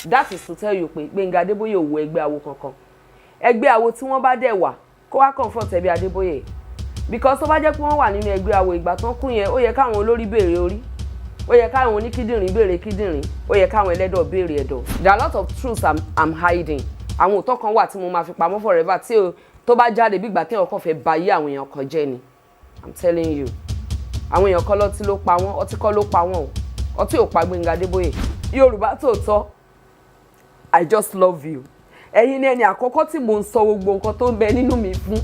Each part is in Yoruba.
That is to tell you pé Gbénga Adébóyè ò wọ ẹgbẹ́ awo kankan. Ẹgbẹ́ awo tí wọ́n bá dẹ̀ wà, kó wá comfort ẹbí Adébóyè, because tó bá jẹ́ pé wọ́n wà nínú ẹgbẹ́ awo ìgbà tán kú yẹn, ó yẹ káwọn olórí béèrè orí, ó yẹ káwọn oníkídìrín béèrè kídìrín, ó yẹ káwọn ẹlẹ́dọ̀ béèrè ẹ̀dọ̀. There are a lot of truths I'm hiding. Àwọn òótọ́ kan wà tí mo máa fi pamọ́ forever, tí o tó bá jáde, bí ìgbà téèyàn kàn fẹ́ ba ayé àwọn èèyàn kan jẹ́ ni. I'm telling you, àwọn èèyàn kan lọ́tí ló pa wọ́n. Ọtí kọ́ ló pa wọ́n o. Ọtí ò pa Gbénga Adébóyè. Yorùbá Tòótọ́, I just love you. Ẹ̀yin ni ẹni àkọ́kọ́ tí mo ń sọ gbogbo nǹkan tó ń bẹ nínú mi fún.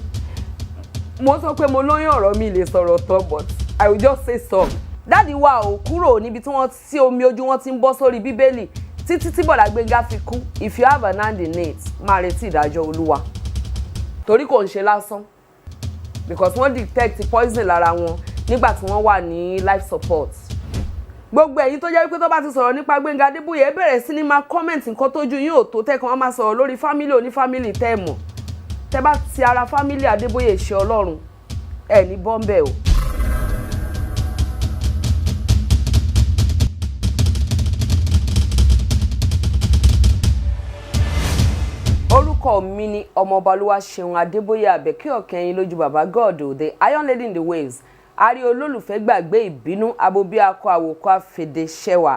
Mo sọ pé mo lóyún ọ̀rọ̀, mi lè sọ̀rọ̀ tán, but I will just say some. Daddy wa ò kúrò níbi tí wọ́n tí omi ojú wọn ti ń bọ́ sórí Bíbélì títí tí bọ̀dà Gbénga fi kú. If you have an hand in it, máa retí ìdájọ́ Olúwa, torí kò ń ṣe lásán, because wọ́n detect poison lára wọn nígbà tí wọ́n wà ní life support. Gbogbo ẹ̀yin tó jẹ́ wípé tó bá ti sọ̀rọ̀ nípa Gbénga Adébóyè, ẹ bẹ̀rẹ̀ sí ní máa comment nǹkan tójú yín ò tó, tẹ́kan wọ́n máa sọ̀rọ̀ lórí family oní family. Tẹ́ ẹ̀ mọ̀, tẹ́ bá ti ara family Adébóyè ṣe Ọlọ́run ẹ̀ ní bọ́m̀bẹ̀ o. Orúkọ mi ni Ọmọọba Olúwaṣeun Adébóyè Àbẹ̀kẹ́ Ọ̀kẹ́yìn lójú bàbá God, the iron lady in the waves. Àrí olólùfẹ́ gbàgbé ìbínú abobí akọ àwòkọ àfèdè ṣẹwà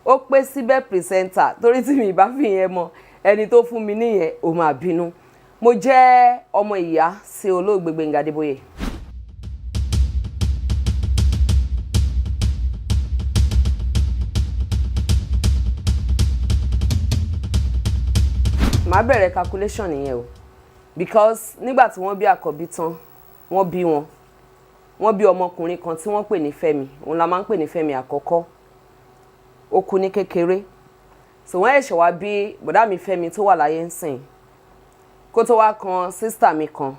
ó pé síbẹ̀ presenter, torí tí mi bá fi yẹn mọ ẹni tó fún mi níyẹn, ó máa bínú. Mo jẹ́ ọmọ ìyá sí olóògbé Gbénga Adébóyè. Màá bẹ̀rẹ̀ calculation nìyẹn o, because nígbà tí wọ́n bí àkọ́bí tán, wọ́n bí wọn, wọ́n bí ọmọkùnrin kan tí wọ́n pè ní Fẹ́mi. Òun la máa ń pè ní Fẹ́mi àkọ́kọ́. Ó kú ní kékeré, so wọ́n ẹ̀ṣẹ̀ wá bí bọ̀dá mi Fẹ́mi tó wà láyé ń sìn, kó tó wá kan sister mi kan.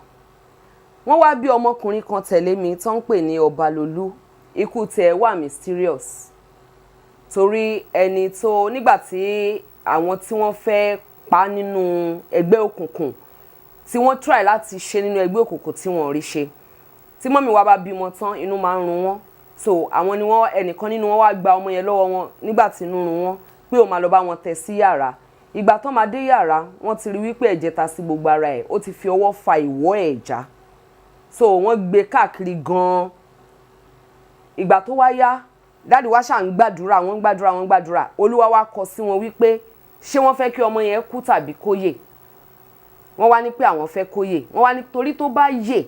Wọ́n wá bí ọmọkùnrin kan tẹ̀lé mi tó ń pè ní Ọbalolú. Ikú tiẹ̀ wà mysterious, torí ẹni tó nígbà tí àwọn tí wọ́n fẹ́ pa nínú ẹgbẹ́ òkùnkùn, tí wọ́n try láti ṣe nínú ẹgbẹ́ òkùnkùn tí wọ́n rí ṣe, tí mummy wa bá bímọ tán, inú máa ń run wọ́n. So àwọn ni wọ́n, ẹnìkan nínú wọn wá gba ọmọ yẹn lọ́wọ́ wọn nígbà tí inú run wọ́n, pé ó máa lọ bá wọn tẹ̀ sí yàrá. Ìgbà tán máa dé yàrá, wọ́n ti rí wípé ẹ̀jẹ̀ ta sí gbogbo ara ẹ̀, ó ti fi ọwọ́ fa ìwọ́ ẹ̀ já. So wọ́n gbé káàkiri gan-an. Ìgbà tó wá yá, daddy wa ṣà ń gbàdúrà, wọ́n ń gbàdúrà, wọ́n ń gbàdúrà. Olúwa wá kọ sí wọn wípé ṣé wọ́n fẹ́ kí ọmọ yẹn kú tàbí kó yè? Wọ́n wá ní pé àwọn fẹ́ kó yè. Wọ́n wá ní torí tó bá yè,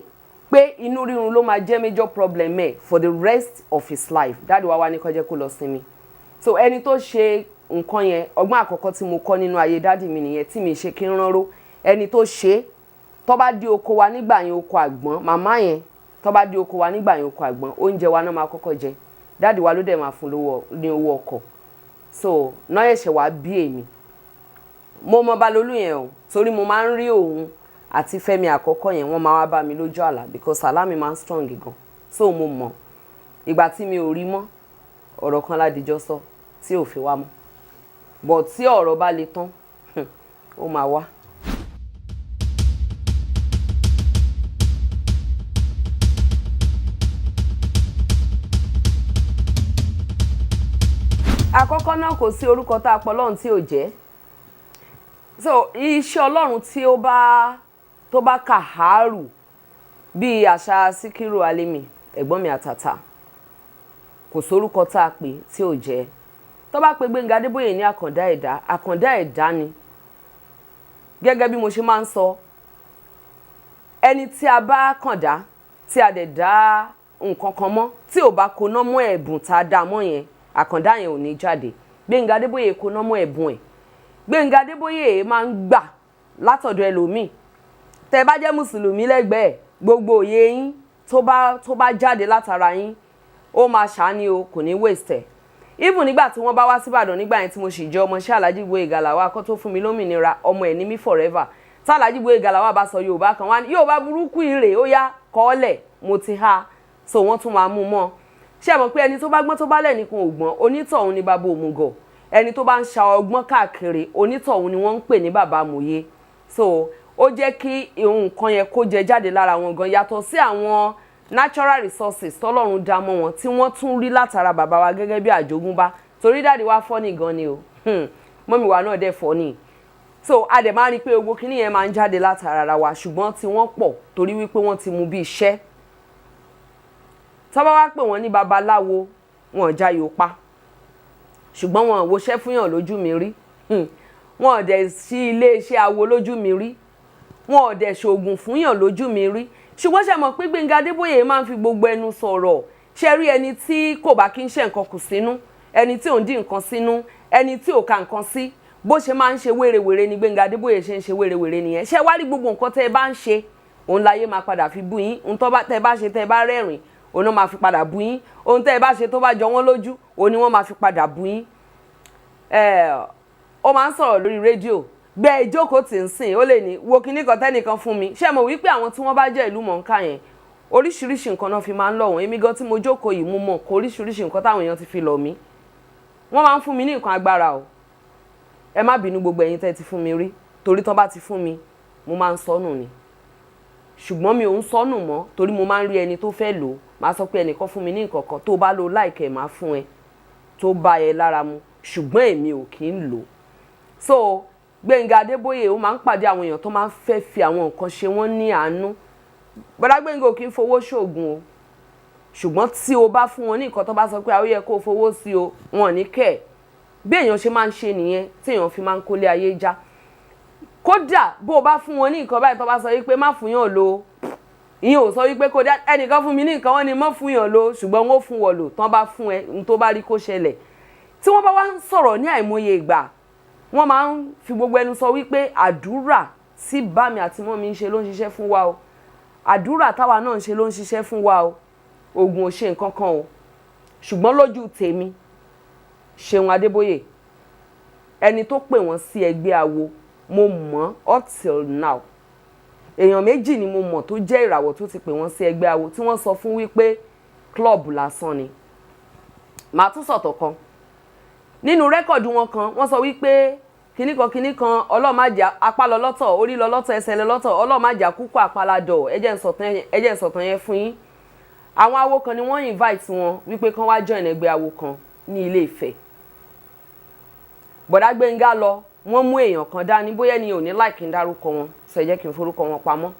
pé inú rírun ló máa jẹ́ major problem ẹ̀ for the rest of his life. Daddy wa wá ní kó jẹ́ kó lọ sinmi. So ẹni tó ṣe nǹkan yẹn, ọgbọ́n àkọ́kọ́ tí mo kọ́ nínú ayé daddy mi nìyẹn tí mi ṣe kí n ránró. Ẹni tó ṣe, tó bá dé oko wa nígbà yẹn, oko àgbọ̀n màmá yẹn, tó bá dé oko wa nígbà yẹn, oko àgbọ̀n, oúnjẹ wa náà máa kọ́kọ́ jẹ. Daddy wa ló dẹ̀ máa fún lówó ní owó ọkọ̀. So náà ẹ̀ṣẹ̀ wá bí èmi, mo mọ Balolú yẹn o, torí mo máa ń rí òun àti Fẹ́mi àkọ́kọ́ yẹn. Wọ́n máa wá bá mi lójú àlá, because àlá mi máa ń strong gan. So mo mọ̀. Ìgbà tí mi ò rí mọ́, ọ̀rọ̀ kan ládìjọ́ sọ tí ò fi wá mọ́, but tí ọ̀rọ̀ bá le tán, ó máa wá. Àkọ́kọ́ náà, kò sí orúkọ tá a pọ̀ Ọlọ́run tí ò jẹ́. So iṣẹ́ Ọlọ́run tí ó bá tó bá kàhárù, bíi àṣà Síkírù Alimi, ẹ̀gbọ́n mi àtàtà, kò sórúkọ tá a pè tí ò jẹ́. Tó bá pe Gbénga Adébóyè ní àkàndá ẹ̀dá, àkàndá ẹ̀dá ni. Gẹ́gẹ́ bí mo ṣe máa ń sọ, ẹni tí a bá kàndá, tí a dẹ̀ dá nǹkan kan mọ́, tí ò bá koná mọ́ ẹ̀bùn tá a dá mọ́ yẹn, àkàndá yẹn ò ní jáde. Gbénga Adébóyè koná mọ́ ẹ̀bùn ẹ̀. Gbénga Adébóyè máa ń gbà látọ̀dọ̀ ẹlòmíì. Tẹ́ bá jẹ́ mùsùlùmí lẹ́gbẹ̀ẹ́, gbogbo òye yín tó bá jáde látara yín, ó máa ṣàní o, kò ní waste ẹ̀. Even nígbà tí wọ́n bá wá síbàdàn nígbà yẹn tí mo sì jẹ́ ọmọọṣẹ́ Alhaji Gboyega Lawal kó tó fún mi lómìnira, ọmọ ẹ̀ ní mí forever, tí Alhaji Gboyega Lawal bá sọ Yorùbá kan, wá ní Yorùbá burúkú ìrè, ó yá kọ́ọ́lẹ̀, mo ti ha. So wọ́n tún máa mú mọ́. Ṣé ẹ mọ̀ pé ẹni tó bá gbọ́n, tó bá lẹ́nìkan ò gbọ́n, onítọ̀hún ni bàbá òmùgọ̀? Ẹni tó bá ń ṣa ọgbọ́n káàkiri, onítọ̀hún ni wọ́n ń pè ní bàbá amòye. So ó jẹ́ kí nǹkan yẹn kó jẹ jáde lára wọn gan, yàtọ̀ sí àwọn natural resources tọ́lọ́run dá mọ́ wọn, tí wọ́n tún rí látara bàbá wa gẹ́gẹ́ bí àjogúnbá, torí daddy wa funny gan ni o. Mummy wa náà dẹ̀ funny. So a dẹ̀ máa rí i pé owó kíní yẹn máa ń jáde látara ara wa, ṣùgbọ́n tí wọ́n pọ̀ torí wípé wọ́n ti mú bí iṣẹ́. Tá bá wá pè wọ́n ní babaláwo, wọn ò jayò pa, ṣùgbọ́n wọn ò woṣẹ́ fúnyàn lójú mi rí. Wọn ò dẹ̀ sí ilé iṣẹ́ awo lójú mi rí, wọn ò dẹ̀ ṣoògùn fúnyàn lójú mi rí. Ṣùgbọ́n ṣe mọ̀ pé Gbẹ́ngà Adébóyè máa ń fi gbogbo ẹnu sọ̀rọ̀. Ṣe rí ẹni tí kò bá kí ń ṣe nǹkan kù sínú, ẹni tí ò ń dín nǹkan sínú, ẹni tí ò ka nǹkan sí, bó ṣe máa ń ṣe wérewère ni Gbẹ́ngà Adébóyè ṣe ń ṣe wérewère nìyẹn. Ṣé wá rí gbogbo nǹkan tẹ́ ẹ bá ń ṣe, òun láyé máa padà fi bú yín. Ohun tẹ́ ẹ bá ṣe, tẹ́ ẹ bá rẹ́rìn, òun náà máa fi padà bú yín. Ohun tẹ́ ẹ bá ṣe tó bá jọ wọ́n lójú, òun ni wọ́n máa fi padà bú yín. Ó máa ń sọ̀rọ̀ lórí rédíò gbẹ ìjókòó tí ń sìn, ó lè ní wo kinní kan tẹ́nìkan fún mi. Ṣé mo wí pé àwọn tí wọ́n bá jẹ́ ìlú mọ̀ọ́ká yẹn, oríṣiríṣi nǹkan náà fi máa ń lọ̀ wọ́n. Èmi gan tí mo jókòó yìí, mo mọ̀ kó oríṣiríṣi nǹkan táwọn èèyàn ti fi lọ̀ mí. Wọ́n máa ń fún mi ní nǹkan agbára o. Ẹ má bínú gbogbo ẹ̀yin tẹ́ ti fún mi rí, torí tán bá ti fún mi, mo máa ń sọnù ni. Ṣùgbọ́n mi ò ń sọnù mọ́, torí mo máa ń rí ẹni tó fẹ́ lò ó. Máa sọ pé ẹnìkan fún mi ní nǹkan kan, tó bá lo láìkẹ́, máa fún ẹ tó bá ẹ lára mu, ṣùgbọ́n èmi ò kí ń lò. So Gbẹ́ngà Adébóyè, ó máa ń pàdé àwọn èèyàn tó máa ń fẹ́ fi àwọn nǹkan ṣe wọ́n ní àánú. Bọ́dá Gbẹ́ngà ò kí ń fowó ṣoògùn o, ṣùgbọ́n tí o bá fún wọn ní nǹkan tó bá sọ pé àwọn yẹ kó o fowó sí o, wọn ò ní kẹ́ ẹ̀. Bí èèyàn ṣe máa ń ṣe nìyẹn tí èèyàn fi máa ń kólé ayé já. Kódà bó o bá fún wọn ní nǹkan báyìí, tó bá sọ wípé má fún yàn lo, ìyẹn ò sọ wípé kó dá ẹnìkan fún mi ní nǹkan, wọn ni má fún yàn lo, ṣùgbọ́n wọn ò fún wọn lò tán bá fún ẹ n tó bá rí kó ṣẹlẹ̀. Tí wọ́n bá wá ń sọ̀rọ̀ ní àìmọye ìgbà, wọ́n máa ń fi gbogbo ẹnu sọ wípé àdúrà tí bá mi àti mọ́ mi ń ṣe ló ń ṣiṣẹ́ fún wa o, àdúrà táwa náà ń ṣe ló ń ṣiṣẹ́ fún wa o, oògùn ò ṣe nǹkan kan o. Ṣùgbọ́n lójú tèmi, Ṣeun Adébóyè, ẹni tó pè wọ́n sí ẹgbẹ́ awo, mo mọ̀ up till now, èèyàn méjì ni mo mọ̀ tó jẹ́ ìràwọ̀ tó ti pè wọ́n sí ẹgbẹ́ awo tí wọ́n sọ fún wípé club lásán ni. Màá tún sọ̀tọ̀ kan nínú record wọn kan. Wọ́n sọ wípé kinní kan kinní kan, ọlọ́màjà apá lọ lọ́tọ̀, orí lọ lọ́tọ̀, ẹsẹ̀ lọ lọ́tọ̀, ọlọ́màjà kúkú àpàládọ̀. Ẹ jẹ́ n sọ̀tàn yẹn fún yín. Àwọn awo kan ni wọ́n invite wọn wípé kán wá join ẹgbẹ́ awo kan ní Ilé Ifẹ̀. Bọ̀dá Gbẹ́ngà lọ, wọ́n mú èèyàn kan dání, bóyá ẹni ò ní láì kí n dárúkọ wọn, sọ ẹ jẹ́ kí n forúkọ wọn pamọ́.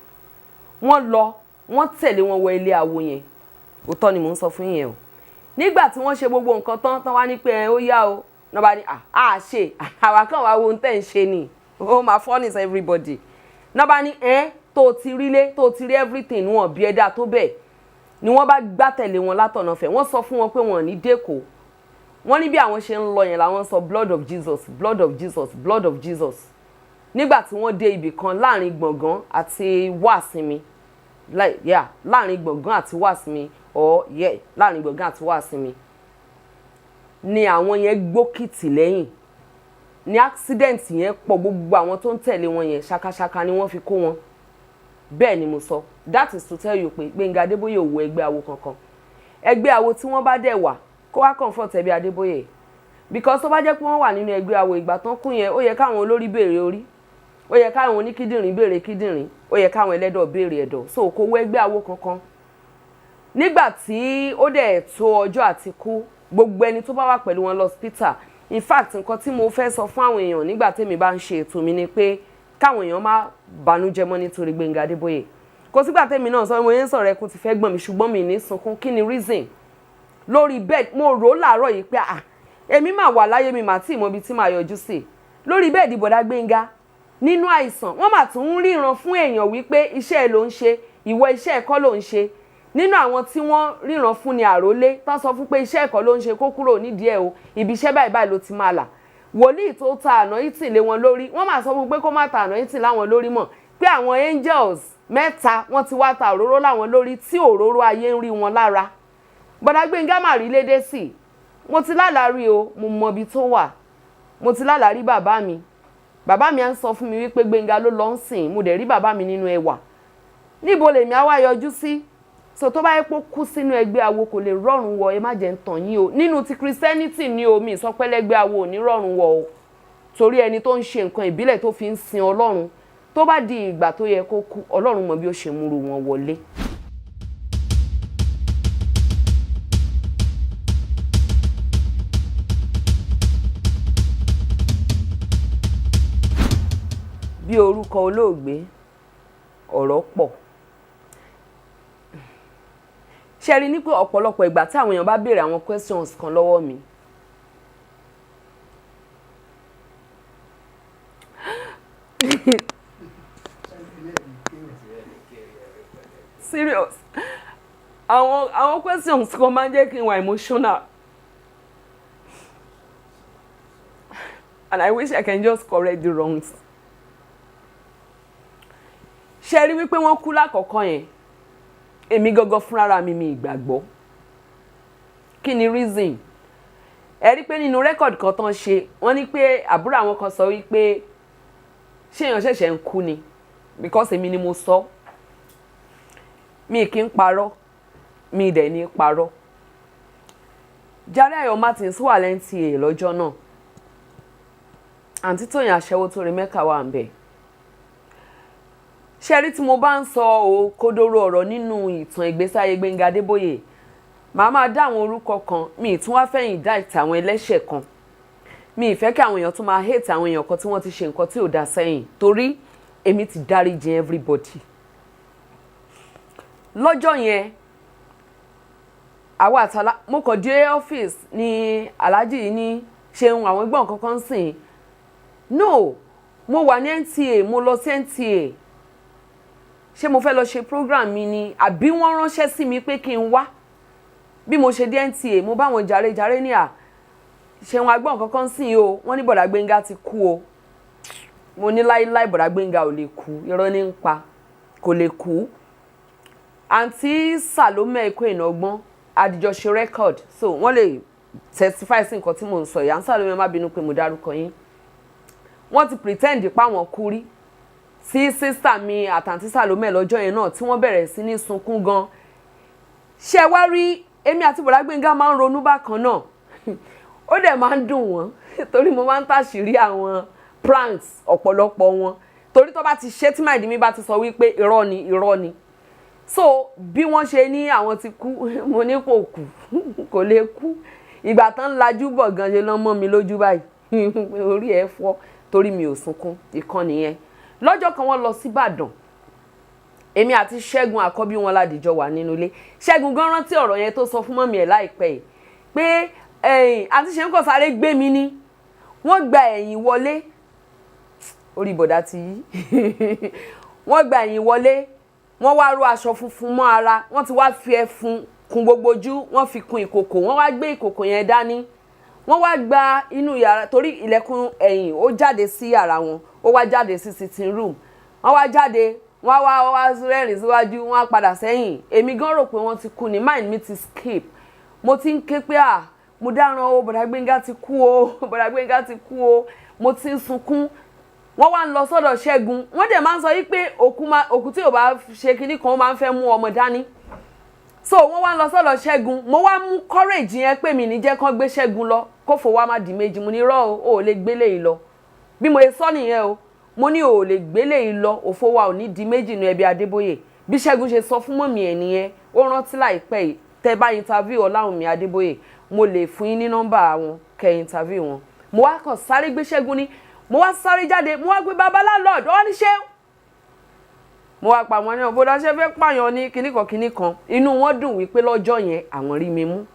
Wọ́n lọ, wọ́n tẹ̀lé wọn wọ ilé awo yẹn. Òótọ́ ni mò ń sọ fún yẹn o. Nígbà tí wọ́n ṣe gbogbo nǹkan tán tán, wá ní pé ẹ ó yá o, náà bá ní à á ṣe àwa kàn wá wo ohun tẹ́ ń ṣe ni, ó máa funny everybody. Náà bá ní ẹ tó ti rí lé, tó ti rí everything, wọn bí ẹ̀dá tó bẹ́ẹ̀ ni. Wọ́n bá gbá tẹ̀lé wọn látọ̀nà fẹ̀. Wọ́n sọ fún wọn pé wọn ò ní dẹ́kọ̀ọ́. Wọ́n ní bí àwọn ṣe ń lọ yẹn làwọn sọ "Blood of Jesus, blood of Jesus, blood of Jesus." Nígbà tí wọ́n dé ibì kan láàrin Gbọ̀ngàn àti Wàsímì, yeah, láàrin Gbọ̀ngàn àti Wàsímì or yeah, láàrin Gbọ̀ngàn àti Wàsímì ni àwọn yẹn gbókìtì lẹ́yìn ní accident yẹn pọ̀. Gbogbo àwọn tó ń tẹ̀lé wọn yẹn, ṣakaṣaka ni wọ́n fi kó wọn. Bẹ́ẹ̀ ni mo sọ. That is to tell you pé Gbẹ́ngà Adébóyè ò wọ ẹgbẹ́ awo kankan. Ẹgbẹ́ awo tí wọ́n bá dẹ̀ wà, kó wá comfort ẹbí Adébóyè, because tó bá jẹ́ pé wọ́n wà nínú ẹgbẹ́ awo, ìgbà tán kú yẹn, ó yẹ káwọn olórí béèrè orí, ó yẹ káwọn oníkídìrín béèrè kídìrín, ó yẹ káwọn ẹlẹ́dọ̀ béèrè ẹ̀dọ̀. So kò wọ ẹgbẹ́ awo kankan. Nígbà tí ó dẹ̀ tó ọjọ́ àti kú, gbogbo ẹni tó bá wà pẹ̀lú wọn lọ hospital. In fact, nǹkan tí mo fẹ́ sọ fún àwọn èèyàn nígbà tèmi bá ń ṣe ètò mi ni pé káwọn èèyàn má bànújẹ́ mọ́ nítorí Gbẹ́ngà Adébóyè. Kò sígbà tèmi náà sọ, mo yẹn ń sọ̀rọ̀, ẹkún ti fẹ́ gbọ̀n mi, ṣùgbọ́n mi ní sunkún. Kí ni reason? Lórí bed mo rò ó láàárọ̀ yìí pé ah, èmi máa wà láyé mi, màá tí ì mọ ibi tí màá yọjú sí lórí bed bọ̀dá Gbẹ́ngà nínú àìsàn. Wọ́n mà tún ń ríran fún èèyàn wípé iṣẹ́ ẹ̀ ló ń ṣe, ìwọ iṣẹ́ ẹ̀kọ́ ló ń ṣe. Nínú àwọn tí wọ́n ríran fún ni àrólé tán sọ fún pé iṣẹ́ ẹ̀kọ́ ló ń ṣe, kó kúrò nídìí ẹ̀ o, ibi iṣẹ́ báyìí báyìí ló ti máa là. Wòlíì tó ta anointing lé wọn lórí, wọ́n máa sọ fún pé kó má ta anointing láwọn lórí mọ́, pé àwọn angels mẹ́ta wọ́n ti wá ta òróró láwọn lórí, tí òróró ayé ń rí wọn lára. Bọ̀dá Gbẹ́ngà mà rí lédè sí. Mo ti lálàá rí o, mo mọ ibi tó wà. Mo ti lálàá rí bàbá mi. Bàbá mi á ń sọ fún mi wípé Gbẹ́ngà ló lọ ń sìn. Mo dẹ̀ rí bàbá mi nínú ẹwà. Níbo lèmi á wá yọjú sí? So tó bá yẹ kó kú sínú ẹgbẹ́ awo, kò lè rọrùn wọ. Ẹ má jẹ́ ń tàn yín o. Nínú ti Christianity ni o, mi sọ pé lẹ́gbẹ́ awo ò ní rọrùn wọ o, torí ẹni tó ń ṣe nǹkan ìbílẹ̀ tó fi ń sin Ọlọ́run, tó bá di ìgbà tó yẹ kó kú, Ọlọ́run mọ bí ó ṣe múru wọn wọlé. Bí orúkọ olóògbé, ọ̀rọ̀ pọ̀. Ṣe rí ní pé ọ̀pọ̀lọpọ̀ ìgbà tí àwọn èèyàn bá béèrè àwọn questions kan lọ́wọ́ mi, serious, àwọn questions kan máa ń jẹ́ kí n wà emotional, and I wish I can just correct the wrongs. Ṣe rí wípé wọ́n kú lákọ̀ọ́kọ́ yẹn, èmi gangan fúnra mi ìgbàgbọ́. Kí ni reason? Ẹ rí pé nínú record kan tán ṣe, wọ́n ní pé àbúrò àwọn kan sọ wípé ṣé èèyàn ṣẹ̀ṣẹ̀ ń kú ni, because èmi ni mo sọ. Mi kì í parọ́, mi dẹ̀ ní parọ́. Jare Ayọ̀ Martins wà l'NTA lọ́jọ́ náà. Àǹtí Tóyìn Aṣẹ́wó tó rí Mẹ́kà wà ń bẹ̀. Ṣé rí tí mo bá ń sọ òkodoro ọ̀rọ̀ nínú ìtàn ìgbésí ayé Gbénga Adébóyè, màá máa dá àwọn orúkọ kan, mi ì tún wá fẹ́ indict àwọn ẹlẹ́ṣẹ̀ kan. Mi ì fẹ́ kí àwọn èèyàn tún máa hate àwọn èèyàn kan tí wọ́n ti ṣe nǹkan tí ò dáa sẹ́yìn, torí èmi ti dáríjì everybody. Lọ́jọ́ yẹn, àwa àtàlà, mo kàn dé ọ́fíìsì ní Alhaji ní ṣeun àwọn ẹgbọ́n kankan sìn. No, mo wà ní NTA, mo lọ sí NTA. Ṣé mo fẹ́ lọ ṣe program mi ni àbí wọ́n ránṣẹ́ sí mi pé kí n wá? Bí mo ṣe dé NTA, mo bá wọn jàre jàre ní à ṣeun agbọ́n kankan sìn o, wọ́n ní Bọ̀dá Gbénga ti kú o. Mo ní láíláí Bọ̀dá Gbénga ò lè kú, irọ́ ní ń pa, kò lè kú. Àǹtí Salome Ekó Ìnàgbọ́n àdìjọ ṣe record, so wọ́n lè testify sí nǹkan tí mò ń sọ yìí. Àǹtí Salome, má bínú pé mo dárúkọ yín. Wọ́n ti pretend pa wọ́n kú rí sí sister mi àtàǹtí Salome lọ́jọ́ yẹn náà tí wọ́n bẹ̀rẹ̀ sí ní sunkún gan. Ṣé wá rí èmi àti Bọ̀dá Gbénga máa ń ronú bákan náà, ó dẹ̀ máa ń dùn wọ́n torí mo máa ń tàṣírí àwọn pranks ọ̀pọ̀lọpọ̀ wọn, torí tó bá ti ṣe tí mind mi bá ti sọ wípé irọ́ ni, irọ́ ni. So bí wọ́n ṣe ní àwọn ti kú, mo ní kò kú, kò lè kú. Ìgbà tán lajú bọ̀ gan ṣe lọ́ mọ́ mi lójú báyìí, orí ẹ̀ fọ́ torí mi ò sunkún. Ìkan nìyẹn. Lọ́jọ́ kan wọ́n lọ síbàdàn, èmi àti Ṣẹ́gun àkọ́bí wọn ládìjọ wà nínú ilé. Ṣẹ́gun gan rántí ọ̀rọ̀ yẹn tó sọ fún mummy ẹ̀ láìpẹ́ yìí pé àti ṣe ń kọ̀ sáré gbé mi ní wọ́n gba ẹ̀yìn wọlé, orí bọ̀dá ti yí, wọ́n gba ẹ̀yìn wọlé, wọ́n wá ró aṣọ funfun mọ́ ara, wọ́n ti wá fi ẹfun kun gbogbo ojú, wọ́n fi kun ìkòkò, wọ́n wá gbé ìkòkò yẹn dání, wọ́n wá gba inú yàrá torí ilẹ̀kùn ẹ̀yìn ó jáde sí yàrá wọn, ó wá jáde sí sitting room. Wọ́n wá jáde, wọ́n wá wá rẹ́rìn síwájú, wọ́n á padà sẹ́yìn. Èmi gan rò pé wọ́n ti kú ni, mind mi ti skip, mo ti ń ké pé à mo dáràn o, Bọ̀dá Gbénga ti kú o, Bọ̀dá Gbénga ti kú o, mo ti ń sunkún. Wọ́n wá ń lọ sọ́dọ̀ Ṣẹ́gun, wọ́n dẹ̀ máa ń sọ yí pé òkú tí ò bá ṣe kinní kan ó máa ń fẹ́ mú ọmọ dání. So wọ́n wá ń lọ sọ́dọ̀ Ṣẹ́gun, mo wá mú courage yẹn pé mi ní jẹ́ kán gbé Ṣẹ́gun lọ, kó fò wá má di méjì. Mo ní rọ́ o, ò lè gbélé yìí lọ. Bí mo ṣe sọ nìyẹn o, mo ní o ò lè gbélé yìí lọ, òfò wa ò ní di méjì nu ẹbí Adébóyè. Bí Ṣẹ́gun ṣe sọ fún mummy ẹ̀ nìyẹn, ó rántí láìpẹ́ yìí. Tẹ́ bá interview Ọláwùnmí Adébóyè, mo lè fún yín ní nọ́mbà wọn kẹ́ interview wọn. Mo wá kàn sáré gbé Ṣẹ́gun ní, mo wá sáré jáde, mo wá gbé baba landlord ọ ní ṣé mo wá pa wọn ní ọ̀bọ̀dá ṣe fẹ́ pààyàn ní kinní kan kinní kan. Inú wọn dùn wípé lọ́jọ́ yẹn àwọn rí mi mú.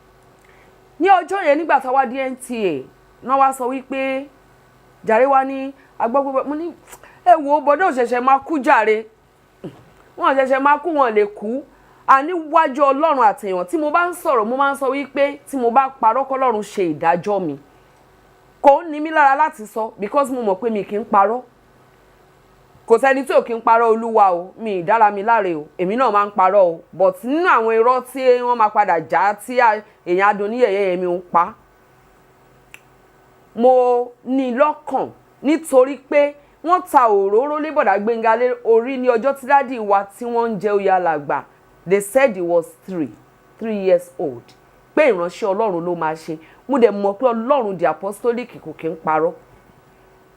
Ní ọjọ́ yẹn, nígbà tá a wá dé NTA náà, wá sọ wípé jàre wá ní agbọ́gbọ́. Mo ní ẹ wo bọ́dọ̀ òṣẹ̀ṣẹ̀ máa kú jàre, wọn ṣẹ̀ṣẹ̀ máa kú, wọn lè kú. Àníwájú Ọlọ́run àtẹ̀yàn tí mo bá ń sọ̀rọ̀, mo máa ń sọ wípé tí mo bá parọ́, kọ́lọ́run ṣe ìdájọ́ mi. Kò ń ní mí lára láti sọ because mo mọ̀ pé mi kì í parọ́. Kò sẹ́ni tí ò kí ń parọ́. Olúwa o, mi ì dára mi láre o, èmi náà máa ń parọ́ o, but nínú àwọn irọ́ tí wọ́n máa padà já tí èèyàn adùn ní yẹ̀yẹ́ mi ń pa, mo ní lọ́kàn nítorí pé wọ́n ta òróró lé Bọ̀dá Gbénga lé orí ní ọjọ́ tí daddy wa tí wọ́n ń jẹ oyè alàgbà. They said he was 3 years old, pé ìránṣẹ́ Ọlọ́run ló máa ṣe. Mo dẹ̀ mọ̀ pé Ọlọ́run the apostolic kò kí ń parọ́.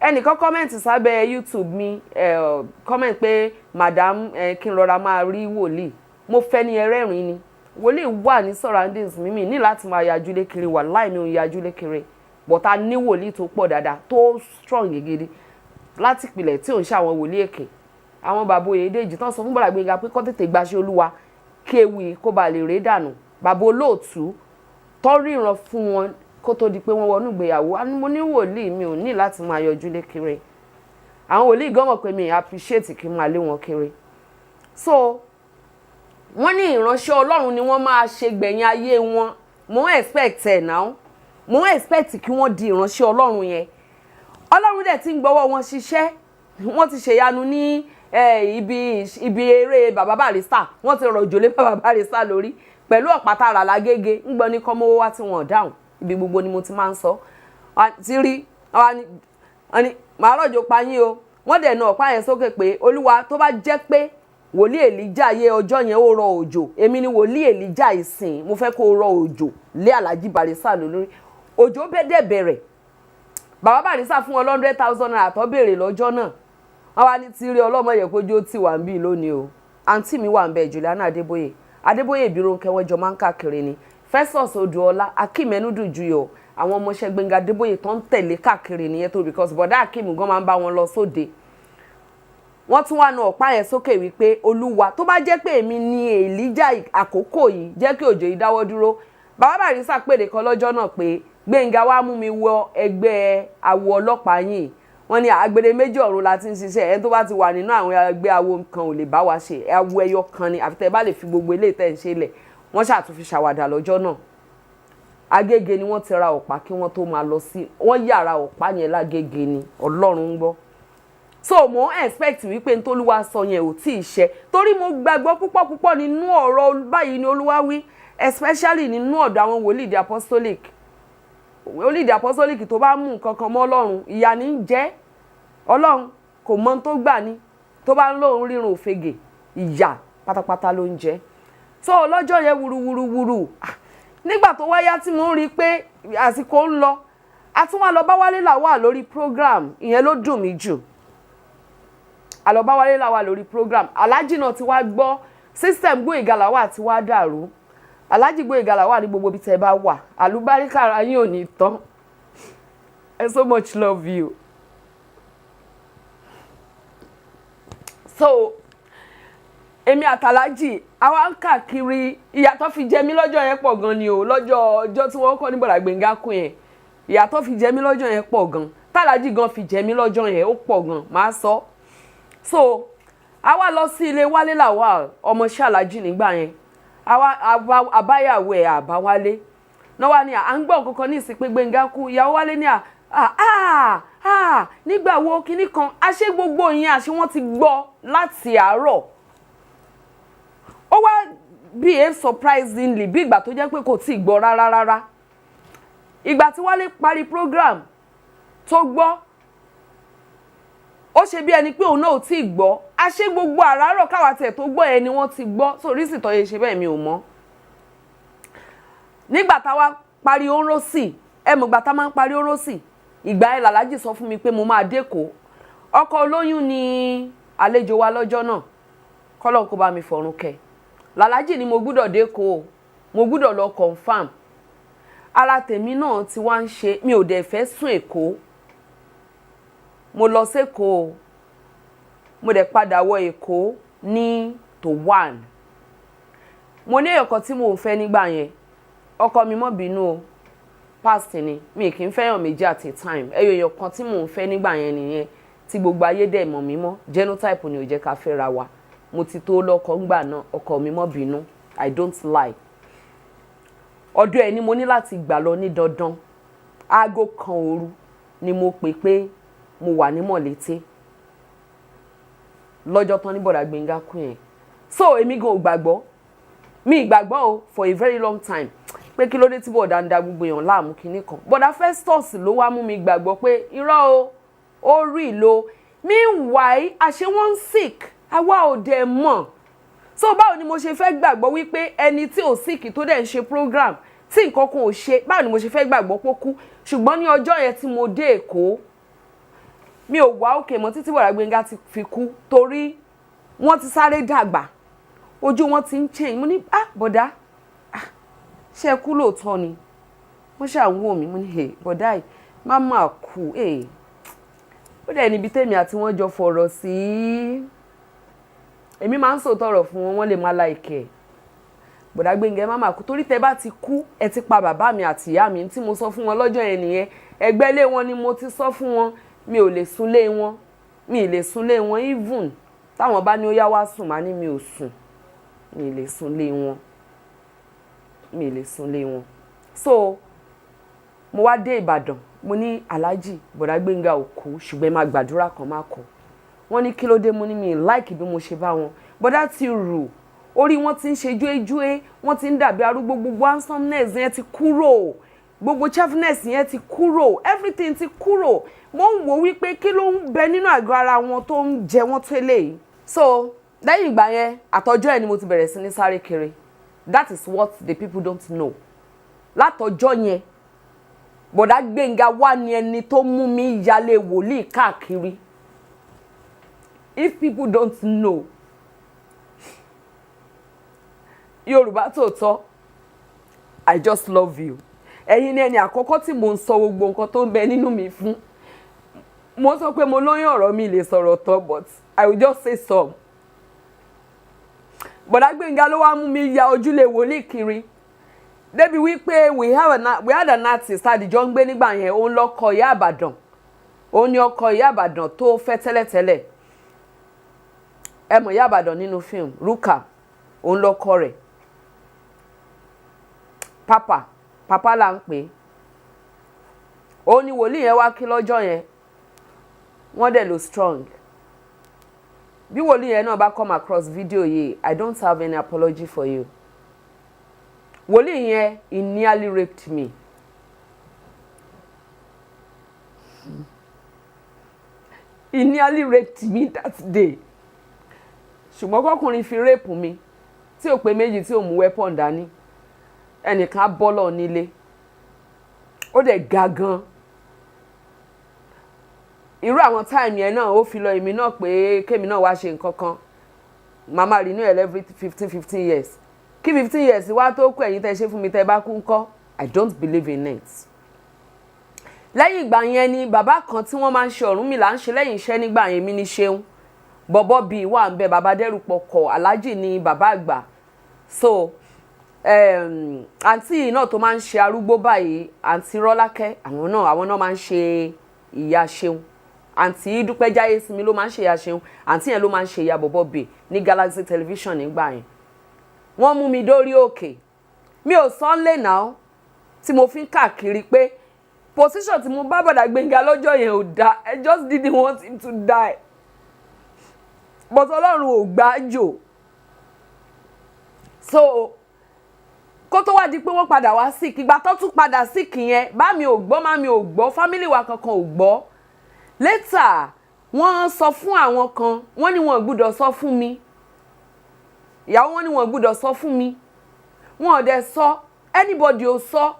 Ẹnìkan comment sábẹ́ YouTube mi, comment pé madam, kí n rọra máa rí wòlíì. Mo fẹ́ ní ẹrẹ́rìn ni wòlíì wà ní surroundings mi ní láti máa yajúlé kiri wà láì mi ò yajúlé kiri, but a ní wòlíì tó pọ̀ dáadáa tó strong gidi. Láti ìpìlẹ̀ tí ò ń ṣe àwọn wòlíì èké, àwọn bàbá Oyèdèjì tán sọ fún Bọ̀dá Gbénga pé kó tètè gbaṣẹ́ Olúwa kí ewu yìí kó ba lè ré dànù, bàbá olóòtú tó ríran fún wọn kó tó di pé wọ́n wọnú ìgbéyàwó. Mo ní wòlíì, mi ò ní láti máa yọjú lé kiri. Àwọn wòlíì gan mọ̀ pé mi appreciate kí n máa lé wọn kiri. So wọ́n ní ìránṣẹ́ Ọlọ́run ni wọ́n máa ṣe gbẹ̀yìn ayé wọn. Mo ń expect ẹ̀ now, mo ń expect kí wọ́n di ìránṣẹ́ Ọlọ́run yẹn. Ọlọ́run dẹ̀ ti ń gbọ́wọ́ wọn ṣiṣẹ́. Wọ́n ti ṣèyanu ní ibi eré bàbá Barrister. Wọ́n ti rọ̀jò lé bàbá Barrister lórí pẹ̀lú ọ̀pá tààrà lágége ń gbọ́ ní kọ́mọ́wó wá tí wọ́n dáhùn. Ibi gbogbo ni mo ti máa ń sọ ti rí. Wọ́n ní màá rọ̀jò pa yín o. Wọ́n dẹ̀ na ọ̀pá yẹn sókè pé, Olúwa, tó bá jẹ́ pé wòlíì Èlíjà yé ọjọ́ yẹn ó rọ òjò, èmi ni wòlíì Èlíjà ìsìn, mo fẹ́ kó rọ òjò lé Alhaji Barrister lórí. Òjò bẹ́ẹ̀ dẹ̀ bẹ̀rẹ̀. Bàbá Barrister fún wọn ₦100,000 tó béèrè lọ́jọ́ náà. Wọ́n wá ní tí rí ọlọ́mọ yẹ kójú ó tì wá ń bí lónìí o. Àǹtí mi wà ń bẹ, Juliana Adébóyè, Adébóyè Ìbírónkẹ́, wọ́n jọ máa ń káàkiri ni. Festus Odùọlá, Akeem Ẹnudùjuyọ̀, àwọn ọmọọṣẹ́ Gbẹ́ngà Adébóyè tó ń tẹ̀lé káàkiri nìyẹn tó, because bọ̀dá Akeem gan máa ń bá wọn lọ sóde. Wọ́n tún wá na ọ̀pá yẹn sókè wípé, Olúwa, tó bá jẹ́ pé èmi ni Èlíjà àkókò yìí, jẹ́ kí òjò yìí dáwọ́ dúró. Bàbá Barrister pèdè kan lọ́jọ́ náà pé Gbẹ̀ngà wá mú mi wọ ẹgbẹ́ awo ọlọ́pàá yìí. Wọ́n ní agbede méjì ọ̀run la ti ń ṣiṣẹ́. Ẹni tó bá ti wà nínú àwọn ẹgbẹ́ awo kan ò lè bá wa ṣe awo ẹyọ kan ni, àfi tẹ́ bá lè fi gbogbo eléyìí tẹ́ ń ṣe lẹ̀. Wọ́n ṣàtúnfi ṣàwàdà lọ́jọ́ náà. Agége ni wọ́n ti ra ọ̀pá kí wọ́n tó máa lọ sí wọ́n yàrá ọ̀pá yẹn lágége ni. Ọlọ́run ń gbọ́. So mo expect wípé ntòlúwa sọ yẹn ò tí ì ṣẹ, torí mo gbàgbọ́ púpọ̀ púpọ̀ nínú ọ̀rọ̀ báyìí ni Olúwa wí, especially nínú ọ̀dọ̀ àwọn wòlíì the apostolic. Wòlíì the apostolic tó bá mú nǹkan kan mọ́ Ọlọ́run, ìyà ní í jẹ́. Ọlọ́run kò mọ tó gbà ní tó bá ń lóun rírun òfegè, ìyà pátápátá ló ń jẹ́. So lọ́jọ́ yẹn, wuruwuruwuru, nígbà tó wáyá tí mo ń rí i pé àsìkò ń lọ, a tún wá lọ bá Wálé Lawal lórí program. Ìyẹn ló dùn mí jù. A lọ bá Wálé Lawal lórí program. Aláàjì náà ti wá gbọ́, system Gbóyèga Lawal ti wá dàrú. Aláàjì Gbóyèga Lawal, ní gbogbo ibi tẹ́ ẹ bá wà, àlùbáríkà ara yín ò ní tán. I so much love you. So èmi àtàlájì àwa ń káàkiri. Ìyà tó fi jẹ mí lọ́jọ́ yẹn pọ̀ gan ni o. Lọ́jọ́ ọjọ́ tí wọ́n kọ́ ní Bọ̀dà Gbénga kún yẹn, ìyà tó fi jẹ mí lọ́jọ́ yẹn pọ̀ gan. Tàlájì gan fi jẹ mí lọ́jọ́ yẹn, ó pọ̀ gan, máa sọ. So àwa lọ sí ilé Wálé Lawal, ọmọọṣẹ́ Alájì nígbà yẹn. Àwa àbáyàwó ẹ̀ àbáwálé náà wá ní à ń gbọ́ nǹkan kan ní ìsìn pé Gbénga kú. Ìyàwó Wálé ní à nígbà wo kinní kan àṣé gbogbo yẹn, àṣé wọ́n ti gbọ́ láti àárọ̀. Ó wá behave surprisingly, bí ìgbà tó jẹ́ pé kò tíì gbọ́ rárá rárá. Ìgbà tí Wálé parí program tó gbọ́, ó ṣe bí ẹni pé òun náà ò tí ì gbọ́. Àṣé gbogbo àràárọ̀ káwa tiẹ̀ tó gbọ́ yẹn ni wọ́n ti gbọ́. So orísìí tó yẹ ṣe bẹ́ẹ̀, mi ò mọ̀. Nígbà táwa parí òǹrọ̀sì, ẹ mọ̀ ìgbà tá máa ń parí òǹrọ̀sì, ìgbà yẹn làlájì sọ fún mi pé mo máa dẹ́kọ̀ọ́. Ọkọ olóyún ni àlejò wa lọ́jọ́ náà, kọ́lọ́n kó bá mi fọ̀run kẹ́. Làlájì ni mo gbúdọ̀ dẹ́kọ̀ọ́, mo gbúdọ̀ lọ confirm. Ara tèmi náà ti wá ń ṣe, mi ò dẹ̀ fẹ́ sùn Èkó. Mo lọ sékòó, mo dẹ̀ padà wọ Èkó ní to 1. Mo ní èèyàn kan tí mò ń fẹ́ nígbà yẹn. Ọkọ mi, mọ́ bínú o, past ni. Mi kì í fẹ́yàn méjì at a time. Ẹyọ èèyàn kan tí mò ń fẹ́ nígbà yẹn nìyẹn, tí gbogbo ayé dẹ̀ mọ̀ mí mọ́. Genotype ni ò jẹ́ ká fẹ́ra wa. Mo ti tó lọ́kọ ńgbà náà. Ọkọ mi, mọ́ bínú, I don't lie. Ọ̀dọ̀ ẹ̀ ni mo ní láti gbà lọ ní dandan. Aago 1 òru ni mo pè pé mo wà ní Mọ̀lété lọ́jọ́ tán ní Bọ̀dà Gbénga kú yẹn. So èmi gan ò gbàgbọ́, mi ìgbàgbọ́ o for a very long time, pé kí ló dé tí bọ̀dà ń da gbogbo èèyàn láàmú kinní kan. Bọ̀dà Festus ló wá mú mi gbàgbọ́ pé irọ́ o, ó rí ìlò. Meanwhile, àṣé wọ́n ń sick, àwa ò dẹ̀ mọ̀. So báwo ni mo ṣe fẹ́ gbàgbọ́ wípé ẹni tí ò sick, tó dẹ̀ ń ṣe program, tí nǹkan kan ò ṣe, báwo ni mo ṣe fẹ́ gbàgbọ́ pé ó kú? Ṣùgbọ́n ní ọjọ́ yẹn tí mo dé Èkó, mi ò wá òkè mọ́ títí Bọ̀dà Gbénga ti fi kú, torí wọ́n ti sáré dàgbà, ojú wọn ti ń change. Mo ní, "Ah, bọ̀dá, ah, ṣé ẹ kú lóòótọ́ ni?" Wọ́n ṣáà ń wò mí. Mo ní, "Hey, bọ̀dá yìí má máa kú." Ó dẹ̀ níbi tèmi àti wọ́n jọ fọ̀rọ̀ sí. Èmi máa ń sòótọ́ ọ̀rọ̀ fún wọn, wọ́n lè má like ẹ̀. Bọ̀dá Gbénga, ẹ má máa kú, torí tẹ bá ti kú, ẹ ti pa bàbá mi àti ìyá mi. Tí mo sọ fún wọn lọ́jọ́ yẹn nìyẹn. Ẹgbẹ́ ilé wọn ni mo ti sọ fún wọn. Mi ò lè súnlé wọn, mi ì lè súnlé wọn. Even táwọn bá ní ó yá, wá sùn, má ní mi ò sùn. Mi ì lè súnlé wọn, mi ì lè súnlé wọn. So mo wá dé Ìbàdàn, mo ní, "Aláàjì, Bọ̀dá Gbénga ò kú, ṣùgbọ́n ẹ máa gbàdúrà kan má kú." Wọ́n ní, "Kí ló dé?" Mo ní mi like bí mo ṣe bá wọn. Bọ̀dá ti rù, orí wọn ti ń ṣe jóéjóé, wọ́n ti ń dàbí arúgbó. Gbogbo handsomeness yẹn ti kúrò, gbogbo cheerfulness yẹn ti kúrò, everything ti kúrò. Mo ń wò wípé kí ló ń bẹ nínú àgọ́ ara wọn tó ń jẹ wọ́n tó eléyìí? So lẹ́yìn ìgbà yẹn, àtọjọ́ ẹ̀ ni mo ti bẹ̀rẹ̀ sí ní sáré kiri. That is what the people don't know. Látọjọ́ yẹn, Bọ̀dá Gbénga wá ní ẹni tó mú mi yálé wòlíì káàkiri. If people don't know, Yorùbá Tòótọ́, I just love you. Ẹ̀yin ni ẹni àkọ́kọ́ tí mo ń sọ gbogbo nǹkan tó ń bẹ nínú mi fún. Mo sọ pé mo lóyún ọ̀rọ̀, mi lè sọ̀rọ̀ tán, but I will just say some. Bọ̀dá Gbénga ló wá mú mi ya ojúlé wòlíì kiri, débi wípé we had an artist àdìjọ ń gbé nígbà yẹn. Òun lọkọ ìyá Àbàdàn, òun ni ọkọ ìyá Àbàdàn tó fẹ́ tẹ́lẹ̀tẹ́lẹ̀. Ẹ mọ̀ ìyá Àbàdàn nínú fíìmù Rúkà, òun lọkọ rẹ̀. Papa Papa là ń pè é. Òun ni wòlíì yẹn wá kí lọ́jọ́ yẹn. Wọ́n dẹ̀ lo strong. Bí wòlíì yẹn náà bá come across video yìí, I don't have any apology for you. Wòlíì yẹn, he nearly raped me. He nearly raped me that day. Ṣùgbọ́n kọkùnrin fi rape mi tí ò pé méjì, tí ò mú weapon dání, ẹnìkan bọ́lọ̀ nílé, ó dẹ̀ ga gan. Irú àwọn time yẹn náà, ó fi lọ èmi náà pé kémi náà wá ṣe nǹkan kan. Màmá renew ẹ̀ every 15 15 years. Kí 15 years wá tó kú, ẹ̀yin tẹ́ ṣe fún mi, tẹ́ bá kú ńkọ́? I don't believe in it. Lẹ́yìn ìgbà yẹn ni bàbá kan tí wọ́n máa ń ṣe Ọ̀rúnmìlà ń ṣe lẹ́yìn iṣẹ́ nígbà yẹn. Mi ní ṣeun bọ̀bọ̀ bíi wà ń bẹ, bàbá dẹ́rùpọ̀kọ̀, aláàjì ni bàbá àgbà. So àǹtí yìí náà tó máa ń ṣe arúgbó báyìí, Àǹtí Rọ́lákẹ́, àwọn náà máa ń ṣe ìyá Ṣeun. Àǹtí Dúpẹ́ Jáyé Sinmi ló máa ń ṣe ìyá Ṣeun. Àǹtí yẹn ló máa ń ṣe ìyá bọ̀bọ̀ bè ní Galaxy Television nígbà yẹn. Wọ́n mú mi dórí òkè. Mi ò sọ lè náà tí mo fi ń káàkiri pé position tí mo bá Bọ̀dà Gbénga lọ́jọ́ yẹn ò dáa. I just didn't want him to die, but Ọlọ́run ò gbájò. So kó tó wá di pé wọ́n padà wá sick, ìgbà tó tún padà sick yẹn, bá mi ò gbọ́, má mi ò gbọ́, family wa kankan ò gbọ́. Later wọ́n sọ fún àwọn kan, wọ́n ní wọn ò gbúdọ̀ sọ fún mi. Ìyàwó wọn ní wọn ò gbúdọ̀ sọ fún mi. Wọn ò dẹ̀ sọ, anybody ò sọ.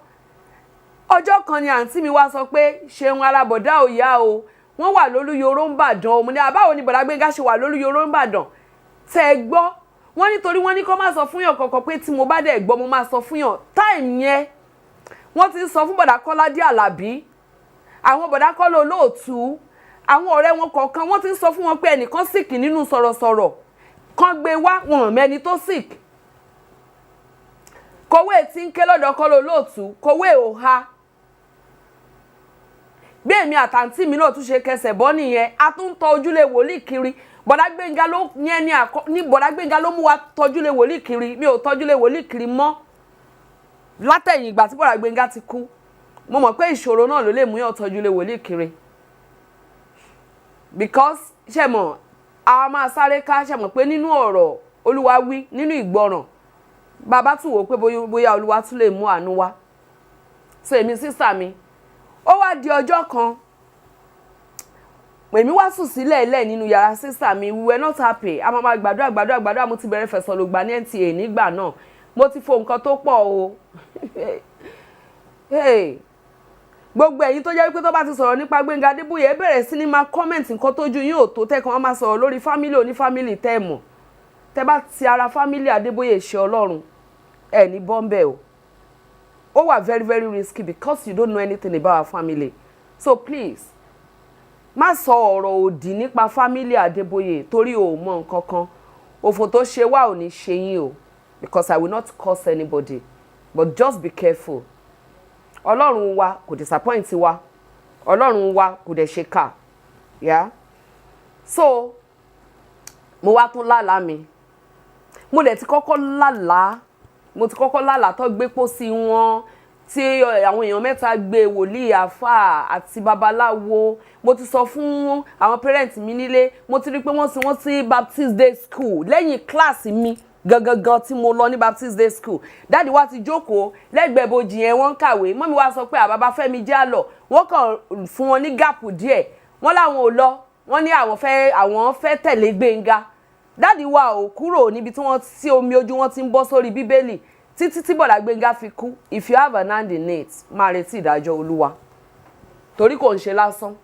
Ọjọ́ kan ni àǹtí mi wá sọ pé, "Ṣeun, ara bọ̀dá ò yá o, wọ́n wà lólúyọ̀rọ̀ ń bàdàn o." Mo ní, "Àbáwo ni Bọ̀dá Gbénga ṣe wà lólúyọ̀rọ̀ ń bàdàn tẹ́ ẹ gbọ́?" Wọ́n nítorí wọ́n ní kó má sọ fún yàn kankan, pé tí mo bá dẹ̀ gbọ́, mo máa sọ fún yàn. Time yẹn, wọ́n ti ń sọ fún Bọ̀dá Kọ́ládé Àlàbí, àwọn Bọ̀dá Kọ́lá Olóòtú, àwọn ọ̀rẹ́ wọn kọ̀ọ̀kan. Wọ́n ti ń sọ fún wọn pé ẹnìkan sick nínú sọ̀rọ̀sọ̀rọ̀ kan, gbé wá. Wọn ò mẹ́ni tó sick. Kọ̀wé tí ń ké lọ́dọ̀ Kọ́lá Olóòtú, kọ̀wé ò ha. Bí èmi àtàntí mi náà tún ṣe kẹsẹ̀ bọ́ nìyẹn. A tún ń tọ ojúlé wòlíì kiri. Bọ̀dá Gbénga ló yẹn ní àkọ́ ní Bọ̀dá Gbénga ló mú wa tọ́júlé wòlíì kiri. Mi ò tọ́júlé wòlíì kiri mọ́ látẹ̀yìn ìgbà tí Bọ̀dá Gbénga ti kú. Mo mọ̀ pé ìṣòro náà ló lè mú yàn tọ́júlé wòlíì kiri, because ṣe mọ̀, a máa sáré ká. Ṣe mọ̀ pé nínú ọ̀rọ̀ Olúwa wí nínú ìgbọràn, bàbá tún wò ó pé bóyá Olúwa tún lè mú àánú wá. So èmi, sister mi, ó wá di ọjọ́ kan, èmi wá sùn sílẹ̀ ẹlẹ́ nínú yàrá sister mi. We were not happy. A máa ma gbàdúrà, gbàdúrà, gbàdúrà. Mo ti bẹ̀rẹ̀ fẹ̀sọ̀ lògbà ní NTA nígbà náà. Mo ti fo nǹkan tó pọ̀ o. Hey, gbogbo ẹ̀yin tó jẹ́ wípé tó bá ti sọ̀rọ̀ nípa Gbénga Adébóyè, ẹ bẹ̀rẹ̀ sí ní máa comment nǹkan tójú yín ò tó, tẹ́kan wọ́n máa sọ̀rọ̀ lórí family oní family. Tẹ́ ẹ mọ̀, tẹ́ bá ti ara family Adébóyè ṣe Ọlọ́run, ẹ̀ ní bọ́m̀bẹ̀ o. Ó wà very, very risky because you don't know anything about our family. So please, Má sọ ọ̀rọ̀ òdì nípa family Adébóyè torí o ò mọ nǹkan kan. Òfò tó ṣe wá ò ní ṣe yín o, because I will not curse anybody, but just be careful. Ọlọ́run wa kò disappoint wa, Ọlọ́run wa kò dẹ̀ ṣe kà. Yeah, so mo wá tún lálàá mi. Mo dẹ̀ ti kọ́kọ́ lálàá, mo ti kọ́kọ́ lálàá tó gbé pósí wọn, tí àwọn èèyàn mẹ́ta gbé, wòlíì, àáfàá àti babaláwo. Mo ti sọ fún àwọn parents mi nílé. Mo ti rí pé wọ́n sin wọ́n sí Baptist Day School lẹ́yìn kíláàsì mi gangan tí mo lọ ní Baptist Day School. Daddy wa ti jókòó lẹ́gbẹ̀ẹ́ bojì yẹn, wọ́n ń kàwé. Mummy wa sọ pé àbàbà Fẹ́mi já lọ. Wọ́n kàn fún wọn ní gap díẹ̀, wọ́n láwọn ò lọ. Wọ́n ní àwọn fẹ́ tẹ̀lé Gbénga. Daddy wa ò kúrò níbi tí wọ́n tí omi ojú wọn ti ń bọ́ sórí Bíbélì títí tí bọ̀dà Gbénga fi kú. If you have an hand in it, máa retí ìdájọ́ Olúwa, torí kò ń ṣe lásán,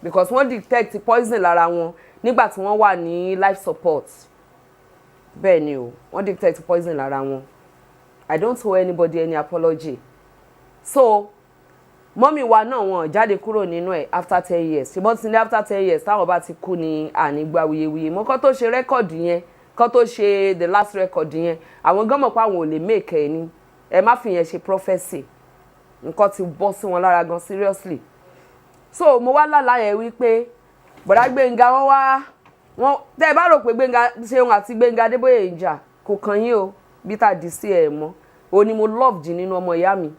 because wọ́n detect poison lára wọn nígbà tí wọ́n wà ní life support. Bẹ́ẹ̀ ni o, wọ́n detect poison lára wọn. I don't owe anybody any apology. So mummy wa náà, wọn jáde kúrò nínú ẹ̀ after 10 years. Ṣùgbọ́n ti ní after 10 years táwọn bá ti kú ní ànígbà wuyewuye mọ́. Kọ́ tó ṣe record yẹn, kọ́ tó ṣe the last record yẹn, àwọn gan mọ̀ pé àwọn ò lè make ẹ̀ ní. Ẹ má fi yẹn ṣe prophecy. Nǹkan ti bọ́ sí wọn lára gan, seriously. So mo wá lálàá yẹn wípé bọ̀dá Gbénga, wọ́n wá wọ́n. Tẹ́ ẹ bá rò pé Gbénga Ṣeun àti Gbénga Adébóyè ń jà, kò kàn yín o. Bí tá a dì sí ẹ̀ mọ́ o ni mo love jù nínú ọmọ ìyá mi.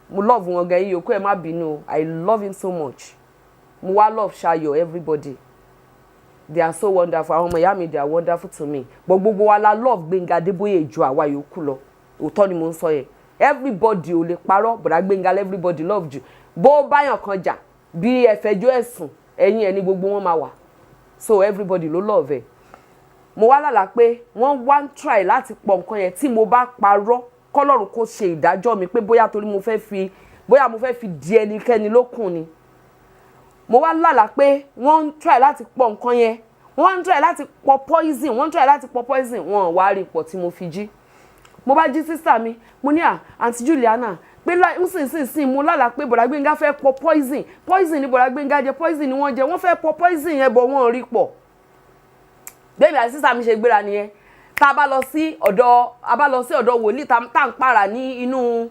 Mo love wọn gan. Yòókù, ẹ má bínú o, I love him so much. Mo wá love Ṣayọ̀, everybody, they are so wonderful. Àwọn ọmọ ìyá mi, they are wonderful to me, but gbogbo wa la love Gbénga Adébóyè ju àwa yòókù lọ. Òótọ́ ni mo ń sọ yẹn. Everybody ò lè parọ́. Bọ̀dá Gbénga, everybody love jù. Bó báyàn kan jà bí ẹ fẹjọ́ ẹ̀sùn, ẹ̀yìn ẹ̀ ní gbogbo wọn máa wà. So everybody ló love ẹ̀. Mo wá lálàá pé wọ́n wá ń try láti pọ̀ nǹkan yẹn. Tí mo bá parọ́, kọ́lọ́run kó ṣe ìdájọ́ mi, pé bóyá torí mo fẹ́ fi bóyá mo fẹ́ fi di ẹnikẹ́ni lókun ni. Mo wá lálàá pé wọ́n ń try láti pọ̀ nǹkan yẹn, wọ́n ń try láti pọ̀ poison, wọ́n ń try láti pọ̀ poison. Wọ́n wá rí pọ̀ tí mo fi jí. Mo bá jí sister mi, mo ní à, Aunty Juliana, pé nsinsinsin mo lálàá pé bọ̀dá Gbénga fẹ́ pọ̀ poison. Poison ni bọ̀dá Gbénga jẹ, poison ni wọ́n jẹ. Wọ́n fẹ́ pọ̀ poison yẹn bọ̀, wọ́n rí pọ̀. Bẹ́ẹ̀ni àti sister mi ṣe gbéra nìyẹn. Tá a bá lọ sí ọ̀dọ̀ a bá lọ sí ọ̀dọ̀ wòlíì tá à ń para ní inú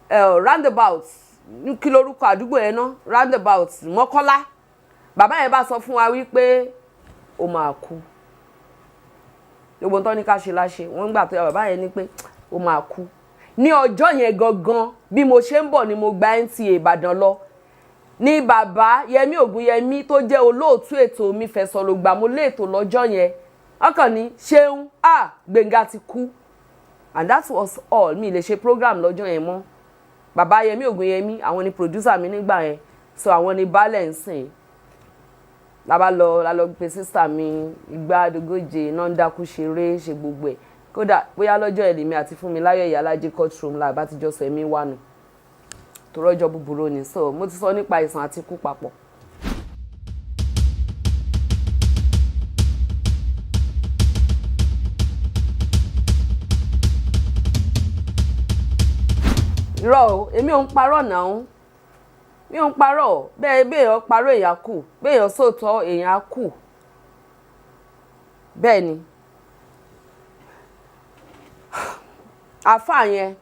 roundabout. Kí lorúkọ àdúgbò yẹn ná? Roundabout Mọ́kọ́lá. Bàbá yẹn bá sọ fún wa wípé ó máa kú. Gbogbo tó ní ká ṣe láṣẹ wọ́n gbà tó yà. Bàbá yẹn ní pé ó máa kú ní ọjọ́ yẹn gangan. Bí mo ṣe ń bọ̀ ni mo gba NTA Ìbàdàn lọ ní bàbá Yẹmí Ògúnyẹmí tó jẹ́ olóòtú ètò mi fẹ̀sọ̀ ló gbà. Mo lé ètò lọ́jọ́ yẹn, ọkàn ní ṣeun, ah, Gbénga ti kú, and that was all. Mi lè ṣe program lọ́jọ́ yẹn mọ́. Bàbá Yẹmí Ògúnyẹmí, àwọn ni producer mi nígbà yẹn, so àwọn ni baálẹ̀ ń sìn. La bá lọ, la lọ pe sister mi ìgbà àdógóje iná ń dákú ṣeré ṣe gbogbo ẹ̀. Kódà bóyá lọ́jọ́ ẹ̀ lèmi àti Fúnmiláyọ̀ Ìyálájé courtroom la bá ti jọ sọ ẹ̀mí wà nù, torí ọjọ́ búburú ni. So mo ti sọ nípa ìsàn àti ikú papọ̀. Irọ́ o, èmi ò ń parọ́ náà, mi ò ń parọ́. Bẹ́ẹ̀ béèyàn parọ́, èèyàn kù. Béèyàn sòótọ́, èèyàn á kù. Bẹ́ẹ̀ ni àáfàá yẹn.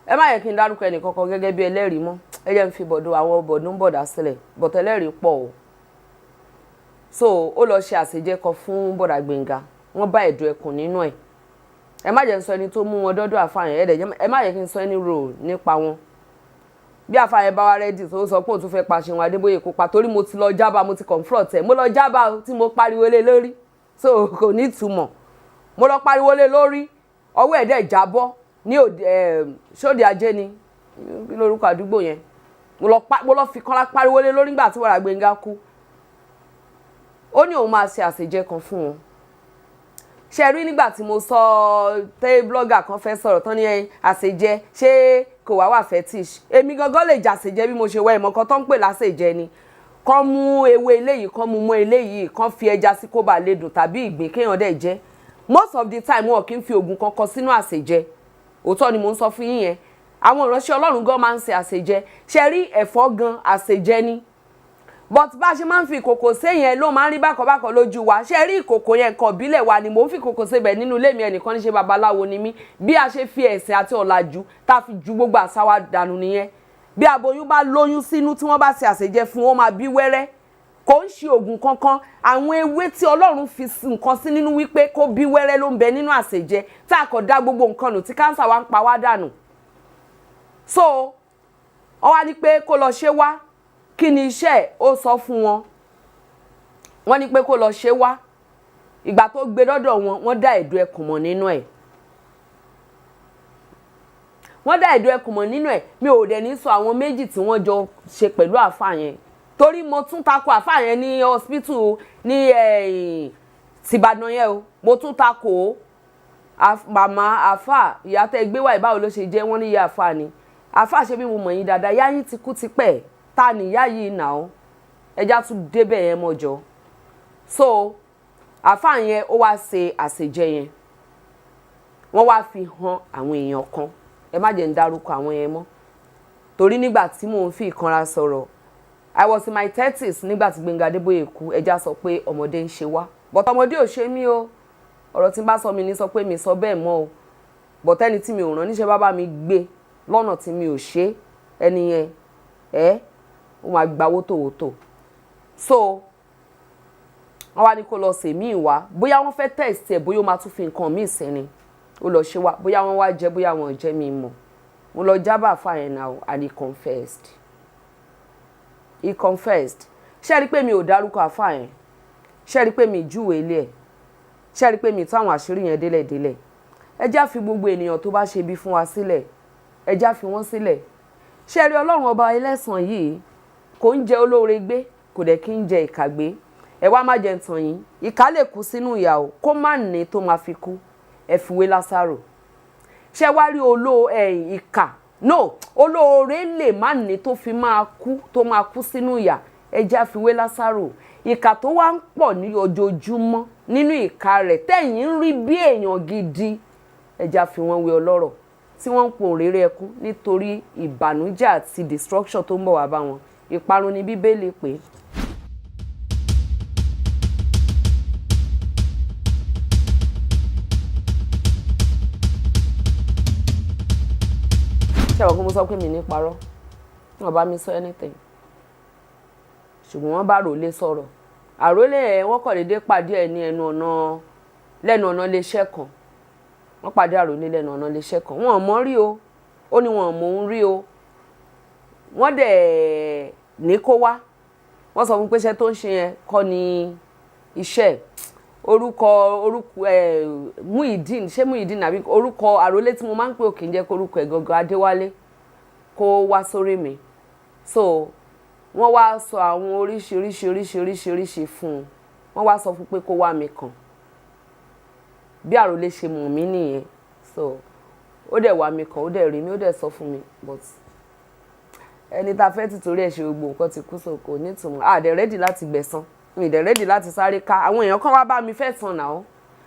Ẹ má yẹ kí n dárúkọ ẹnì kankan gẹ́gẹ́ bí ẹlẹ́rìí mọ́. Ẹ jẹ́ n fi bọ̀dọ̀ àwọn bọ̀dọ̀ ń bọ̀dà sílẹ̀ bọ̀tọ̀. Ẹlẹ́rìí pọ̀ o. So ó lọ ṣe àṣejẹ kan fún bọ̀dà Gbénga, wọ́n bá ẹ̀dùn ẹkùn nínú ẹ̀. Ẹ má jẹ́ n sọ ẹni tó mú wọn dọ́dọ̀ àáfàá yẹn. Ẹ má jẹ́ kí n sọ ẹni rò nípa wọn. Bí àáfàá yẹn bá wá ready tó sọ pé òun tún fẹ́ pa Ṣeun Adébóyè, kó pa, torí mo ti lọ jábà, mo ti confront ẹ̀, mo lọ jábà tí mo pariwo lé lórí, so kò ní ìtumọ̀. Mo lọ pariwo lé lórí, ọwọ́ ẹ̀ dẹ̀ jábọ́ ní òde ṣóde ajé ni, kí lórúkọ àdúgbò yẹn. Mo lọ fi kọ́lá pariwo lé lórí nígbà tí wàrà Gbénga kú. Ó ní òun máa ṣe àṣejẹ kan fún wọn. Ṣe rí nígbà tí mo sọ tẹ́, blogger kan fẹ́ sọ̀rọ̀ tán ní àṣejẹ, ṣé kò wá wà fetish? Èmi gangan lè jàṣejẹ bí mo ṣe wá. Ìmọ̀ kan tó ń pè láṣejẹ ni kán mú ewé eléyìí, kán mú mọ́ eléyìí, kán fi ẹja sí kó bàa lè dùn, tàbí ìgbín, kéèyàn dẹ̀ jẹ. Most of the time, wọn kì í fi oògùn kankan sínú àṣejẹ. Òótọ́ ni mo ń sọ fún yín yẹn. Àwọn ìránṣẹ́ Ọlọ́run gan máa ń ṣe àṣejẹ. Ṣe rí ẹ̀fọ́ gan, àṣejẹ ni, but bá a ṣe máa ń fi ìkòkò sé yẹn ló máa ń rí bákọ̀bákọ̀ lójú wa. Ṣe rí ìkòkò yẹn, nǹkan ìbílẹ̀ wa ni. Mò ń fi ìkòkò sebẹ̀ nínú ilé mi. Ẹnìkan ní ṣe babaláwo ni mí. Bí a ṣe fi ẹ̀sìn àti ọ̀làjú tá a fi ju gbogbo àṣà wa dànù nìyẹn. Bí aboyún bá lóyún sínú, tí wọ́n bá ṣe àṣejẹ fún, ó máa bí wẹ́rẹ́. Kò ń ṣe oògùn kankan. Àwọn ewé tí Ọlọ́run fi nǹkan sí nínú wípé kó bí wẹ́rẹ́ ló ń bẹ nínú àṣejẹ, tá a kò dá gbogbo nǹkan nù, tí cancer wa ń pa wá dànù. So wọ́n wá ní pé kó lọ ṣe wá. Kí ni iṣẹ́ ẹ̀? Ó sọ fún wọn. Wọ́n ní pé kó lọ ṣe wá. Ìgbà tó gbé dọ́dọ̀ wọn, wọ́n dá ẹ̀dùn ẹkùn mọ̀ nínú ẹ̀. Wọ́n dá ẹ̀dùn ẹkùn mọ̀ nínú ẹ̀. Mi ò dẹ̀ ní sọ àwọn méjì tí wọ́n jọ ṣe pẹ̀lú àáfà yẹn, torí mo tún takò àáfà yẹn ní hospital ní tìbàdàn yẹn o. Mo tún takò ó. Màmá àáfà, ìyá tẹ́ gbé wá, ìbáwo ló ṣe jẹ́? Wọ́n ní ìyá àáfà ni. Àáfà, ṣe bí mo mọ̀ yín dáadáa, yá yín ti kú tipẹ́. Ta ni ìyá yìí nà ó? Ẹja tún débẹ̀ yẹn mọ́jọ. So àáfà yẹn, ó wá ṣe àṣejẹ yẹn. Wọ́n wá fi hàn àwọn èèyàn kan. Ẹ má jẹ́ ń dárúkọ àwọn yẹn mọ́, torí nígbà tí mò ń fi ìkanra sọ̀rọ̀, I was in my 30s nígbà tí Gbẹ́ngà Adébóyè kú. Ẹja sọ pé ọmọdé ń ṣe wá, but ọmọdé ò ṣe mí o. Ọ̀rọ̀ tí n bá sọ, mi ní sọ pé mi sọ bẹ́ẹ̀ mọ́ o, but ẹni tí mi ò rán níṣẹ́ bá bá mi gbé lọ́nà tí mi ò ṣe, ẹni yẹn ẹ ó máa gba wótòwótò. So wọ́n wá ní kó lọ sèmí wá. Bóyá wọ́n fẹ́ test ẹ̀, bóyá ó máa tún fi nǹkan míì sí ni. Ó lọ ṣe wá. Bóyá wọ́n wá jẹ, bóyá wọ́n ò jẹ́, mi mọ̀. Mo lọ jábà fáyẹn now, and he confessed, he confessed. Ṣé rí pé mi ò dárúkọ àfà yẹn? Ṣé rí pé mi júwèé ilé ẹ̀? Ṣé rí pé mi tó àwọn àṣírí yẹn délẹ̀délẹ̀? Ẹ já fi gbogbo ènìyàn tó bá ṣe ibi fún wa sílẹ̀. Ẹ já fi wọ́n sílẹ̀. Ṣé rí Ọlọ́run ọba ẹlẹ́sàn yìí, kò ń jẹ olóore gbé, kò dẹ̀ kí ń jẹ ìkà gbé. Ẹ wá má jẹ ń tàn yín, ìkà lè kú sínú ìyà o, kó má ní tó máa fi kú. Ẹ fi wé Lásárò. Ṣé wá rí olóò ẹ̀yìn ìkà no, olóore lè má ní tó fi máa kú, tó máa kú sínú ìyà. Ẹ já fi wé Lásárò. Ìkà tó wá ń pọ̀ ní ojoojúmọ́ nínú ìka rẹ̀ tẹ̀yìn ń rí bí èèyàn gidi, ẹ já fi wọ́n wé ọlọ́rọ̀ tí wọ́n ń pò réré ẹkún nítorí ìbànújẹ́ àti destruction tó ń bọ̀ wá bá wọn. Ìparun ni Bíbélì pé. Ṣé àwọn kó mo sọ pé mi ní parọ́? Wọn bá mi sọ anything, ṣùgbọ́n wọ́n bá àròlé sọ̀rọ̀. Àròlé ẹ̀, wọ́n kàn déédéé pàdé ẹ̀ ní ẹnu ọ̀nà, lẹ́nu ọ̀nà iléeṣẹ́ kan. Wọ́n pàdé àròlé lẹ́nu ọ̀nà iléeṣẹ́ kan. Wọn ò mọ̀ rí o. Ó ní wọn ò mọ̀ òun rí o. Wọ́n dẹ̀ ní kó wá. Wọ́n sọ fún pé iṣẹ́ tó ń ṣe yẹn kọ́ ni iṣẹ́. Orúkọ ẹ̀ Muideen, ṣé Muideen àbí orúkọ àròlé tí mo máa ń pè òkè ń jẹ́ kó orúkọ ẹ̀ gangan, Adéwálé, kó wá sórí mi. So wọ́n wá sọ àwọn oríṣiríṣi oríṣiríṣi oríṣi fún un. Wọ́n wá sọ fún pé kó wá mi kàn. Bí àròlé ṣe mọ̀ mí nìyẹn. So ó dẹ̀ wá mi kàn, ó dẹ̀ rí mi, ó dẹ̀ sọ fún mi. But ẹni tá a fẹ́ tìtorí ẹ̀ ṣe gbogbo nǹkan ti kú, so kò nítumọ̀. A dẹ̀ ready láti gbẹ̀san. Mi dẹ̀ ready láti sáré ká àwọn èèyàn kan wá bá mi fẹ́ san náà.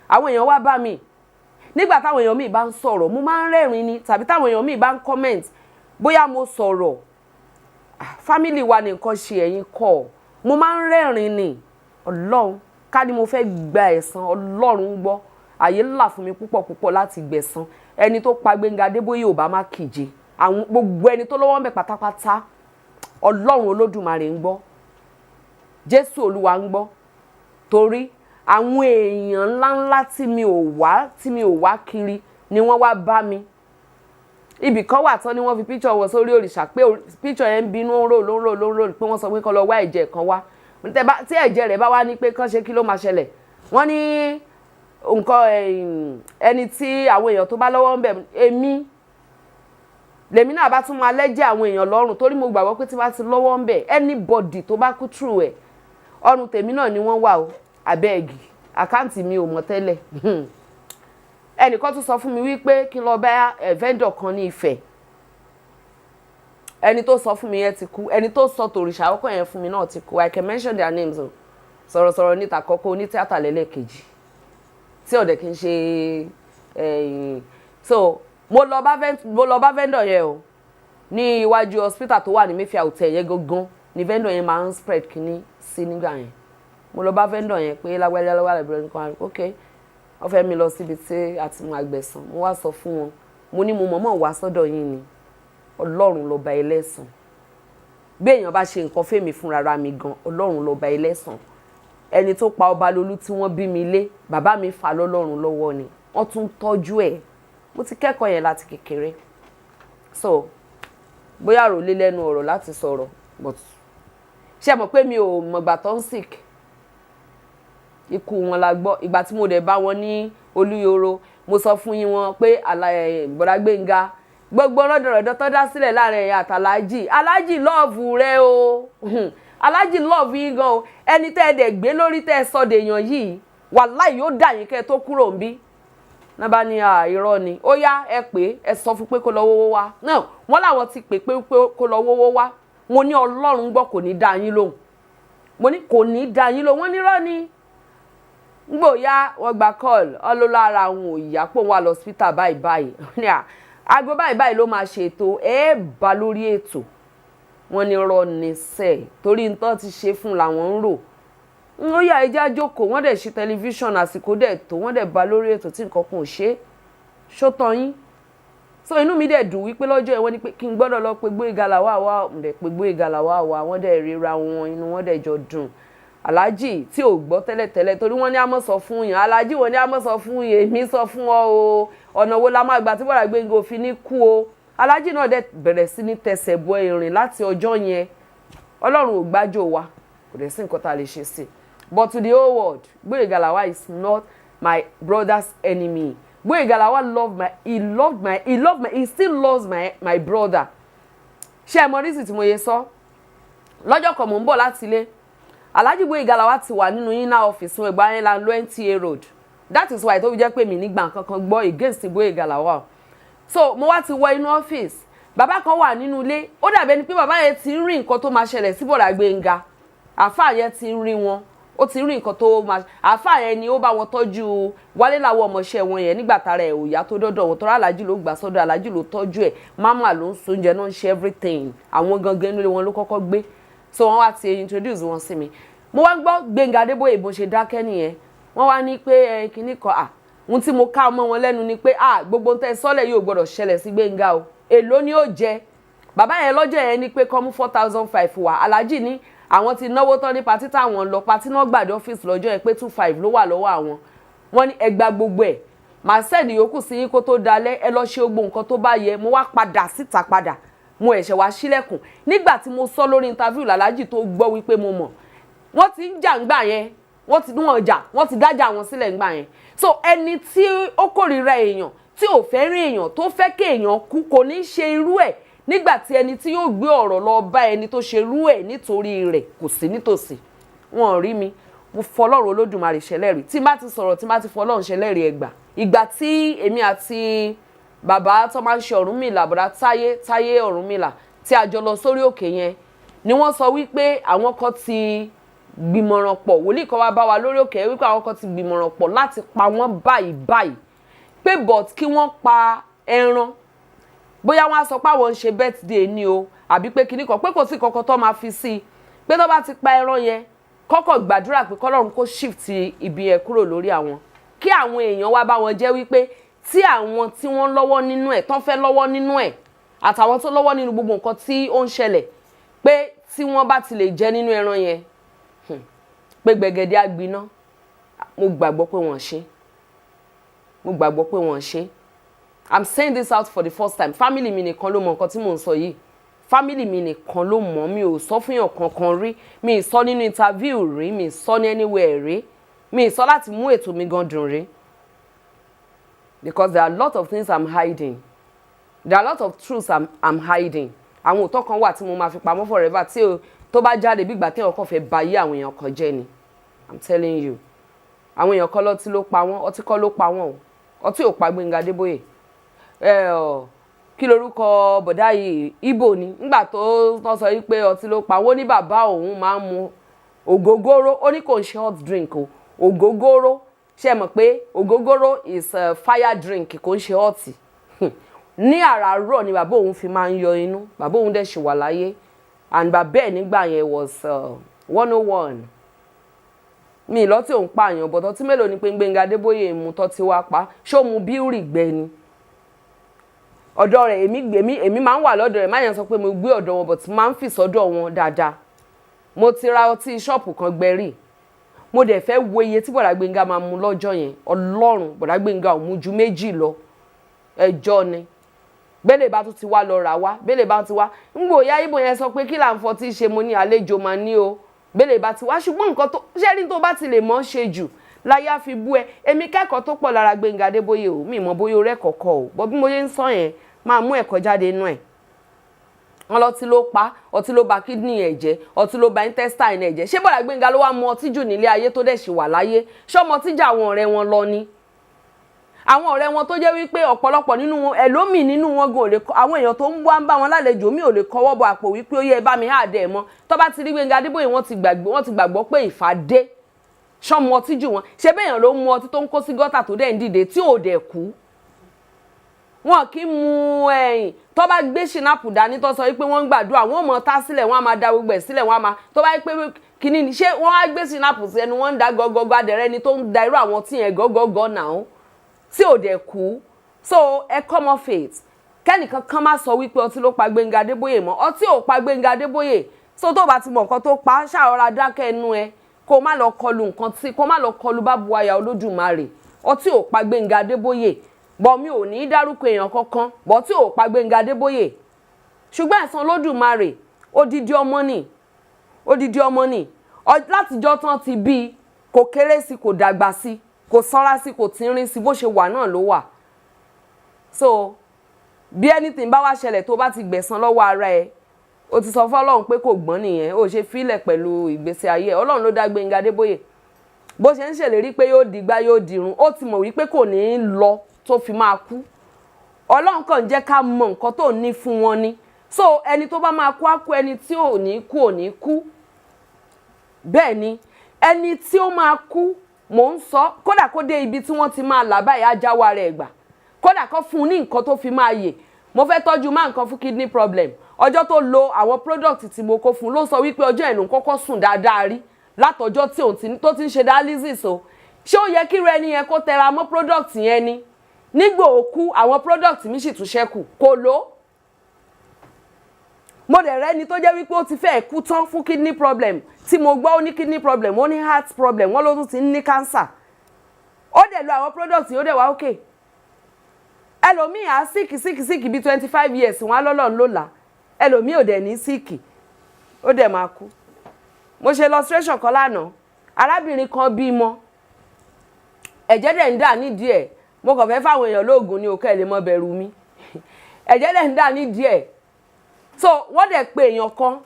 Àwọn èèyàn wá bá mi. Nígbà táwọn èèyàn míì bá ń sọ̀rọ̀, mo máa ń rẹ́rìn ni, tàbí táwọn èèyàn míì bá ń comment bóyá mo sọ̀rọ̀, family wa ní nǹkan ṣe, ẹ̀yin kọ́, mo máa ń rẹ́rìn ni. Ọlọ́run, ká ní mo fẹ́ gba ẹ̀san, Ọlọ́run gbọ́, àyè ńlá fún mi púpọ̀ púpọ̀ láti gbẹ̀san. Ẹni tó pa Gbẹ́ngà Adébóyè ò bá má kíje. Àwọn gbogbo ẹni tó lọ́wọ́ ń bẹ̀ pátápátá, Ọlọ́run Olódùmarè ń gbọ́, Jésù Olúwa ń gbọ́, torí àwọn èèyàn ńláńlá tí mi ò wá kiri ni wọ́n wá bá mi. Ibì kan wà tán ni wọ́n fi picture wọn sórí òrìṣà, pé picture yẹn ń bínú, ó ń rò ló ń rò ló ń rò, pé wọ́n sọ pé kó lọ wá ẹ̀jẹ̀ kan wá. Tí ẹ̀jẹ̀ rẹ̀ bá wá ní pé kán ṣe, kí ló máa ṣẹlẹ̀? Wọ́n ní nǹkan ẹni tí àwọn èèyàn tó bá lọ́wọ́ ń bẹ̀, èmi lèmi náà bá tún máa lẹ́jẹ̀ àwọn èèyàn lọ́rùn, torí mo gbàgbọ́ pé tí bá ti lọ́wọ́ ń bẹ̀, anybody tó bá kú through ẹ̀, ọrùn tèmi náà ni wọ́n wà o. Abeg, account mi ò mọ̀ tẹ́lẹ̀. Ẹnìkan tún sọ fún mi wípé kí n lọ bá vendor kan ní Ifẹ̀. Ẹni tó sọ fún mi yẹn ti kú. Ẹni tó sọ tòrìṣà àkọ́kọ́ yẹn fún mi náà ti kú. I can mention their names o. Sọ̀rọ̀sọ̀rọ̀ níta kọ́kọ́, onítíátà lẹ́lẹ́kejì tí ọ̀dẹ̀ kì í ṣe. So mo lọ bá vendor yẹn o. Ní iwájú hospital tó wà ní Mayfair Hotel yẹn gangan ni vendor yẹn máa ń spread kínní sí nígbà yẹn. Mo lọ bá vendor yẹn pé lágbájá lọ́wọ́ àlẹ́ nǹkan. Ok, wọ́n fẹ́ mi lọ síbi tí a ti máa gbẹ̀san. Mo wá sọ fún wọn, mo ní mo mọ̀ọ́mọ̀ wá sọ́dọ̀ yín ni. Ọlọ́run lọ́ba ẹlẹ́san. Bí èèyàn bá ṣe nǹkan fẹ́mi fúnra mi gan, Ọlọ́run lọ́ba ẹlẹ́san. Ẹni tó pa ọba lolú tí wọ́n bí mi lé, bàbá mi fà lọ́lọ́run lọ́wọ́ ni, wọ́n tún tọ́jú ẹ̀. Mo ti kẹ́kọ̀ọ́ yẹn láti kékeré. So bóyá àròlé lẹ́nu ọ̀rọ̀ láti sọ̀rọ̀, but ṣé ẹ mọ̀ pé mi ò mọ̀gbà tó ń sick? Ikú wọn la gbọ́. Ìgbà tí mo dẹ̀ bá wọn ní Olúyọ̀rọ̀, mo sọ fún yín wọn pé Bọ̀dá Gbénga, gbogbo rọ́dọ̀rọ̀dọ̀ tó dá sílẹ̀ láàrin ẹ̀yà àtàlájì, Alájì love rẹ o, Alájì love yín gan o. Ẹni tẹ́ ẹ dẹ̀ gbé lórí, tẹ́ ẹ sọ dèèyàn yìí, wàláì, yóò dà yín kẹ́ ẹ tó kúrò ń bí. Náà bá ní irọ́ ni. Ó yá, ẹ pé ẹ sọ fún pé kó lọ wówó wá náà. Wọ́n làwọn ti pè pé kó lọ wówó wá. Mo ní Ọlọ́run gbọ́, kò ní dá yín lóhùn. Mo ní kò ní dá yín lóhùn. Wọ́n ní irọ́ ni. Ngbò ya wọ́n gba call ọlọ́lára àwọn òyà pò wà lọ hospital báyìí báyìí ní à aago báyìí báyìí ló máa ṣètò ẹ bá lórí ètò. Wọ́n ní irọ́ ni sẹ́ẹ̀, torí nǹkan ti ṣe fún làwọn ń rò. Ó yá, ẹja jókòó. Wọ́n dẹ̀ ṣe tẹlifíṣàn, àsìkò dẹ̀ tó, wọ́n dẹ̀ bá lórí ètò tí nǹkan kan ò ṣe é ṣótán yín. So inú mi dẹ̀ dùn wípé lọ́jọ́ yẹn, wọ́n ní pé kí n gbọ́dọ̀ lọ pé Gbóyèga Lawal wá. Ń dẹ̀ pé Gbóyèga Lawal wá, wọ́n dẹ̀ ríra wọn, inú wọn dẹ̀ jọ dùn. Aláàjì tí ò gbọ́ tẹ́lẹ̀tẹ́lẹ̀, torí wọ́n ní á mọ̀ sọ fún yàn, aláàjì wọ́n ní á mọ̀ sọ fún yàn, èmi sọ fún ọ o, ọ̀nà wo la máa gbà tí Bọ̀dá Gbénga òfin ní kú o. Aláàjì náà dẹ̀ bẹ̀rẹ̀ sí ní tẹsẹ̀ bọ ìrìn láti ọjọ́ yẹn. Ọlọ́run ò gbájò wa, kò dẹ̀ sí nǹkan tá a lè ṣe sí. But to the whole world, Gbóyèga Lawal is not my brother's enemy. Gbóyèga Lawal love my he loved my he loved my he still loves my brother. Ṣé ẹ mọ reason tí mo yẹ sọ? Lọ́jọ́ kan, mò ń bọ̀ láti ilé, Alhaji Gbóyèga Lawal ti wà nínú inner office wọn. Ìgbà yẹn la ń lo NTA Road. That is why tó fi jẹ́ pé mi nígbà kankan gbọ́ against Gbóyèga Lawal. So mo wá ti wọ inú ọ́fíìsì, bàbá kan wà nínú ilé. Ó dàbí ẹni pé bàbá yẹn ti ń rí nǹkan tó máa ṣẹlẹ̀ sí Bọ̀dá Gbénga. Àáfàá yẹn ti ń rí wọn, ó ti rí nǹkan tó máa. Àáfàá yẹn ni ó bá wọn tọ́jú Wálé làwọn ọmọọṣẹ́ wọn yẹn nígbà tára ẹ̀ ò yá tó dọ́dọ̀ wọn, tọ́ra aláàjì ló gbà sọ́dọ̀, aláàjì ló tọ́jú ẹ̀, máma ló ń sóúnjẹ náà, ń ṣe everything. Àwọn gangan inú ilé wọn ló kọ́kọ́ gbé. So wọ́n wá ti introduce wọn sí mi. Mo wá ń gbọ́ Gbénga Adébóyè. Bó ṣe dákẹ́ nìyẹn. Wọ́n wá ní pé ẹ kinní kan à ohun tí mo ká ọmọ wọn lẹ́nu ni pé à gbogbo ohun tẹ́ sọ́lẹ̀ yóò gbọ́dọ̀ ṣẹlẹ̀ sí Gbénga o. Èló ni ó jẹ bàbá yẹn lọ́jọ́ yẹn? Ní pé kọ́ mú 4,500 wá. Aláàjì ní àwọn ti náwó tán ní party táwọn lọ, party náà gbàdé ọ́fíìsì lọ́jọ́ yẹn, pé 2,500 ló wà lọ́wọ́ àwọn. Wọ́n ní ẹgbà gbogbo ẹ̀, màá send yòókù sí yín kó tó dalẹ̀, ẹ lọ ṣe gbogbo nǹkan tó bá yẹ. Mo wá padà síta padà, mo ẹ̀ṣẹ̀ wá sílẹ̀kùn. Nígbà tí mo sọ lórí interview làlájì tó gbọ́ wípé mo mọ̀ wọ́n ti ń jà ńgbà yẹn. Wọ́n ti wọ́n jà, wọ́n ti dájà wọn sílẹ̀ ńgbà yẹn. So ẹni tí ó kórìíra èèyàn, tí ò fẹ́ rí èèyàn, tó fẹ́ kí èèyàn kú, kò ní ṣe irú ẹ̀ nígbà tí ẹni tí yóò gbé ọ̀rọ̀ lọ bá ẹni tó ṣe irú ẹ̀ nítorí rẹ̀ kò sí nítòsí. Wọn ò rí mi. Mo fọlọ́run Olódùmarè ṣẹlẹ́rìí. Tí n bá ti sọ̀rọ̀, tí n bá ti fọlọ́run ṣẹlẹ́rìí, ẹgbà ìgbà tí èmi àti bàbá tó máa ń ṣe Ọ̀rúnmìlà, bọ̀dá Táyé, Táyé Ọ̀rúnmìlà, tí a jọ lọ sórí òkè yẹn ni wọ́n sọ wípé àwọn kan ti gbìmọ̀ràn pọ̀. Wòlíì kan wá bá wa lórí òkè wípé àwọn kan ti gbìmọ̀ràn pọ̀ láti pa wọ́n báyìí báyìí, pé but kí wọ́n pa ẹran, bóyá wọ́n á sọ pé àwọn ń ṣe birthday ni o, àbí pé kinní kan, pé kò sí kankan tó máa fi sí i, pé tó bá ti pa ẹran yẹn, kọ́kọ́ gbàdúrà pé kọ́lọ́run kó shift ibi yẹn kúrò lórí àwọn, kí àwọn èèyàn wá bá wọn jẹ́ wípé tí àwọn tí wọ́n lọ́wọ́ nínú ẹ̀, tán fẹ́ lọ́wọ́ nínú ẹ̀, àtàwọn tó lọ́wọ́ nínú gbogbo nǹkan tí ó ń ṣẹlẹ̀, pé tí wọ́n bá ti lè jẹ nínú ẹran yẹn, pé gbẹ̀gẹ̀dẹ̀ á gbiná. Mo gbàgbọ́ pé wọ́n ṣe, mo gbàgbọ́ pé wọ́n ṣe. I'm saying this out for the first time. Family mi nìkan ló mọ nǹkan tí mò ń sọ yìí. Family mi nìkan ló mọ̀. Mi ò sọ fún yàn kankan rí, mi ì sọ nínú interview rí, mi ì sọ ní anywhere rí, mi ì sọ láti mú ètò mi gan dùn rí, because there are a lot of things I'm hiding. There are a lot of truths I'm hiding. Àwọn òótọ́ kan wà tí mo máa fi pamọ́ forever, tí o tó bá jáde, bí ìgbà tí èèyàn kàn fẹ́ ba ayé àwọn èèyàn kan jẹ́ ni. I'm telling you, àwọn èèyàn kan lọ́tí ló pa wọ́n. Ọtí kọ́ ló pa wọ́n o. Ọtí ò pa Gbénga Adébóyè. Ẹ ọ kí lorúkọ bọ̀dá yìí? Ibo ni. Nígbà tó tán sọ yìí pé ọtí ló pa wọ́n, ní bàbá òun máa ń mu ògógóró. Ó ní kò ń ṣe hot drink o, ògógóró. Ṣe mọ̀ pé ògógóró is a fire drink, kò ń ṣe hot. Ní àràárọ̀ ni bàbá òun fi máa ń yọ inú. Bàbá òun dẹ̀ ṣì wà láyé, and bàbá ẹ̀ nígbà yẹn was 101. Mi lọ́tí òun pààyàn bọ̀tọ̀ tí mélòó ni pé Gbẹ́ngà Adébóyè mú tọ́ tí wá pa? Ṣó mu bíúrì gbẹ ni? Ọ̀dọ̀ rẹ̀ èmi máa ń wà lọ́dọ̀ rẹ̀. Má yẹn sọ pé mo gbé ọ̀dọ̀ wọn, but máa ń fi sọ́dọ̀ wọn dáadáa. Mo ti ra ọtí ṣọ́ọ̀pù kan gbẹ̀rì. Mo dẹ̀ fẹ́ wo iye tí Bọ̀dá Gbénga máa mu lọ́jọ́ yẹn. Ọlọ́run, Bọ̀dá Gbénga ò mu ju méjì lọ. Ẹjọ́ ni bẹ́lẹ̀ bá tún ti wá lọ rà wá, bẹ́lẹ̀ bá ti wá ń gbòòyà ibo yẹn sọ pé kí là ń fọtí ṣe. Mo ní àlejò máa ní o, bẹ́lẹ̀ bá ti wá. Ṣùgbọ́n nǹkan tó ṣé rí, tó bá ti lè mọ́ ṣe jù láyé á fi bú ẹ. Èmi kẹ́kọ̀ọ́ tó pọ̀ lára Gbénga Adébóyè o. Mi mọ̀ bóyá o rẹ́ kọ̀ọ̀kọ̀ o, bọ́ bí mo ṣe ń sọ yẹn, máa mú ẹ̀kọ́ jáde inú ẹ̀. Wọn lọtí ló pa, ọtí ló ba kidney ẹ̀ jẹ́, ọtí ló ba intestine ẹ̀ jẹ́. Ṣé Bọ̀dá Gbénga ló wá mu ọtí jù nílé ayé tó dẹ̀ ṣì wà láyé? Ṣọmọ tíjà àwọn ọ̀rẹ́ wọn lọ ni? Àwọn ọ̀rẹ́ wọn tó jẹ́ wípé ọ̀pọ̀lọpọ̀ nínú wọn, ẹlòmíì nínú wọn gan ò lè àwọn èèyàn tó ń wá ń bá wọn lálejò mi ò lè kọwọ́ bọ àpò wípé ó yẹ ẹ bá mi háàdẹ̀ mọ́. Tó bá ti rí Gbénga Adébóyè, wọ́n ti gbàgbé, wọ́n ti gbàgbọ́ pé ìfà dé. Ṣọmọ ọtí jù wọn? Ṣé bẹ́ẹ̀yàn ló mu ọtí tó ń kó sí gọ́tà tó dẹ̀ ń dìde tí ò dẹ̀ kú? Wọn kì í mu ẹ̀yìn. Tó bá gbé ṣìnápù dání, tó sọ wípé wọ́n ń gbàdúrà, wọ́n mọ̀ tá sílẹ̀, wọ́n á máa da gbogbo ẹ̀ sílẹ̀, wọ́n á máa tó bá yẹ pé kínní ni. Ṣé wọ́n á gbé ṣìnápù sí ẹnu, wọ́n ń da gọ́gọ́gọ́ adẹ̀rẹ́ ni tó ń da irú àwọn tí yẹn gọ́gọ́gọ́ náà tí ò dẹ̀ kú? So ẹ come off it. Kẹ́nìkan kan má sọ wípé ọtí ló pa Gbénga Adébóyè mọ́. Ọtí ò pa Gbénga Adébóyè. So tó bá ti mọ̀ nǹkan tó pa, ṣàrọ̀ra dákẹ́ ẹnu ẹ, kó má lọ kọlu nǹkan tí kó má lọ kọlu bá bu aya Olódùmarè. Ọtí ò pa Gbénga Adébóyè. Bọ̀ mi ò ní í dárúkọ èèyàn kankan bọ̀ tí ò pa Gbénga Adébóyè. Ṣùgbọ́n ẹ̀san Olódùmarè, odidi ọmọ ni, odidi ọmọ ni. Látijọ́ tán ti bí i, kò kéré sí, kò dàgbà sí, kò sanra sí, kò tínrín sí, bó ṣe wà náà ló wà. So bí anything bá wá ṣẹlẹ̀, tó bá ti gbẹ̀san lọ́wọ́ ara ẹ̀, o ti sọ fọlọ́run pé kò gbọ́n nìyẹn. Ó ṣe fílẹ̀ pẹ̀lú ìgbésí ayé ẹ̀. Ọlọ́run ló dá Gbénga Adébóyè. Bó ṣe ń ṣèlérí pé yóò dìgbà, yóò dìrun, ó ti mọ̀ wípé kò ní í lọ tó fi máa kú. Ọlọ́run kàn jẹ́ ká mọ nǹkan tó ní fún wọn ni. So ẹni tó bá máa kú á kú, ẹni tí ò ní kú ò ní kú. Bẹ́ẹ̀ ni, ẹni tí ó máa kú, mò ń sọ, kódà kó dé ibi tí wọ́n ti máa là báyìí, á jáwọ́ ara ẹ̀ gbà. Kódà kó fún un ní nǹkan tó fi máa yè. Mo fẹ́ tọ́jú má nǹkan fún kidney problem. Ọjọ́ tó lo àwọn product tí mo kó fún un, ló sọ wípé ọjọ́ ẹ̀ ló ń kọ́kọ́ sùn dáadáa rí látọjọ́ tí òun tó ti ń ṣe dialysis o. Ṣé ó yẹ kí irú ẹni yẹn kó tẹra mọ́ product yẹn ni? Nígbà òkú, àwọn product mi sì tún ṣẹ́kù, kò lò. Mo dẹ̀ rẹ́ni tó jẹ́ wípé ó ti fẹ́ẹ̀ kú tán fún kidney problem tí mo gbọ́. Ó ní kidney problem, ó ní heart problem, wọ́n ló tún ti ń ní cancer. Ó dẹ̀ lo àwọn product yìí, ó dẹ̀ wá okay. Ẹlòmíì á sick, sick, sick bíi 25 years, wọn á lọ́lọ́run ló là. Ẹlòmíì ò dẹ̀ ní sick, ó dẹ̀ máa kú. Mo ṣe illustration kan lánàá. Arábìnrin kan bímọ, ẹ̀jẹ̀ dẹ̀ ń dà nídìí ẹ̀. Mo kàn fẹ́ fáwọn èèyàn lóògùn ní òkè lè mọ bẹ̀rù mi. Ẹ̀jẹ̀ dẹ̀ ń dà nídìí ẹ̀. So wọ́n dẹ̀ pe èèyàn kan,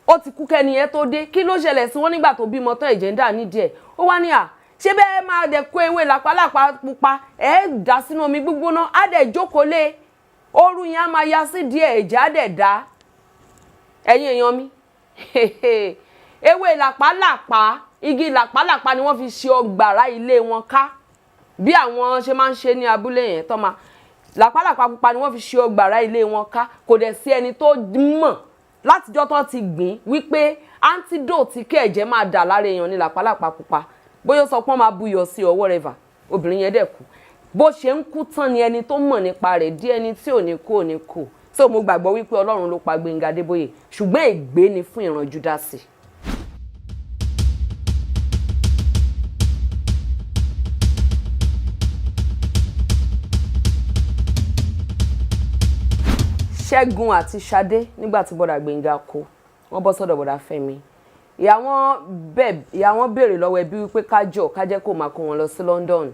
ó ti kú kẹ́ni yẹn tó dé. Kí ló ṣẹlẹ̀ sí wọn nígbà tó bímọ tán, ẹ̀jẹ̀ ń dà nídìí ẹ̀? Ó wá ní à ṣé bẹ́ẹ̀ máa dẹ̀ kó ewé làpálàpá pupa, ẹ̀ dà sínú omi gbígbóná, á dẹ̀ jókòó lé ooru yẹn, á máa ya sí díẹ̀, ẹ̀jẹ̀ á dẹ̀ dá. Ẹ̀yin èèyàn mi, ewé làpálàpá, igi làpálàpá ni wọ́n fi ṣe ọgbàrá ilé wọn ká, bí àwọn ṣe máa ń ṣe ní abúlé yẹn tó máa. Làpálàpá pupa ni wọ́n fi ṣe ọgbàrá ilé wọn ká. Kò dẹ̀ sí ẹni tó mọ̀ látijọ́ tó ti gbìn wípé antidote kí ẹ̀jẹ̀ máa dà lára èèyàn ní làpálàpá pupa. Bóyá ó sọ pé wọ́n máa buyọ̀ sí ọwọ́ rẹ̀fà. Obìnrin yẹn dẹ̀ kú. Bó ṣe ń kú tán ni ẹni tó mọ̀ nípa rẹ̀ dí. Ẹni tí ò ní kú ò ní kú. So mo gbàgbọ́ wípé Ọlọ́run ló pa Gbénga Adébóyè, ṣùgbọ́n ègbé ni fún ìran Júdásì. Ṣẹ́gun àti Ṣadé, nígbà tí bọ́dà Gbénga kú, wọ́n bọ́ sọ́dọ̀ bọ́dà Fẹ́mi. Ìyá wọn bẹ̀, ìyá wọn béèrè lọ́wọ́ ẹbí wípé kájọ kájẹ́ kó máa kó wọn lọ sí London.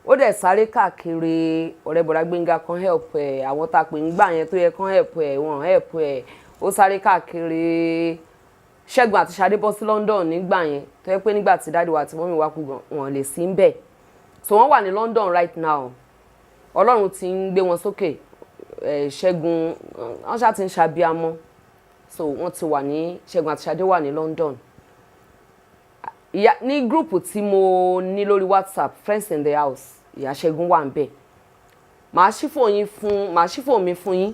Ó dẹ̀ sáré káàkiri. Ọ̀rẹ́ bọ́dà Gbénga kan help ẹ̀, àwọn tá a pè ń gbà yẹn tó yẹ kan help ẹ̀, wọ́n help ẹ̀. Ó sáré káàkiri. Ṣẹ́gun àti Ṣadé bọ́ sí London nígbà yẹn, tó yẹ pé nígbà tí daddy wa àti mummy wa kú gan, wọn lè sí ń bẹ̀. So wọ́n wà ní London right now. Ọlọ́run ti ń gbé wọn sókè. Ṣẹ́gun, wọ́n ṣáà ti ń ṣàbíamọ́. So wọ́n ti wà ní, Ṣẹ́gun àti Ṣadé wà ní London. Ìyá ní group tí mo ní lórí WhatsApp, Friends in the House, ìyá Ṣẹ́gun wà ń bẹ̀. Màá ṣí fóònù yín fún, màá ṣí fóònù mi fún yín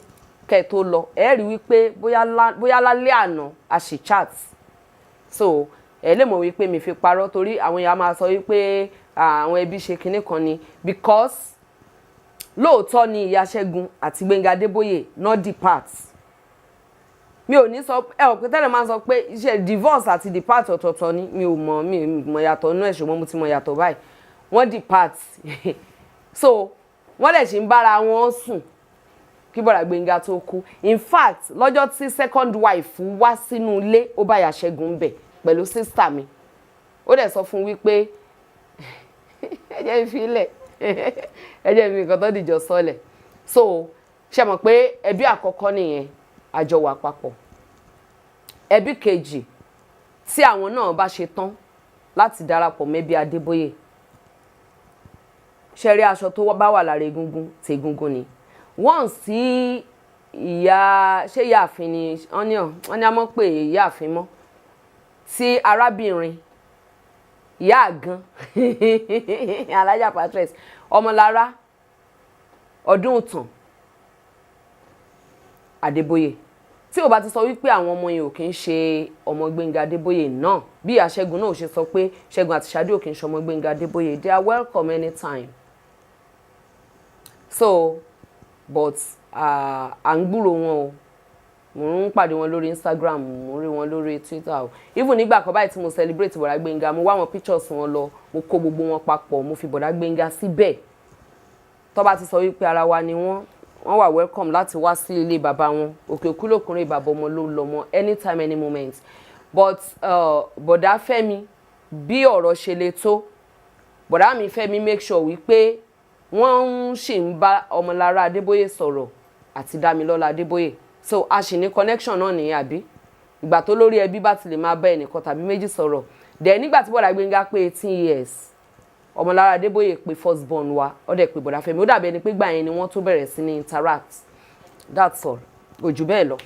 kẹ́ ẹ tó lọ. Ẹ rí wípé bóyá lálẹ́ àná a ṣì chat. So ẹ lè mọ̀ wípé mi fi parọ́, torí àwọn èèyàn máa sọ wípé àwọn ẹbí ṣe kinní kan ni, because lóòótọ́ ni ìyá Ṣẹ́gun àti Gbẹ́ngà Adébóyè not depart. Mi ò ní sọ ẹ ò pé tẹ́lẹ̀ máa ń sọ pé iṣẹ́ divorce àti depart ọ̀tọ̀ọ̀tọ̀ ni. Mi ò mọ̀, mi ò mọ̀ yàtọ̀ nínú ẹ̀, ṣùgbọ́n mo ti mọ̀ yàtọ̀ báyìí. Wọ́n depart, so wọ́n lè ṣì ń bára wọn sùn kí bọ̀dà Gbẹ́ngà tó kú. In fact, lọ́jọ́ tí second wife wá sínú ilé, ó bá ìyá Ṣẹ́gun bẹ̀ pẹ̀lú sister mi. Ó dẹ̀ sọ fún wípé ẹ jẹ́ n fi ilẹ̀, ẹ jẹ́ fi nǹkan tó dìjọ sọ́lẹ̀. So ṣe mọ̀ pé ẹbí àkọ́kọ́ nìyẹn, àjọ wà papọ̀. Ẹbí kejì, tí àwọn náà bá ṣe tán láti darapọ̀ mẹ́bí Adébóyè, ṣe rí aṣọ tó bá wà lára egungun tí egungun ni. Once tí ìyá, ṣé ìyáàfin ni wọ́n ní, wọ́n ní a mọ̀ pé ìyáàfin mọ́, tí arábìnrin ìyá àgàn Alájà Patrice Ọmọlára ọdún ìtàn Adébóyè, tí ò bá ti sọ wípé àwọn ọmọ yẹn ò kí ń ṣe ọmọ Gbẹ́ngà Adébóyè náà, bí ìyá Ṣẹ́gun náà ò ṣe sọ pé Ṣẹ́gun àti Ṣadé ò kí ń ṣe ọmọ Gbẹ́ngà Adébóyè, they are welcome anytime. So but à ń gbúrò wọn o. Mo ń pàdé wọn lórí Instagram, mo ń rí wọn lórí Twitter o. Even nígbà kan báyìí tí mo celebrate bọ̀dá Gbẹ́ngà, mo wá àwọn pictures wọn lọ, mo kó gbogbo wọn papọ̀, mo fi bọ̀dá Gbẹ́ngà síbẹ̀. Tó bá ti sọ wípé ara wa ni wọ́n, wọ́n wà welcome láti wá sí ilé bàbá wọn. Òkè òkú lòkùnrin bàbá, ọmọ ló lọ mọ, anytime, any moment. But bọ̀dá Fẹ́mi, bí ọ̀rọ̀ ṣe le tó, bọ̀dá mi Fẹ́mi make sure wípé wọ́n ń ṣì ń bá Ọmọlára Adébóyè sọ̀rọ̀ àti Dámilọ́lá Adébóyè. So a sì ní connection náà nìyẹn, àbí ìgbà tó lórí ẹbí bá ti lè máa bá ẹnìkan tàbí méjì sọ̀rọ̀. Then nígbà tí bọ̀dá Gbénga pé 18 years, Ọmọlára Adébóyè pé first born wa, ó dẹ̀ pé bọ̀dá Fẹ́mi. Ó dàbí ẹni pé gbà yẹn ni wọ́n tó bẹ̀rẹ̀ sí ní interact. That's all, kò jù bẹ́ẹ̀ lọ.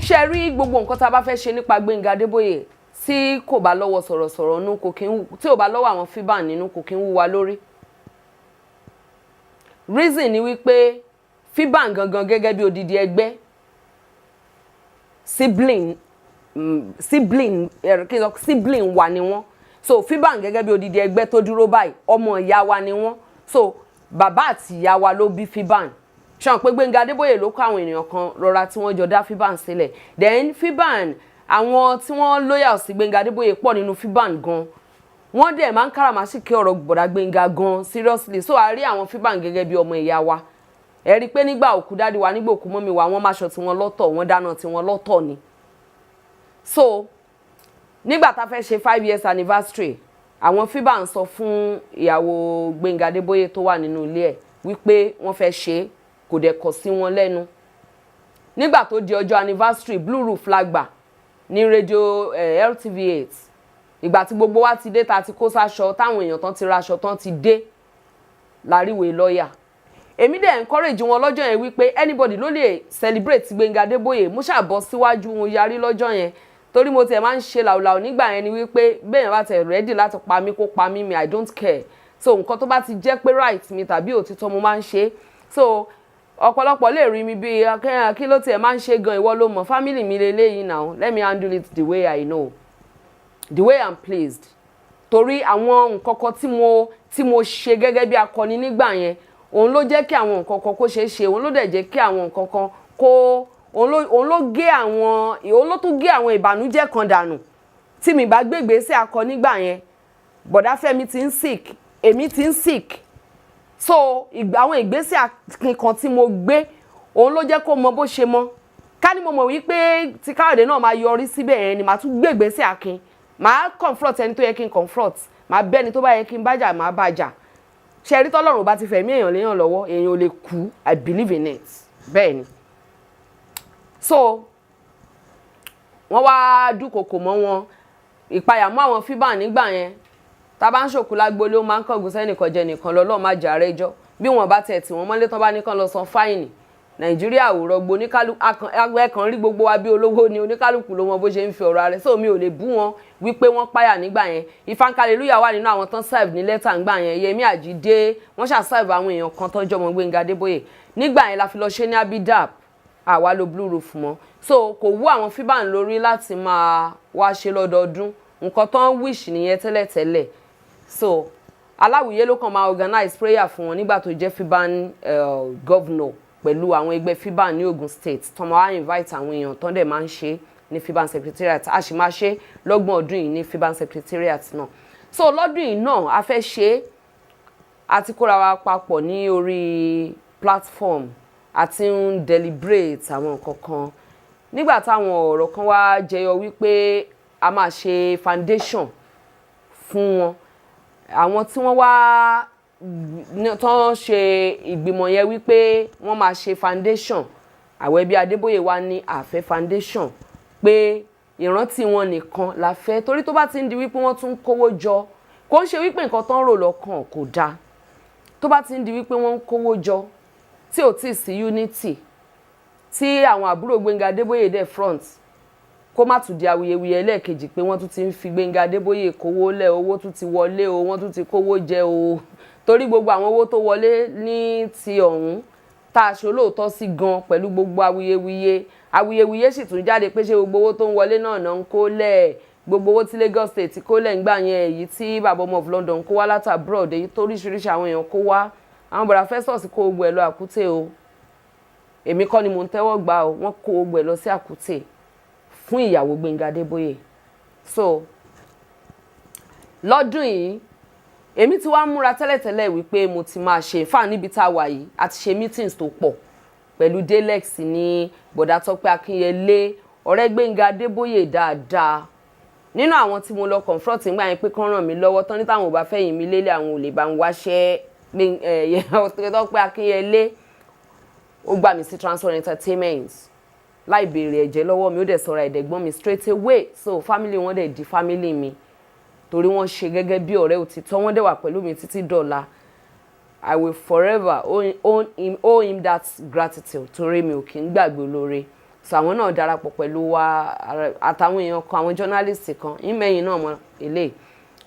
Ṣe rí gbogbo nǹkan tá a bá fẹ́ ṣe nípa Gbénga Adébóyè, tí kò bá lọ́wọ́ sọ̀rọ̀sọ̀rọ̀ nú, kò kí ń, tí ò bá lọ́wọ́ àwọn FIBAN nínú, kò kí ń wúwa lórí. Reason ni wípé FIBAN gangan gẹ́gẹ́ bí odidi ẹgbẹ́, sibling, kí n sọ, sibling wa ni wọ́n. So FIBAN gẹ́gẹ́ bí odidi ẹgbẹ́ tó dúró báyìí, ọmọ ìyá wa ni wọ́n. So bàbá àti ìyá wa ló bí FIBAN. Ṣe pé Gbénga Adébóyè ló kó àwọn ènìyàn kan rọra tí wọ́n jọ dá FIBAN sílẹ̀. Then FIBAN, àwọn tí wọ́n loyal sí Gbénga Adébóyè pọ̀ nínú FIBAN gan. Wọ́n dẹ̀ máa ń káràmásìkí ọ̀rọ̀ bọ̀dá Gbénga gan, seriously. So a rí àwọn FIBAN gẹ́gẹ́ bí ọmọ ìyá wa. Ẹ rí i pé nígbà òkú daddy wa, nígbà òkú mummy wa, wọ́n máṣọ tiwọn lọ́tọ̀, wọ́n dáná tiwọn lọ́tọ̀ ni. So nígbà tá a fẹ́ ṣe 5 years anniversary, àwọn FIBAN sọ fún ìyàwó Gbénga Adébóyè tó wà nínú ilé ẹ̀ wípé wọ́n fẹ́ ṣe é. Kò dẹ̀ kọ̀ sí wọn lẹ́nu. Nígbà tó di ọjọ́ anniversary, Blue Roof la gbà ní rédíò LTV 8. Ìgbà tí gbogbo wa ti dé, ta ti kó sáṣọ, táwọn èèyàn tán ti raṣọ tán ti dé, láríwèé lọ́ọ̀yà. Èmi dẹ̀ encourage wọn lọ́jọ́ yẹn wípé anybody ló lè celebrate Gbénga Adébóyè. Mo ṣàbọ̀ síwájú wọn yarí lọ́jọ́ yẹn, torí mo tiẹ̀ máa ń ṣe làwùlàwù nígbà yẹn ni wípé bẹ́ẹ̀ bá tẹ̀ ready láti pa mí, kó pa mí mi, I don't care. So nǹkan tó bá ti jẹ́ pé right mi tàbí òtítọ́, mo máa ń ṣe. So ọ̀pọ̀lọpọ̀ lè rí mi bíi kí ló tiẹ̀ máa ń ṣe gan, ìwọ ló mọ̀ family mi leléyìí. Now let me handle it the way I know, the way I'm pleased, torí àwọn nǹkan kan tí mo ṣe gẹ́gẹ́ bí akọni nígbà yẹn, òun ló jẹ́ kí àwọn nǹkan kan kó ṣeé ṣe, òun ló dẹ̀ jẹ́ kí àwọn nǹkan kan kó òun ló gé àwọn, òun ló tún gé àwọn ìbànújẹ́ kan dànù. Tí mi bá gbégbé sí akọ nígbà yẹn, bọ̀dá Fẹ́mi ti ń sick, èmi ti ń sick. So àwọn ìgbésẹ̀ akin kan tí mo gbé, òun ló jẹ́ kó mọ bó ṣe mọ. Ká ní mo mọ̀ wípé tí Káyọ̀dé náà máa yọrí síbẹ̀ yẹn ni, màá tún gbé ìgbésẹ̀ akin, màá confront ẹni tó yẹ kí n confront, màá bẹ́ni tó bá yẹ kí n bájà, màá bájà. Ṣe rí, tọ́lọ́run bá ti fẹ̀mí èèyàn léèyàn lọ́wọ́, èèyàn ò lè kú. I believe in it. Bẹ́ẹ̀ ni. So wọ́n wá dúnkokò mọ́ wọn, ìpayà mọ́ àwọn FIBAN nígbà yẹn. Tá a bá ń ṣòkú lágbólé, ó máa ń kángun sẹ́nìkan jẹ nìkan lọ. Lọ́ọ́ má jà rẹ́jọ́ bí wọ́n bá tẹ̀ tí wọ́n mọ́lé tán, bá ní kán lọ san fine. Nàìjíríà ò rọgbọ. Oníkálukú ẹkàn rí gbogbo wa bí olówó ni, oníkálukú ló mọ bó ṣe ń fi ọ̀rọ̀ rẹ̀. So mi ò lè bú wọn wípé wọ́n páyà nígbà yẹn. Ìfankaleluya wà nínú àwọn tán serve ní lẹ́tà ńgbà yẹn. Yẹmí Àjídé, wọ́n ṣà serve àwọn èèyàn kan tọ́jú ọmọ Gbẹ́ngà Adébóyè nígbà yẹn. La fi lọ ṣe ní Abidab, àwa lo Blue Roof mọ́. So kò wú àwọn FIBAN lórí láti máa wá ṣe lọ́dọọdún. Nǹkan tán wish nìyẹn tẹ́lẹ̀tẹ́lẹ̀. So Aláwìyé ló kàn máa organize prayer fún wọn nígbà tó jẹ́ FIBAN governor pẹ̀lú àwọn ẹgbẹ́ FIBAN ní Ogun State, tó máa wá invite àwọn èèyàn tó dẹ̀ máa ń ṣe ní FIBAN secretariat. A sì máa ṣe lọ́gbọ̀n ọdún yìí ní FIBAN secretariat náà. So lọ́dún yìí náà, a fẹ́ ṣe é. A ti kóra wa papọ̀ ní orí platform, a ti ń deliberate àwọn nǹkan kan nígbà táwọn ọ̀rọ̀ kan wá jẹyọ wípé a máa ṣe foundation fún wọn. Àwọn tí wọ́n wá tó ń ṣe ìgbìmọ̀ yẹn wípé wọ́n máa ṣe foundation, àwọn ẹbí Adébóyè wa ní àfẹ́ foundation, pé ìrántí wọn nìkan la fẹ́, torí tó bá ti ń di wípé wọ́n tún ń kówó jọ, kò ń ṣe wípé nǹkan tó ń rò lọ́kàn kò dáa. Tó bá ti ń di wípé wọ́n ń kówó jọ tí ò tí ì sí unity, tí àwọn àbúrò Gbẹ́ngà Adébóyè dẹ̀ front, kó má tún di awuyewuye ẹlẹ́ẹ̀kejì pé wọ́n tún ti ń fi Gbẹ́ngà Adébóyè kówó lẹ̀, owó tún ti wọlé o, wọ́n tún ti kówó jẹ o. Torí gbogbo àwọn owó tó wọlé ní ti ọ̀hún tá a ṣe olóòótọ́ sí gan, pẹ̀lú gbogbo awuyewuye, awuyewuye sì tún jáde pé ṣé gbogbo owó tó ń wọlé náà náà ń kó lẹ̀? Gbogbo owó tí Lagos State kó lẹ̀ ń gbà yẹn, èyí tí bàbá ọmọ of London kó wá láti abroad, èyí tó oríṣiríṣi àwọn èèyàn kó wá, àwọn bọ̀dà Festus kó gbogbo ẹ̀ lọ Àkútè o. Èmi kọ́ ni mò ń tẹ́wọ́ gbà o. Wọ́n kó gbogbo ẹ̀ lọ sí Àkútè fún ìyàwó Gbẹ́ngà Adébóyè. So lọ́dún yìí, èmi ti wá múra tẹ́lẹ̀tẹ́lẹ̀ wípé mo ti máa ṣe fáà níbi tá a wà yìí. A ti ṣe meetings tó pọ̀ pẹ̀lú Delex ní bọ̀dá Tọ́pẹ́ Akínyẹlé, ọ̀rẹ́ Gbẹ́ngà Adébóyè dáadáa. Nínú àwọn tí mo lọ confront nígbà yẹn pé kán ràn mí lọ́wọ́, tán ní táwọn ò bá fẹ̀yìn mi lélẹ̀, àwọn ò lè bá ń wáṣẹ́. Tọ́pẹ́ Akínyẹlé, ó gbà mí sí Transworld Entertainment láì béèrè ẹ̀jẹ̀ lọ́wọ́ mi. Ó dẹ̀ sọ̀rọ̀ ẹ̀dẹ̀gbọ́n mi straight away. So family wọn dẹ̀ di family mi, torí wọ́n ṣe gẹ́gẹ́ bí ọ̀rẹ́ òtítọ́. Wọ́n dẹ̀ wà pẹ̀lú mi títí dọ̀la. I will forever owe him that gratitude, torí mi ò kí ń gbàgbé olóore. So àwọn náà darapọ̀ pẹ̀lú wa àtàwọn èèyàn kan, àwọn journalist kan ìmẹ̀yìn náà mọ eléyìí.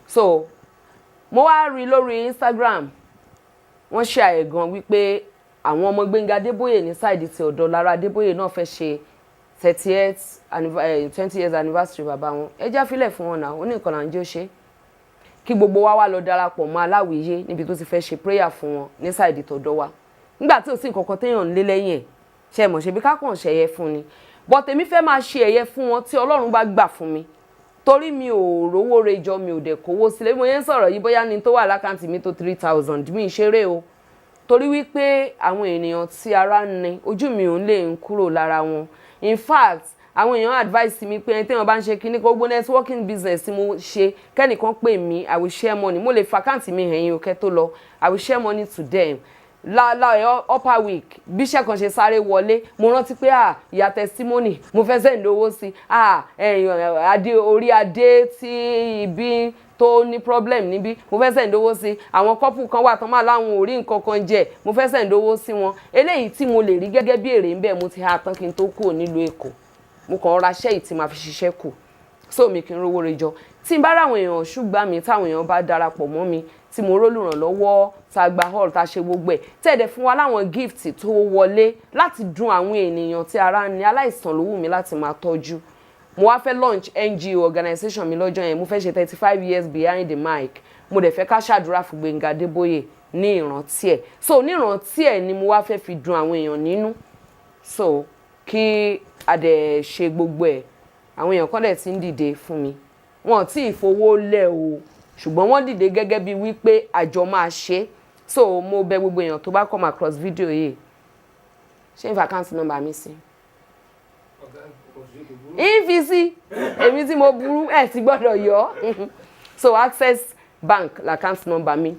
So mo wá rí lórí Instagram, wọ́n ṣe àyẹ̀gàn wípé àwọn ọmọ Gbẹ́ngà Adébóyè ní side ti ọ̀dọ̀ Lára Adébóyè náà fẹ́ ṣe 38, 20 years anniversary bàbá wọn. Ẹ já fílẹ̀ fún wọn náà, ó ní nǹkan là ń jẹ́ ó ṣe. Kí gbogbo wa wá lọ darapọ̀ mọ́ Aláwìyé níbi tó ti fẹ́ ṣe prayer fún wọn ní side tọ̀dọ̀ wa, nígbà tí ò sí nǹkan kan téèyàn ń lé lẹ́yìn ẹ̀. Ṣe mọ̀ ṣe bí ká kàn ṣẹ̀yẹ fún ni? But èmi fẹ́ máa ṣe ẹ̀yẹ fún wọn tí Ọlọ́run bá gbà fún mi, torí mi ò rówó rejọ, mi ò dẹ̀ kówó sílẹ̀. Bí mo yẹn ń sọ̀rọ̀ yìí, bóyá ni tó wà l'account mi tó 3,000. Mi ṣeré o, torí wípé àwọn ènìyàn tí ara ń ní, ojú mi ò lè ń kúrò lára wọn. In fact, àwọn èèyàn advice mi pé ẹni tí wọn bá ń ṣe kíní, gbogbo networking business tí mo ṣe, kẹ́nìkan pè mí, I will share money. Mo lè fa account mi hàn yín o kẹ́ tó lọ. I will share money to them. La upper week, bí iṣẹ́ kan ṣe sáré wọlé, mo rántí pé, ah, ìyá testimony, mo fẹ́ send owó sí, ah, adé orí adé tí ibi tó ní problem níbí, mo fẹ́ send owó sí. Àwọn couple kan wà tán máa láwọn ò rí nǹkan kan jẹ, mo fẹ́ send owó sí wọn. Eléyìí tí mo lè rí gẹ́gẹ́ bí èrè ń bẹ̀, mo ti ha tán kí n tó kúrò nílùú Èkó. Mo kàn ra iṣẹ́ yìí tí màá fi ṣiṣẹ́ kù. So mi kì í rówó rejọ. Tí n bá ráwọn èèyàn ṣùgbọ́n mi, táwọn èèyàn bá darapọ̀ mọ́ mi, tí mo rólùrànlọ́wọ́, tá a gba hall, tá a ṣe gbogbo ẹ̀, tẹ̀dẹ̀ fún wa láwọn gift tó wọlé láti dùn àwọn ènìyàn tí ara ń ní, aláìsàn ló wù mí láti máa tọ́jú. Mo wá fẹ́ launch NGO organization mi lọ́jọ́ yẹn. Mo fẹ́ ṣe 35 years behind the mic. Mo dẹ̀ fẹ́ ká ṣàdúrà fún Gbẹ́ngà Adébóyè ní ìrántí ẹ̀. So ní ìrántí ẹ̀ ni mo wá fẹ́ fi dùn àwọn èèyàn nínú. So kí a dẹ̀ ṣe gbogbo ẹ̀, àwọn èèyàn kan dẹ̀ ti ń dìde fún mi. Wọn ò tí ì fowó lẹ̀ o, ṣùgbọ́n wọ́n dìde gẹ́gẹ́ bíi wípé àjọ máa ṣe. So mo bẹ̀ gbogbo èèyàn tó bá come across video yìí, ṣé n fa account number mi sí? Ìfi sí èmi tí mo burú ẹ̀ ti gbọ́dọ̀ yọ. So Access Bank l'account number mi,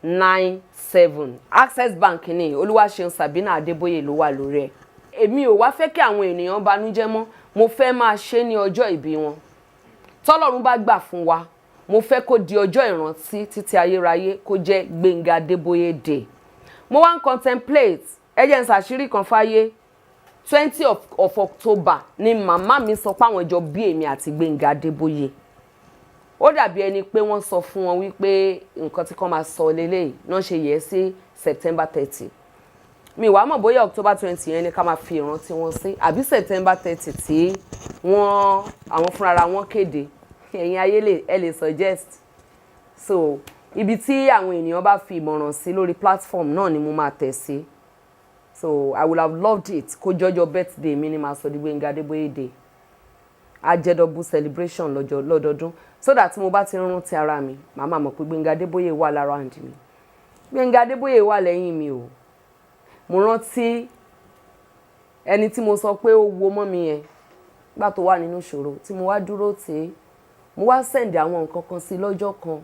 0004104597. Access Bank ní Olúwaṣeun Sabina Adébóyè ló wà lórí ẹ̀. Èmi ò wá fẹ́ kí àwọn ènìyàn banújẹ́ mọ́. Mo fẹ́ máa ṣe ní ọjọ́ ìbí wọn, tọ́lọ́run bá gbà fún wa. Mo fẹ́ kó di ọjọ́ ìrántí títí ayérayé, kó jẹ́ Gbénga Adébóyè Day. Mo wá ń contemplate. Ẹ jẹ́ n ṣàṣírí kan fáyé. 20 of October ni màmá mi sọ pé àwọn jọ bí èmi àti Gbénga Adébóyè. Ó dàbí ẹni pé wọ́n sọ fún wọn wípé nǹkan tí kò máa sọ lélẹ́yìí náà ṣe yẹ sí September 30. Mi wàá mọ̀ bóyá October 20 yẹn ni ká máa fi ìrántí wọn sí, àbí September 30 tí wọ́n àwọn fúnra wọn kéde. Ẹ̀yin ayé lè, ẹ lè suggest. So ibi tí àwọn ènìyàn bá fi ìmọ̀ràn sí lórí platform náà ni mo máa tẹ̀ sí. So I would have loved it kó jọjọ birthday mi ni màá sọ di Gbénga Adébóyè Day. Á jẹ́ double celebration lọ́jọ́ lọ́dọọdún, so that tí mo bá ti rántí ara mi, màá máa mọ̀ pé Gbénga Adébóyè wà lára àǹdí mi, Gbénga Adébóyè wà lẹ́yìn mi o. Mo rántí ẹni tí mo sọ pé ó wo mọ́ mi yẹn gbà tó wà nínú ìṣòro, tí mo wá dúró tì í. Mo wá send àwọn nǹkan kan sí lọ́jọ́ kan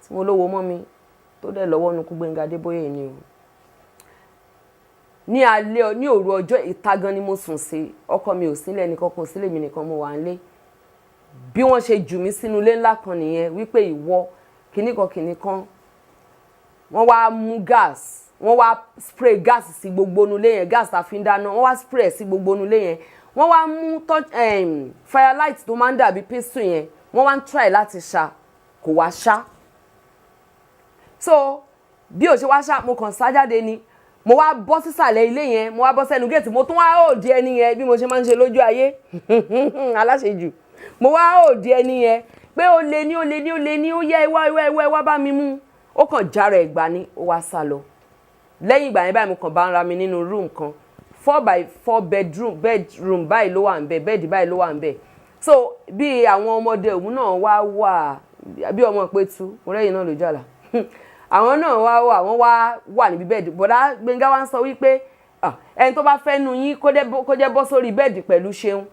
tí mo lówó mọ́ mi, tó dẹ̀ lọ́wọ́ nu kú. Gbénga Adébóyè ni o. Ní alẹ́, ní òru ọjọ́, ìta gan ni mo sùn sí. Ọkọ mi ò sílẹ̀, ẹnì kankan sílẹ̀, mi nìkan mo wà nílé. Bí wọ́n ṣe jù mí sínú ilé ńlá kan nìyẹn, wípé ìwọ kìnnìkan kìnnìkan. Wọ́n wá mú gas, wọ́n wá spray gas sí gbogbo inú ilé yẹn, gas tá a fi ń dáná. Wọ́n wá spray sí gbogbo inú ilé yẹn. Wọ́n wá mú firelight tó máa ń dàbí pistol yẹn, wọ́n wá ń try láti ṣá, kò wá ṣá. So bí o ṣe wá ṣá, mo kàn sá jáde ni. Mo wá bọ́ sísàlẹ̀ ilé yẹn, mo wá bọ́ sẹ́nu géètì, mo tún wá òdi ẹni yẹn bí mo ṣe máa ń ṣe lójú ayé aláṣejù. Mo wá òdi ẹni yẹn pé ó lé ní, ó lé ní, ó lé ní, ó yẹ, ẹ wá, ẹ wá, ẹ wá, ẹ wá bá mi mú. Ó kàn jára ẹ̀ gbà ní, ó wá sá lọ. Lẹ́yìn ìgbà yẹn báyìí, mo kàn bá ń ra mi nínú room kan, 4 by 4 bedroom báyìí ló wà ń bẹ̀, bed báyìí ló wà ń bẹ̀. So bí àwọn ọmọdé òun náà wá wà, bí ọmọ Pétu mo rẹ́yìn náà lójú àlà, àwọn náà wá wà, wọ́n wá wà níbi bed. Bọ̀dá Gbénga wá ń sọ wípé ẹni tó bá fẹ́ nu yín, kó jẹ́ bọ́ sórí bed pẹ̀lú Ṣeun.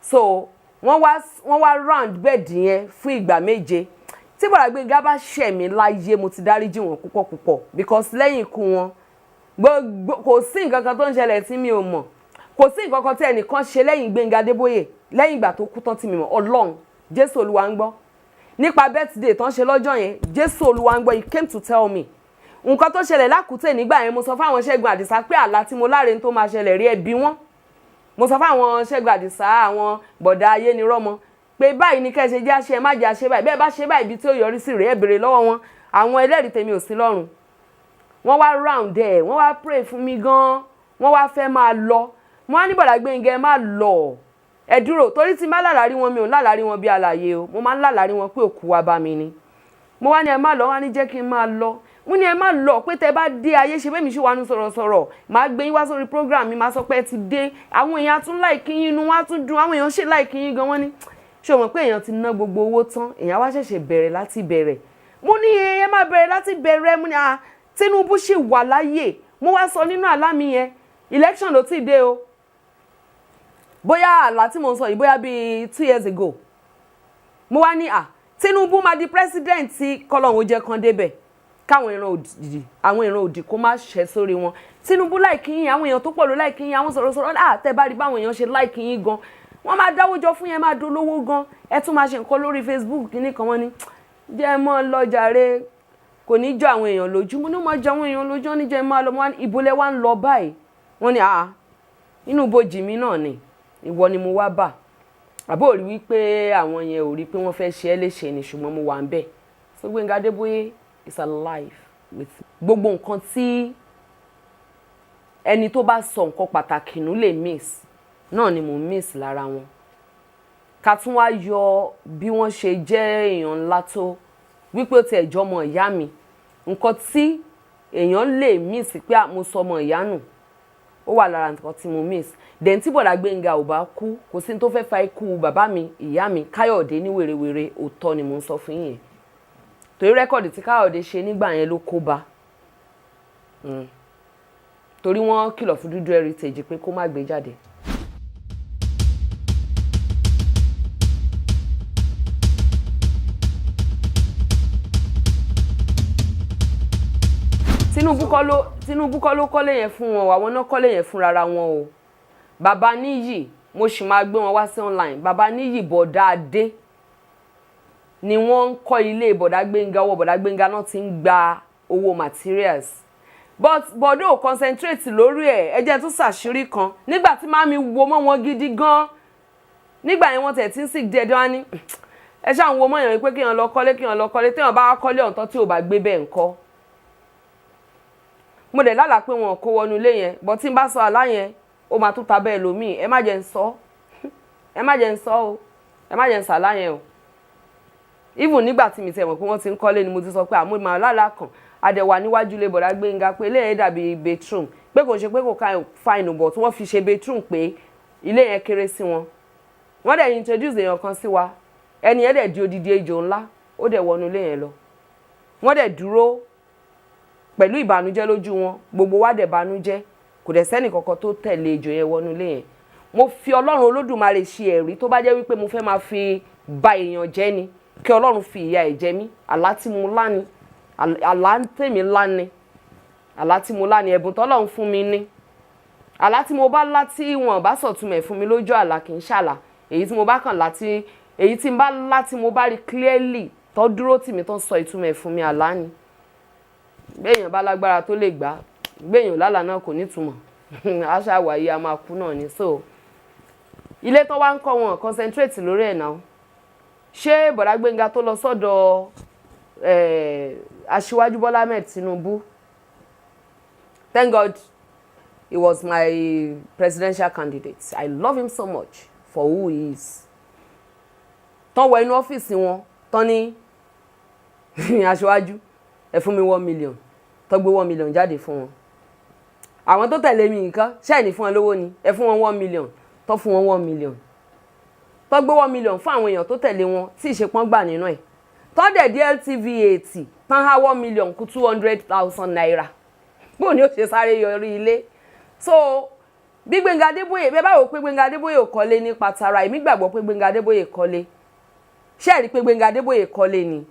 So wọ́n wá round bed yẹn fún ìgbà 7. Tí bọ̀dá Gbénga bá ṣẹ̀ mí láyé, mo ti dáríjì wọ́n púpọ̀ púpọ̀, because lẹ́yìn ikú wọn, gbogbo kò sí nǹkan kan tó ń ṣẹlẹ̀ tí mi ò mọ̀. Kò sí nǹkan kan tí ẹnìkan ṣe lẹ́yìn Gbénga Adébóyè lẹ́yìn ìgbà tó kú tán tí mi mọ̀. Ọlọ́run Jésù Olúwa ń gbọ́. Nípa birthday tán ṣe lọ́jọ́ yẹn, Jésù Olúwa ń gbọ́, he came to tell me nǹkan tó ṣẹlẹ̀ lákùtè nígbà yẹn. Mo sọ fáwọn Ṣẹ́gun Àdìsá pé àlá tí mo láre tó máa ṣẹlẹ̀ rí, ẹbí wọn. Mo sọ fáwọn Ṣẹ́gun Àdìsá, àwọn bọ̀dà ayé ni rọ́mọ, pé báyìí ni kẹ́ ẹ ṣe jẹ́ àṣẹ, ẹ má jẹ́ àṣẹ báyìí, bẹ́ẹ̀ bá ṣe báyìí, ibi tí ó yọrí sí rèé. Ẹ béèrè lọ́wọ́ wọn, àwọn ẹlẹ́rìí tèmi ò sí lọ́rùn. Wọ́n wá round ẹ̀, wọ́n wá pray fún mi gan. Wọ́n wá fẹ́ máa lọ. Wọ́n á ní, "Bọ̀dà Gbénga, ẹ má lọ, ẹ dúró." Torí tí má lálàrí wọn, mi ò lálàrí wọn bí alààyè o. Mo máa ń lálàrí wọn pé òkú wa bá mi ni. Mo wá ní ẹ má lọ. Wọ́n á ní jẹ́ kí n máa lọ. Mo ní ẹ má lọ, pé tẹ bá dé ayé ṣe bẹ́ẹ̀ mi ṣe wà ní sọ̀rọ̀sọ̀rọ̀, màá gbé yín wá sórí program mi, màá sọ pé ẹ ti dé. Àwọn èèyàn á tún like yín, inú wọn á tún dùn. Àwọn èèyàn ṣe like yín gan. Wọ́n ní, ṣé o mọ̀ pé èèyàn ti ná gbogbo owó tán, èèyàn wá ṣẹ̀ṣẹ̀ bẹ̀rẹ̀ láti bẹ̀rẹ̀? Mo ní ẹ má bẹ̀rẹ̀ láti bẹ̀rẹ̀. Mo ní à Tinubu ṣì wà láyè. Mo wá sọ nínú àlá mi yẹn, election ló ti dé o. Bóyá àlá tí mo ń sọ yìí, bóyá bíi 2 years ago, mo wá ní à Tinubu máa di president, tí kọ́lọ́hún ó jẹ́ kan débẹ̀, káwọn ìran òdì, àwọn ìran òdì kó má ṣẹ́ sórí wọn. Tinubu like yín, àwọn èèyàn tó pọ̀ ló like yín, àwọn sọ̀rọ̀sọ̀rọ̀ à tẹ́ bá rí báwọn èèyàn ṣe like yín gan, wọ́n máa dáwó jọ fún yẹn, máa dolówó gan, ẹ tún máa ṣe nǹkan lórí Facebook kìíní kan. Wọ́n ní jẹ́ mọ́ lọ́jàre, kò ní jọ àwọn èèyàn lójú. Mo ní mo jọ àwọn èèyàn lójú. Wọ́n ní jẹ́ máa lọ. Wọ́n ní ìbólẹ̀ wá ń lọ báyìí? Wọ́n ní àá inú ibojì mi náà ni ìwọ ni mo wá bà. Àbó rí wípé àwọn yẹn ò rí pé wọ́n fẹ́ ṣe é léṣe ni, ṣùgbọ́n mo wà ń bẹ̀. So Gbénga Adébóyè is alive with gbogbo nǹkan tí ẹni tó bá sọ nǹkan pàtàkì nù lè miss náà ni mo miss lára wọn. Ká tún wá yọ bí wọ́n ṣe jẹ́ èèyàn ńlá tó, wípé ó tiẹ̀ jọ ọmọ ìyá mi, nǹkan tí èèyàn lè miss pé mo sọ ọmọ ìyá nù, ó wà lára nǹkan tí mo miss. Then tí bọ̀dà Gbénga ò bá kú, kò sí ní tó fẹ́ fa ikú bàbá mi, ìyá mi, Káyọ̀dé ní wèrèwèrè. Òótọ́ ni mo ń sọ fún yín, torí record tí Káyọ̀dé ṣe nígbà yẹn ló kó bá, torí wọ́n kìlọ̀ fún Dúdú Heritage pé kó má gbé jáde. Tinubu kọ́ ló kọ́lé yẹn fún wọn o. Àwọn náà kọ́lé yẹn fún rárá wọn o. Bàbá Níyì, mo sì máa gbé wọn wá sí online. Bàbá Níyì, bọ̀dá Adé. Ni wọ́n ń kọ́ ilé bọ̀dá Gbénga. Owó bọ̀dá Gbénga náà ti ń gba owó materials, but bọ̀dọ̀ ò concentrate lórí ẹ̀. Ẹ jẹ́ tún ṣàṣírí kan. Nígbà tí màmí wo mọ́ wọn gidi gan nígbà yẹn, wọ́n tẹ̀ tí ń sick díẹ̀ díẹ̀, wọ́n á ní ẹ ṣáà ń wo mọ́yàn pé kéèyàn lọ kọ́lé, kéèyàn lọ kọ́lé. Téèyàn bá kọ́lé ọ̀tọ̀ tí ò bá gbé bẹ́ẹ̀ ńkọ́? Mo dẹ̀ lálàá pé wọn kó wọnú ilé yẹn, but tí n bá sọ àlá yẹn, ó máa tún ta bẹ́ẹ̀ lómi. Ẹ má jẹ́ ń sọ, ẹ má jẹ́ ń sọ o, ẹ má jẹ́ ń sàlá yẹn o. Even nígbà tí mi tẹ̀ mọ̀ pé wọ́n ti ń kọ́lé ni mo ti sọ pé àmọ́ ìmọ̀ lálàá kan adẹ̀wà níwájú ilé bọ̀dá Gbénga pé ilé yẹn dàbí bedroom, pé kò ṣe pé kò ká fine, but wọ́n fi ṣe bedroom, pé ilé yẹn kéré sí wọn. Wọ́n dẹ̀ introduce èèyàn kan sí wa. Ẹni yẹn dẹ̀ di odidi ejò ńlá, ó dẹ̀ wọnú ilé yẹn lọ. Wọ́n dẹ̀ dúró pẹ̀lú ìbànújẹ́ lójú wọn, gbogbo wa dẹ̀ bànújẹ́. Kò dẹ̀ sẹ́nì kankan tó tẹ̀lé ejò yẹn wọnú ilé yẹn. Mo fi Ọlọ́run Olódùmarè ṣe ẹ̀rí. Tó bá jẹ́ wípé mo fẹ́ máa fi ba èèyàn jẹ́ ni, kí Ọlọ́run fi ìyà ẹ̀ jẹ mí. Àlá tí mo lá ni, àlá tèmi lá ni, àlá tí mo lá ni, ẹ̀bùn tọ́lọ́run fún mi ní. Àlá tí mo bá lá tí wọn bá sọ̀túnmẹ̀ fún mi lójú àlá, kì í ṣàlà. Èyí tí mo bá kàn lá tí, èyí tí n bá lá tí mo bá rí clearly, tó dúró tì mí, tó sọ ìtumọ̀ ẹ̀ fún mi, àlá ni. Béèyàn bá lágbára tó lè gbà, béèyàn lálàá náà kò nítumọ̀, àṣà wàyí a máa kú náà ni. So ilé tó wá ń kọ́, wọn concentrate lórí ẹ̀ náà. Ṣé bọ̀dá Gbénga tó lọ sọ́dọ̀ Aṣíwájú Bọ́lá Ahmed Tinubu? Thank God he was my presidential candidate. I love him so much for who he is. Tán wọ inú ọ́fíìsì wọn tán ní, "Aṣíwájú, ẹ fún mi 1 million." Tó gbé 1 million jáde fún wọn. Àwọn tó tẹ̀lé mi nǹkan ṣáà ní fún wọn lówó ni. Ẹ fún wọn 1 million. Tó fún wọn 1 million, tó gbé 1 million fún àwọn èèyàn tó tẹ̀lé wọn tí ìṣepọ́n gbà nínú ẹ̀, tó dẹ̀ DLTV 80 tán, há 1 million kú ₦200,000. Bó ni ó ṣe sáré yọrí ilé? So bí Gbẹ́ngà Adébóyè bẹ́ẹ̀ báwo pé Gbẹ́ngà Adébóyè ò kọ́lé nípa tara, èmi gbàgbọ́ pé Gbẹ́ngà Adébóyè kọ́lé. Ṣé ẹ rí pé Gbẹ́ngà Adébóyè kọ́lé ni?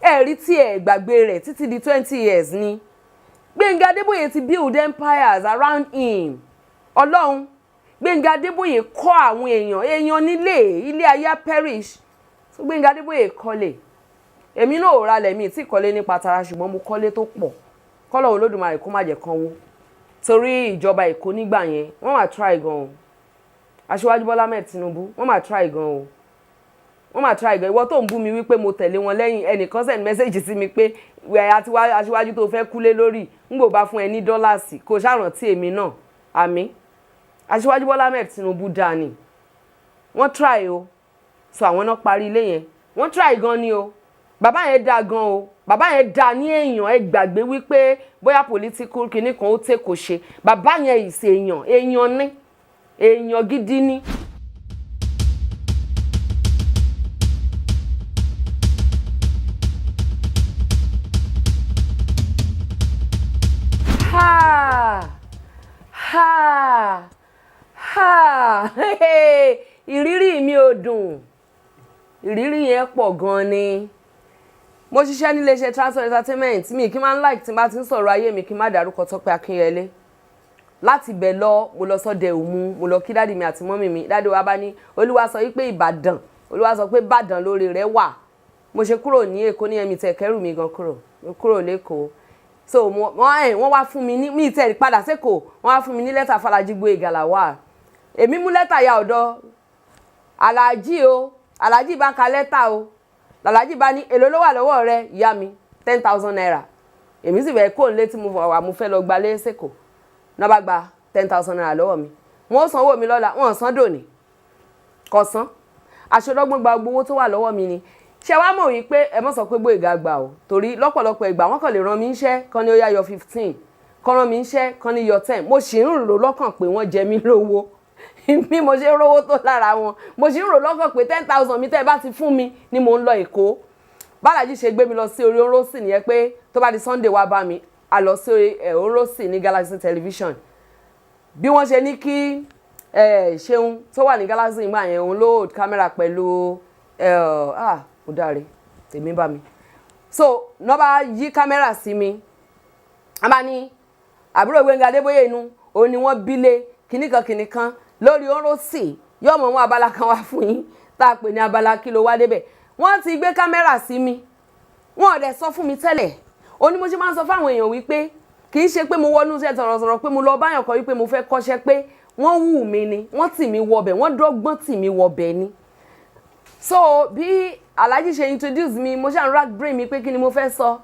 Ẹ rí tí ẹ gbàgbé rẹ̀ títí di 20 years ni. Gbẹ́ngà Adébóyè ti build empires around him. Ọlọ́run, Gbẹ́ngà Adébóyè kọ́ àwọn èèyàn, èèyàn nílé ilé ayé perish. So Gbẹ́ngà Adébóyè kọ́lé. Èmi náà ò ralẹ̀, mi tí kọ́lé nípa tara, ṣùgbọ́n mo kọ́lé tó pọ̀. Kọ́lọ̀ Olódùmarè kó má jẹ́ kán wó, torí ìjọba Èkó nígbà yẹn, wọ́n máa try gan o. Aṣíwájú Bọ́lá Ahmed Tinubu, wọ́n máa try gan o, wọ́n máa try gan. Ìwọ tó ń bú mi wípé mo tẹ̀lé wọn lẹ́yìn, ẹnìkan send message sí mi pé àti wá aṣíwájú tó fẹ́ kúlé lórí ń gbò bá fún ẹ ní dollars, kò ṣàrántí èmi náà. Àmì Aṣíwájú Bọ́lá Ahmed Tinubu dáa ni, wọ́n try o. So àwọn náà parí ilé yẹn, wọ́n try gan ni o. Bàbá yẹn dáa gan o, bàbá yẹn dáa ní èèyàn. Ẹ gbàgbé wípé bóyá political kinní kan ó tẹ̀ kò ṣe, bàbá yẹn ìṣe èèyàn, èèyàn ní, èèyàn gidi ní. Ha ha ha! Ìrírí mi ò dùn, ìrírí yẹn pọ̀ gan ni. Mo ṣiṣẹ́ nílé iṣẹ́ Transfer Entertainment. Mi kí n máa ń like tí n bá ti ń sọ̀rọ̀ ayé mi kí n má dárúkọ Tọ́pẹ́ Akínyẹlé. Láti ibẹ̀ lọ, mo lọ sọ́dẹ̀ Òmu, mo lọ kí daddy mi àti mummy mi. Daddy wa bá ní Olúwa sọ wípé Ìbàdàn, Olúwa sọ pé Ìbàdàn lórí rẹ̀ wà. Mo ṣe kúrò ní Èkó ní ẹ̀mí tẹ̀ kẹ́rù mi gan kúrò, mo kúrò lẹ́kọ̀ọ́. So wọ́n ẹ̀ wọ́n wá fún mi ní mi tẹ̀ padà sẹ́kọ̀ọ́, wọ́n wá fún mi ní lẹ́tà Fọlájí Gbóyèga Lawal. Èmi mú lẹ́tà ya ọ̀dọ̀ Aláàjì o. Aláàjì bá ka lẹ́tà o. Làlájì bá ní, "Èló ló wà lọ́wọ́ rẹ, ìyá mi?" ₦10,000. Èmi sì fẹ́ kó n létí mo wà, mo fẹ́ lọ gbalé sẹ́kọ̀ọ́ náà. Bá gba ₦10,000 lọ́wọ́ mi, wọ́n sanwó mi lọ́la, wọ́n san dòní, kò san. Aṣọ́dọ́gbọ́n gba gbogbo owó tó wà lọ́wọ́ mi ni. Ṣé wàá mọ̀ wípé ẹ mọ̀ sọ pé Gbóyèga gbà o, torí lọ́pọ̀lọpọ̀ ìgbà wọ́n kàn lè rán mi níṣẹ́ kan ní ó yá yọ 15, kan rán mi níṣẹ́ kan ní yọ 10. Mo sì ń rò lọ́kàn pé wọ́n jẹ mí lówó. Bí mo ṣe ń rówó tó lára wọn, mo sì ń rò lọ́kàn pé 10,000 mi tẹ́ ẹ bá ti fún mi ni mò ń lọ Èkó. Bàlájì ṣe gbé mi lọ sí orí Orósì nìyẹn, pé tó bá di Sunday, wá bá mi. A lọ sí Orósì ní Galaxy Television. Bí wọ́n ṣe ní kí Ṣeun tó wà ní Galaxy ìgbà yẹn, òun ló hold camera pẹ̀lú, ah, ó dáre, tèmi bá mi. So nọ́ba yí kámẹ́rà sí mi, a bá ní àbúrò Gbẹ́ngà Adébóyè inú òun ni wọ́n bílé kìnnìkan kìnnìkan lórí Orósì. Yóò mọ̀ wọn abala kan wá fún yín tá a pè ní abala kí ló wá débẹ̀. Wọ́n ti gbé kámẹ́rà sí mi, wọ́n ò dẹ̀ sọ fún mi tẹ́lẹ̀. Ó ní mo ṣe máa ń sọ fáwọn èèyàn wípé kì í ṣe pé mo wọnú iṣẹ́ sọ̀rọ̀sọ̀rọ̀, pé mo lọ báyàn kọ́ wípé mo fẹ́ kọ́ṣẹ́, pé wọ́n wù mí ni, wọ́n tì mí wọbẹ̀, wọ́n dọ́gbọ́n tì mí wọbẹ̀ ni. So bí Alhaji ṣe introduce mi, mo ṣe ń rack brain mi pé kí ni mo fẹ́ sọ.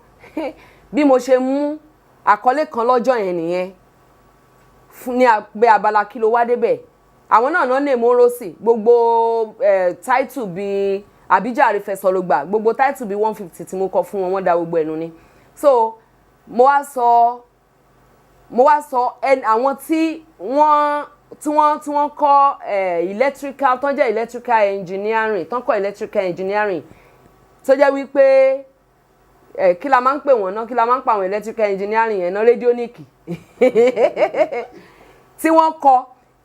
Bí mo ṣe mú àkọlé kan lọ́jọ́ yẹn nìyẹn fún ní abẹ́ abala "Kí ló wá débẹ̀". Àwọn náà náà lè mú rosy gbogbo title bíi àbíjàre fẹsọ̀lọ́gbà, gbogbo title bíi 150 tí mo kọ fún wọn, wọ́n da gbogbo ẹnu ni. So mo wá sọ àwọn tí wọ́n kọ́ electrical, tó ń jẹ́ electrical engineering, tó ń kọ́ electrical engineering, tó jẹ́ wípé kí la máa ń pè wọ́n náà? Kí la máa ń pa àwọn electrical engineering yẹn náà? Radionic tí wọ́n kọ́,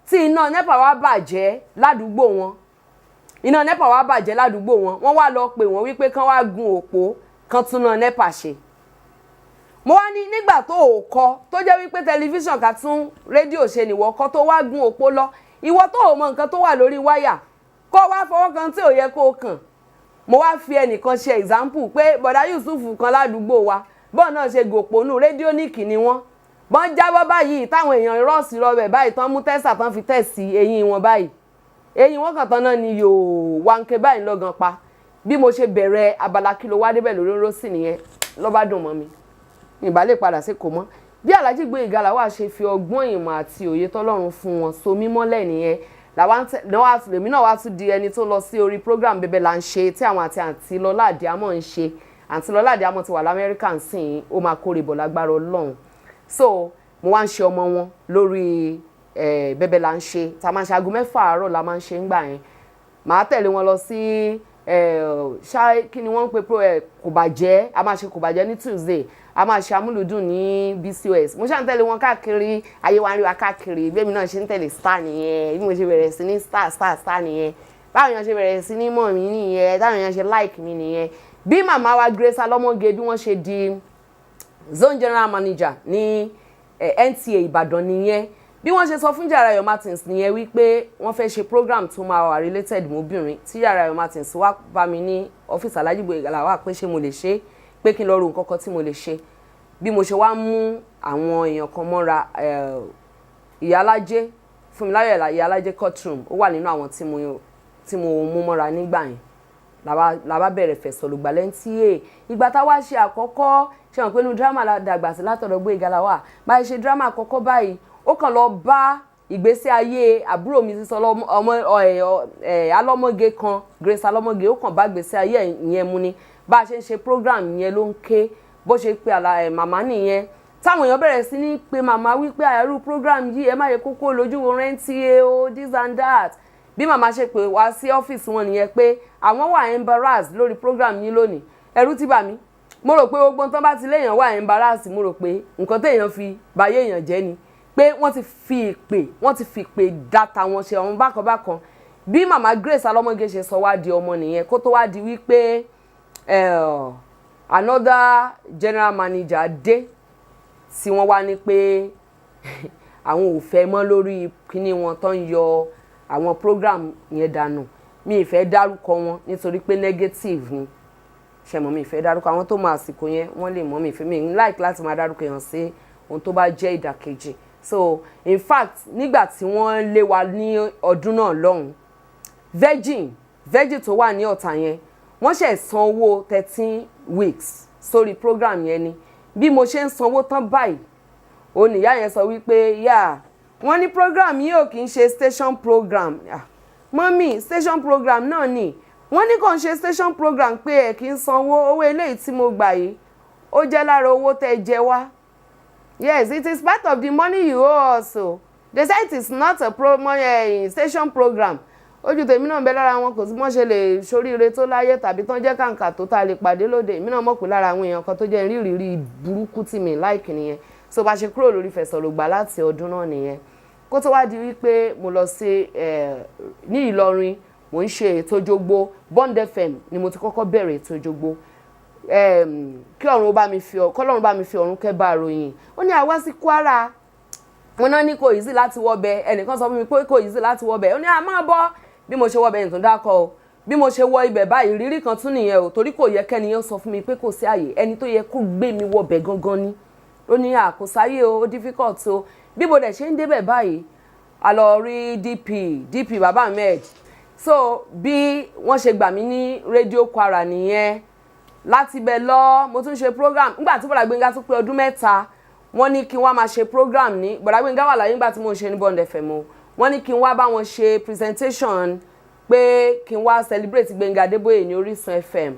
tí iná NEPA wá bàjẹ́ ládùúgbò wọn, iná NEPA wá bàjẹ́ ládùúgbò wọn, wọ́n wá lọ pè wọ́n wípé kán wá gun òpó kán tún náà NEPA ṣe. Mo wá ní nígbà tó o kọ, tó jẹ́ wípé tẹlifíṣàn ká tún rédíò ṣe nìwọ kọ́, tó wá gun òpó lọ, ìwọ tó o mọ nǹkan tó wà lórí wáyà, kó wá fọwọ́ kan tí ò yẹ kó o kàn. Mo wá fi ẹnìkan ṣe example pé bọ̀dá Yusuf kan ládùúgbò wa, bọ́ọ̀ náà ṣe gòpó nù, radionic ni wọ́n. Bọ́n jábọ́ báyìí, táwọn èèyàn rọ́ọ̀sì rọbẹ̀ báyìí, tán mú tester, tán fi test eyín wọn báyìí, eyín wọn kàn tán náà ni yòó wáńké báyìí lọ́gàn pa. Bí mo ṣe bẹ̀rẹ̀ abala "Kí ló wá débẹ̀" lórí Rósì nìyẹn, ló bá dùn mọ́ mi, ìbá lè padà sí kò mọ́. Bí Alhaji Gboyega Lawal ṣe fi ọgbọ́n, ìmọ̀ àti òye tọ́lọ́run fún wọn so mímọ́lẹ̀ nìyẹn. Lèmi náà wá tún di ẹni tó lọ sí orí program Bẹ́bẹ́ Là ń Ṣe, tí àwọn àti àǹtí Lọlá Àdìámọ̀ ń ṣe. Àǹtí Lọlá Àdìámọ̀ ti wà l'Amẹ́ríkà ń sìn, ó máa kórè bọ̀ lágbára Ọlọ́run. So mo wá ń ṣe ọmọ wọn lórí Bẹ́bẹ́ Là ń Ṣe tá a máa ń ṣe, aago 6 àárọ̀ la máa ń ṣe ń gbà yẹn. Màá tẹ̀lé wọn lọ sí ṣá, kí ni wọ́n ń pe pro kò bàjẹ́. A máa ṣe kò bàjẹ́ ní Tuesday, a máa ṣe amúlùdùn ní BCOS. Mo ṣáà ń tẹ̀lé wọn káàkiri, ayé wa ń rí wa káàkiri. Bí èmi náà ṣe ń tẹ̀lé star nìyẹn, bí mo ṣe bẹ̀rẹ̀ sí ní star star star nìyẹn, báwọn èèyàn ṣe bẹ̀rẹ̀ sí ní mọ̀ mí nìyẹn, táwọn èèyàn ṣe like mi nìyẹn. Bí màmá wa Grace Alọ́mọge, bí wọ́n ṣe di zone general manager ní NTA Ìbàdàn nìyẹn. Bí wọ́n ṣe sọ fún Jàrayọ̀ Martins nìyẹn wípé wọ́n fẹ́ ṣe program tó máa wà related mọ́bìnrin. Tí Jàrayọ̀ Martins wá bá mi ní ọ́fíìsì Alhaji Gboyega Lawal pé ṣé mo lè ṣe, pé kí n lọ ro nǹkan kan tí mo lè ṣe. Bí mo ṣe wá mú àwọn èèyàn kan mọ́ra, Ìyálájé Fúnmiláyọ̀, Ìyálájé courtroom, ó wà nínú àwọn tí mo mú mọ́ra nígbà yẹn, la bá bẹ̀rẹ̀ fẹ̀sọ̀lùgbà l'NTA. Ìgbà tá a wá ṣe àkọ́kọ́, ṣe hàn pé inú drama la dàgbà sí látọ̀dọ̀ Gboyega Lawal. Báyìí ṣe drama àkọ́kọ́ báyìí, ó kàn lọ bá ìgbésí ayé àbúrò mi sísọ ọmọ alọ́mọge kan, Grace Alọ́mọge, ó kàn bá ìgbésí ayé yẹn mu ni. Bá a ṣe ń ṣe program yẹn ló ń ké, bó ṣe pe màmá nìyẹn, táwọn èèyàn bẹ̀rẹ̀ sí ní pe màmá wípé àyàrú program yìí, ẹ má yẹ kókó lójú wo rẹ́ńtì o, this and that. Bí màmá ṣe pè wá sí ọ́fíìsì wọn nìyẹn pé àwọn wà embarrassed lórí program yín lónìí. Ẹ̀rù ti bà mí. Mo rò pé gbogbo tán bá ti léèyàn wà embarrassed, mo rò pé nǹkan téèyàn fi báyé èèyàn jẹ́ ni, pé wọ́n ti fi ìpè, wọ́n ti fi ìpè data wọn ṣe ọ̀hún bákan bákan. Bí màmá Grace Alọ́mọge ṣe sọ wá di ọmọ nìyẹn, kó tó wá di wípé another general manager dé, tí wọ́n wá ní pé àwọn ò fẹ́ mọ́ lórí kíní wọn tó ń yọ àwọn program yẹn dànù. Mi ì fẹ́ dárúkọ wọn nítorí pé negative ni. Ṣe mọ̀, mi ì fẹ́ dárúkọ àwọn tó mọ àsìkò yẹn, wọ́n lè mọ̀. Mi ì fẹ́, mi ń like láti máa dárúkọ èèyàn sí ohun tó bá jẹ́ ìdàkejì. So in fact, nígbà tí wọ́n lé wa ní ọdún náà lọ́hùn, Virgin tó wà ní Ọ̀tà yẹn, wọ́n ṣẹ̀ san owó 13 weeks sórí program yẹn ni. Bí mo ṣe ń sanwó tán báyìí, òun nìyá yẹn sọ wípé yá wọ́n ní program yìí ò kì í ṣe station program. Ah, mummy, station program náà ni. Wọ́n ní kò ń ṣe station program, pé ẹ̀ kì í sanwó owó eléyìí tí mo gbà yìí, ó jẹ́ lára owó tẹ́ jẹ wá. Yes, it is part of the money you owe us o. They say it is not a station program. Ojú tèmi náà ń bẹ lára wọn. Kò sí mọ́ ṣe lè ṣoríire tó láyé tàbí tán jẹ́ kàǹkà tó tá a lè pàdé lóde. Èmi náà mọ̀ pé lára àwọn èèyàn kan tó jẹ́ rírìírí burúkú tí mi like nìyẹn. So bá ṣe kúrò lórí Fẹ̀sọ̀lùgbà láti ọdún náà nìyẹn, kó tó wá di wípé mo lọ sí ní Ìlọrin, mò ń ṣe ètò Jogbo. Bond FM ni mo ti kọ́kọ́ bẹ̀rẹ̀ ètò Jogbo. Kí ọ̀run bá mi fi, kọ́lọ́run bá mi fi ọ̀run kẹ́ bá ròyìn. Ó ní àwa sí Kwara, wọn náà ní kò easy láti wọbẹ̀. Ẹnìkan sọ fún mi pé kò easy láti wọbẹ̀. Ó ní a máa bọ́. Bí mo ṣe wọbẹ̀, nìtún dákọ̀ o. Bí mo ṣe wọbẹ̀, Bí mo ṣe wọ ibẹ̀ báyìí, ìrírí kan tún nìyẹn o, torí kò yẹ kẹ́niyàn sọ fún mi pé kò sí àyè. Ẹni tó yẹ kó gbé mi wọbẹ̀ gangan ni ó ní àkósáyé o, ó difficult o. Bí mo dẹ̀ ṣe ń débẹ̀ báyìí, a lọ rí DP, DP Baba Ahmed. So bí wọ́n ṣe gbà mí ní Rédíò Kwara nìyẹn. Láti bẹ̀ lọ, mo tún ṣe program. Nígbà tí Bọ̀dá Gbénga tún pé ọdún 3, wọ́n ní kí n wá máa ṣe program ní. Bọ̀dá Gbénga wà láyé nígbà tí mo ń ṣe ní Bond FM o. Wọ́n ní kí n wá bá wọn ṣe presentation, pé kí n wá celebrate Gbénga Adébóyè ní Orísun FM.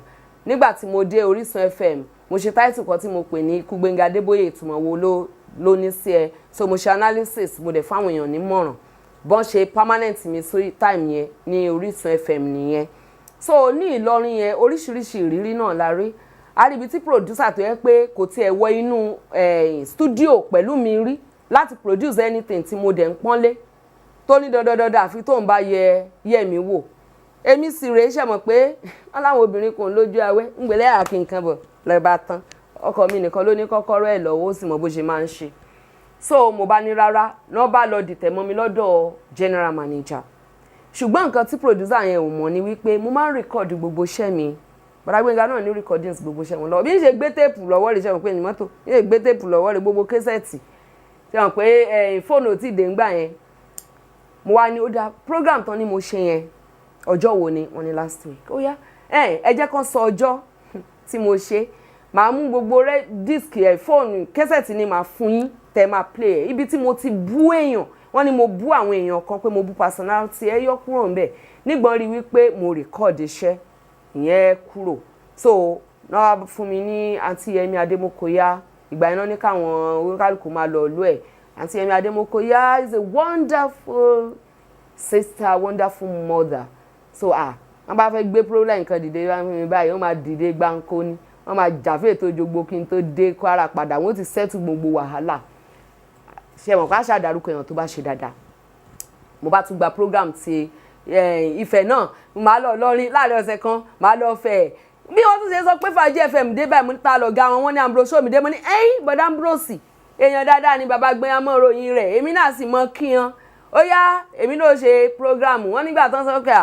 Nígbà tí mo dé Orísun FM, mo ṣe title kan tí mo pè ní "Ikú Gbénga Adébóyè, ìtumọ̀ wo ló ní sí ẹ?" So mo ṣe analysis, mo dẹ̀ fáwọn èèyàn nímọ̀ràn. Bọ́n ṣe permanent mi sí time yẹn ní Orísun FM nìyẹn. So ní Ìlọrin yẹn, oríṣiríṣi ìrírí náà la rí. Àríbi tí producer tó yẹ pé kò tiẹ̀ wọ inú studio pẹ̀lú mi rí láti produce anything, tí mo dẹ̀ ń pọ́nlé, tó ní dandandandan àfi tóun bá yẹ yẹ mí wò. Èmi sì rèé, ṣe mọ̀ pé wọ́n láwọn obìnrin kò ń lójú awẹ́ ń gbélé àkí nǹkan bọ̀ lọ́ọ́ tán. Ọkọ mi nìkan ló ní kọ́kọ́rọ́ ẹ̀ lọ́wọ́, ó sì mọ bó ṣe máa ń ṣe. So mo bá ní rárá, náà bá lọ dìtẹ̀ mọ́ mi lọ́dọ̀ general manager. Ṣùgbọ́n nǹkan tí producer yẹn ò mọ̀ ni wípé mo máa ń record gbogbo iṣẹ́ mi. Bọ̀dá Gbénga náà ní recordings gbogbo iṣẹ́ wọn lọ́wọ́. Bí n ṣe gbé tape lọ́wọ́ rẹ̀, ṣe mọ̀ pé ní mọ́tò bí n ṣe gbé tape lọ́wọ́ rẹ̀, gbogbo cassette, ṣe mọ̀ pé fóònù ò tí ì dé ńgbà yẹn. Mo wá ní ó dáa, program tán ni mo ṣe yẹn, ọjọ́ wo ni? Wọ́n ní last week. Ó yá, ẹ jẹ́ kán sọ ọjọ́ tí mo ṣe, màá mú gbogbo rẹ disc ẹ, fóònù, cassette ni màá fún yín tẹ́ máa play ẹ. Ibi tí mo ti bú èèyàn, wọ́n ní mo bú àwọn èèyàn kan, pé mo bú personality, ẹ yọ kúrò ńbẹ̀. Nígbọ́n rí wípé mo record iṣẹ́ ìyẹn kúrò. So náà fún mi ní Àǹtí Yẹmi Adémọ́kọ̀yà. Ìgbà yẹn náà ní káwọn oníkálukú máa lọ ìlú ẹ̀. Àǹtí Yẹmi Adémọ́kọ̀yà is a wonderful sister, wonderful mother. So wọ́n bá fẹ́ gbé problem nǹkan dìde wá fún mi báyìí, wọ́n máa dìde gbáǹkó ni, wọ́n máa jàfẹ́ ètò ìjogbo. Kí n tó dé Kwara padà, wọ́n ti settle gbogbo wàhálà. Ṣe mọ̀ ká ṣàdárúkọ èèyàn tó bá ṣe dáadáa. Mo bá tún gba program ti Ifẹ̀ náà, màá lọ lọrin láàrin ọ̀sẹ̀ kan, màá lọ fẹ̀. Bí wọ́n tún ṣe sọ pé Fàájì FM dé báyìí, mo ní ta lọ̀gá wọn? Wọ́n ní Ambrose Omi dé. Mo ní ẹ̀yìn bọ̀dá Ambrose, èèyàn dáadáa ni bàbá gbẹ́yàmọ́ ròyìn rẹ̀, èmi náà sì mọ kí wọn. Ó yá, èmi náà ṣe program wọn. Nígbà tó ń sọ pé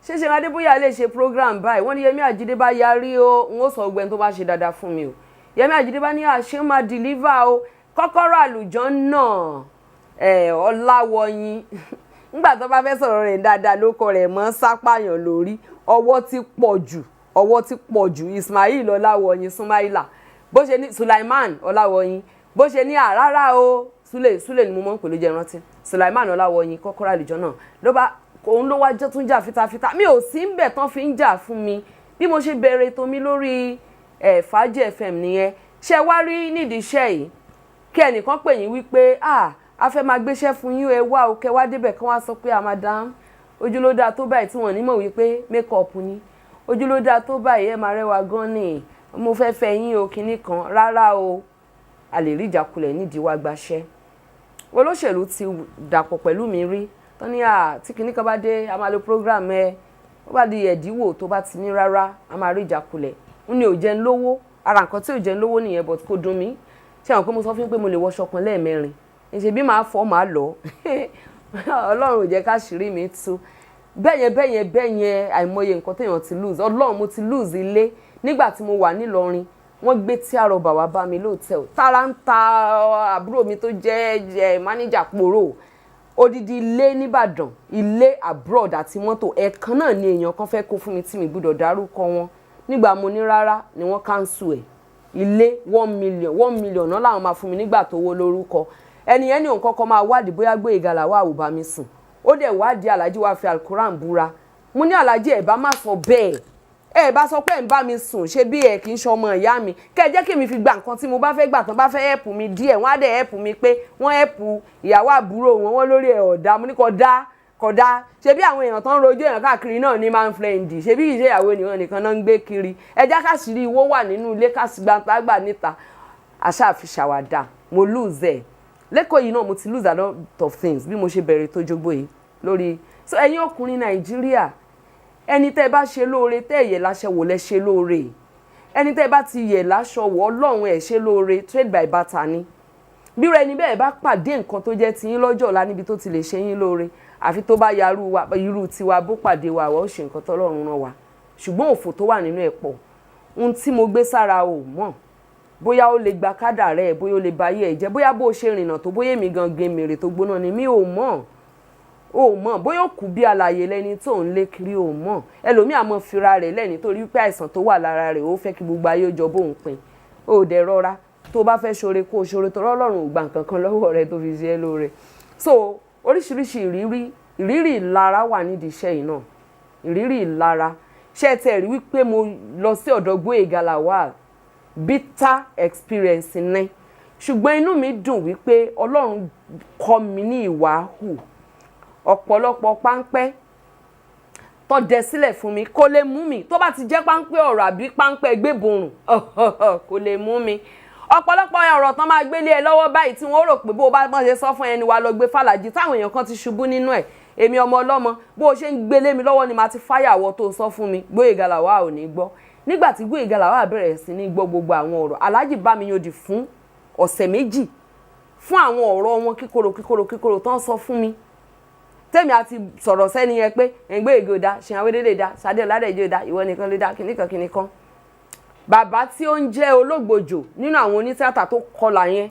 ṣé ṣe Adébóyè lè ṣe program báyìí, wọ́n ní Yẹmí Àjídé bá yarí o. N ó sọ ọgbẹ́ni tó bá ṣe dáadáa fún mi o. Yẹmí Àjídé bá ní àṣẹ máa deliver o, kọ́kọ́rọ́ àlùjọ náà Ọláwọyìn. Nígbà tó bá fẹ́ sọ̀rọ̀ rẹ̀ dáadáa, ló kọ rẹ̀ mọ́ sápàyàn lórí. Ọwọ́ ti pọ̀ jù, ọwọ́ ti pọ̀ jù. Ismail Ọláwọyìn Sumaila, bó ṣe ní Sulaiman Ọláwọyìn, bó ṣe ní àràrà o, Sule, Sule ni mo mọ̀ ń pè ló jẹ́ rántí. Sulaiman Ọláwọyìn, kọ́kọ́rọ́ àlùjọ náà ló bá òun ló wá jẹ́ tún jà fitafita. Mi ò sí ń bẹ̀ tán fi ń jà fún mi. Bí mo ṣe bẹ̀rẹ̀ ètò mi lórí Fàájì FM nìyẹn. Ṣé wá rí nídìí iṣẹ́ yìí, kí ẹnìkan pè yín wípé, "Ah, a fẹ́ máa gbéṣẹ́ fún yín, ẹ wá o." Kẹ wá débẹ̀, kí wọ́n á sọ pé, "Ah, madam, ojú ló dáa tó báyìí," tí wọ́n ní mọ̀ wípé make up ni. "Ojú ló dáa tó báyìí, ẹ máa rẹwà gan ni, mo fẹ́ fẹ́ yín o," kinní kan. Rárá o, a lè rí ìjákulẹ̀ nídìí wá gbaṣẹ́. Olóṣèlú ti dàpọ̀ pẹ̀lú mi rí, tó ní à tí kinní kan bá dé, a máa lo program ẹ. Ó bá di ẹ̀dínwó, tó bá ti ní rárá, a máa rí ìjákulẹ̀. N ní ò jẹ́ ń lówó. Ara nǹkan tí ò jẹ́ ń lówó nìyẹn, but kò dùn mí. Ṣé àwọn pé mo sọ fún yín pé mo lè wọṣọ kan lẹ́ẹ̀mẹrin ṣe bí màá fọ́, màá lọ. Ọlọ́run ò jẹ́ káṣírí mi tú bẹ́yẹn bẹ́yẹn bẹ́yẹn. Àìmọye nǹkan téèyàn ti lose. Ọlọ́run, mo ti lose ilé. Nígbà tí mo wà nílọrin, wọ́n gbé tí àrọ̀bà wá bá mi lóòtẹ́ẹ̀lì. Tára ń ta àbúrò mi tó jẹ́ mánéjà pòrò. Odidi ilé nìbàdàn, ilé abroad àti mọ́tò, ẹ̀ẹ̀kan náà ni èèyàn kan fẹ́ kó fún mi tí mi gbọ́dọ̀ dárúkọ wọn. Nígbà mo ní rárá ni wọ́n cancel ẹ̀. Ilé 1 million, 1 million náà làwọn máa fún mi nígbà tó wó lórúkọ. Ẹni yẹn ní òun kọ́kọ́ máa wádìí bóyá Gbóyèga Lawal ò bá mi sùn. Ó dẹ̀ wádìí, alájí wá fi Alukuran búra. Mo ní, "Alájí, ẹ̀ bá má sọ bẹ́ẹ̀, ẹ bá sọ pé ẹ̀ ń bá mi sùn, ṣé bí ẹ kì í ṣe ọmọ ìyá mi? Kẹ́ ẹ jẹ́ kí mi fi gba nǹkan tí mo bá fẹ́ gbà tán. Bá fẹ́ help mi díẹ̀, wọ́n á dẹ̀ help mi pé wọ́n help ìyàwó àbúrò wọn, wọ́n lórí ẹ̀ ọ̀dà." Mo ní kò dá, kò dá. Ṣé bí àwọn èèyàn tó ń rojú èèyàn káàkiri náà ní man friend? Ṣé bí ìṣe ìyàwó ènìyàn nìkan náà ń gbé kiri? Ẹ já káṣírí ìwó wà nínú ilé, káṣí gbàǹtàgbà níta. Àṣà àfi ṣàwàdà. Mo lose ẹ̀ lẹ́kọ̀ọ́ yìí náà. Mo ti lose a lot of things bí mo ṣe bẹ̀rẹ̀ tó jogbo yìí lórí. So ẹ̀yin ọkùnrin Nàìjíríà, ẹni tẹ́ ẹ bá ṣe lóore, tẹ́ ẹ yẹ̀ láṣẹ wò, lẹ ṣe lóore. Ẹni tẹ́ ẹ bá ti yẹ̀ láṣọ wò, Ọlọ́run, ẹ̀ ṣe lóore. Trade by barter ni. Bí rẹ ni bẹ́ẹ̀ bá pàdé nǹkan tó jẹ́ tiyín lọ́jọ́ ọ̀la níbi tó ti lè ṣe yín lóore, àfi tó bá yarú wa, irú tiwa bó pàdé wa, àwa ó ṣe nǹkan tọ́lọ́run rán wa. Ṣùgbọ́n òfò tó wà nínú ẹ̀ pọ̀. Ohun tí mo gbé sára ò mọ̀ bóyá ó lè gba kádà rẹ̀, bóyá ó lè ba ayé ẹ̀ jẹ́, bóyá bó ṣe rìnnà tó, bóyá èmi gangan mèrè tó gbóná ni, mi ò mọ̀. Ò mọ̀ bóyá ó kú bí alààyè lẹ́ni tó ń lé kiri, ò mọ̀. Ẹlòmíì á mọ̀ fira rẹ̀ lẹ́ni torí pé àìsàn tó wà lára rẹ̀, ó fẹ́ kí gbogbo ayé ó jọ bóun pin. Ó dẹ̀ rọra, tó bá fẹ́ ṣoore kó o ṣoore, torí Ọlọ́run ò gba nǹkan kan lọ́wọ́ rẹ tó fi ṣe é lóore. So oríṣiríṣi ìrírí, ìrírí ìlara wà nídìí iṣẹ́ yìí náà. Ìrírí ìlara, ṣé ẹ tẹ̀ rí wípé mo lọ sí ọ̀dọ̀ Gbóyèga Lawal, bitter experience ní. Ṣùgbọ́n inú mi dùn wípé Ọlọ́run kọ́ mi ní ìwà hù. Ọ̀pọ̀lọpọ̀ páńpẹ́ tó dẹ sílẹ̀ fún mi kò lè mú mi. Tó bá ti jẹ́ páńpẹ́ ọ̀rọ̀ àbí páńpẹ́ gbéborùn, kò lè mú mi. Ọ̀pọ̀lọpọ̀ ọ̀rọ̀ tán máa gbélé ẹ lọ́wọ́ báyìí tí wọ́n rò pé bó o bá bọ́n ṣe sọ fún ẹni wa lọ gbé fàlàjì, táwọn èèyàn kan ti ṣubú nínú ẹ̀. Èmi ọmọ ọlọ́mọ, bó o ṣe ń gbélé mi lọ́wọ́ ni màá ti fáyàwọ́ tó sọ fún mi. Gbóyèga Lawal ò ní gbọ́. Nígbà tí Gbóyèga Lawal bẹ̀rẹ̀ sí ní gbọ́ gbogbo àwọn ọ̀rọ̀, Alhaji bá mi yòdì fún ọ̀sẹ̀ 2 fún àwọn ọ̀rọ̀ wọn kíkorò kíkorò kíkorò tán sọ fún mi. Tèmi àti sọ̀rọ̀ sẹ́ni yẹn pé Gbóyèga ò da, Ṣeun Awédélé da, Ṣadé Ọládẹ̀jọ da, ìwọ nìkan ló da, kìnìkan kìnìkan. Bàbá tí ó ń jẹ́ ológbòjò nínú àwọn onítíátà tó kọlà yẹn,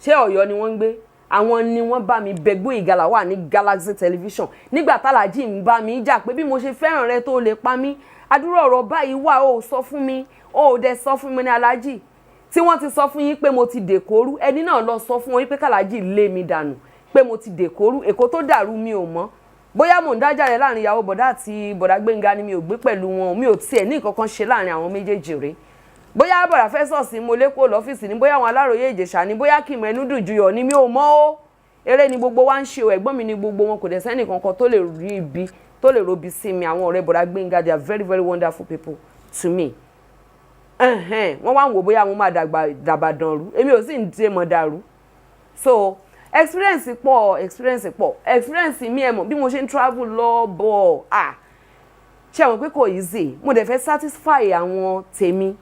ṣé Ọ̀yọ́ ni wọ́n ń gbé? Àwọn ni wọ́n bá mi bẹ Gbóyèga Lawal ní Galaxy Television nígbà tàlàjì ń bá mi jà pé bí mo ṣe fẹ́ràn rẹ tó lè pa mí, adúrò ọ̀rọ̀ báyìí wà, ó sọ fún mi, ó dẹ̀ sọ fún mi ní Alhaji tí wọ́n ti sọ fún yín pé mo ti dèkóru. Ẹni náà lọ sọ fún wọn pé kàlájì lé mi dànù, pé mo ti dèkóru, Èkó tó dàrú mi ò mọ̀. Bóyá mò ń dájà rẹ láàrin ìyàwó bọ̀dá àti bọ̀dá Gbénga ni, mi ò gbé pẹ̀lú wọn, mi ò tiẹ̀ ní nǹkan kan ṣe láàrin àwọn méjèèjì rí. Bóyá bọ̀dá fẹ́ sọ̀sì mo lé kó lọ́fíìsì ni, bóyá àwọn Aláròyé Ìjẹ̀ṣà ni, bóyá kí n mọ ẹnu dùn juyọ̀ ni, mi ò mọ̀ o. Eré ni gbogbo wa ń ṣe o, ẹ̀gbọ́n mi ni gbogbo wọn, kò dẹ̀ sẹ́nì kankan tó lè rí ibi tó lè robi sí mi. Àwọn ọ̀rẹ́ bọ̀dá Gbénga, they are very very wonderful people to me. Wọ́n wá ń wò bóyá mo máa dàgbà dàbàdàn rú, èmi ò sì ń dé mọ̀ dàrú. So experience pọ̀, experience pọ̀, experience mi. Ẹ̀ mọ̀ bí mo ṣe ń travel lọ bọ̀, ah, ṣé àwọn pé kò easy. Mo dẹ̀ fẹ́ satisfy àwọn tèmi,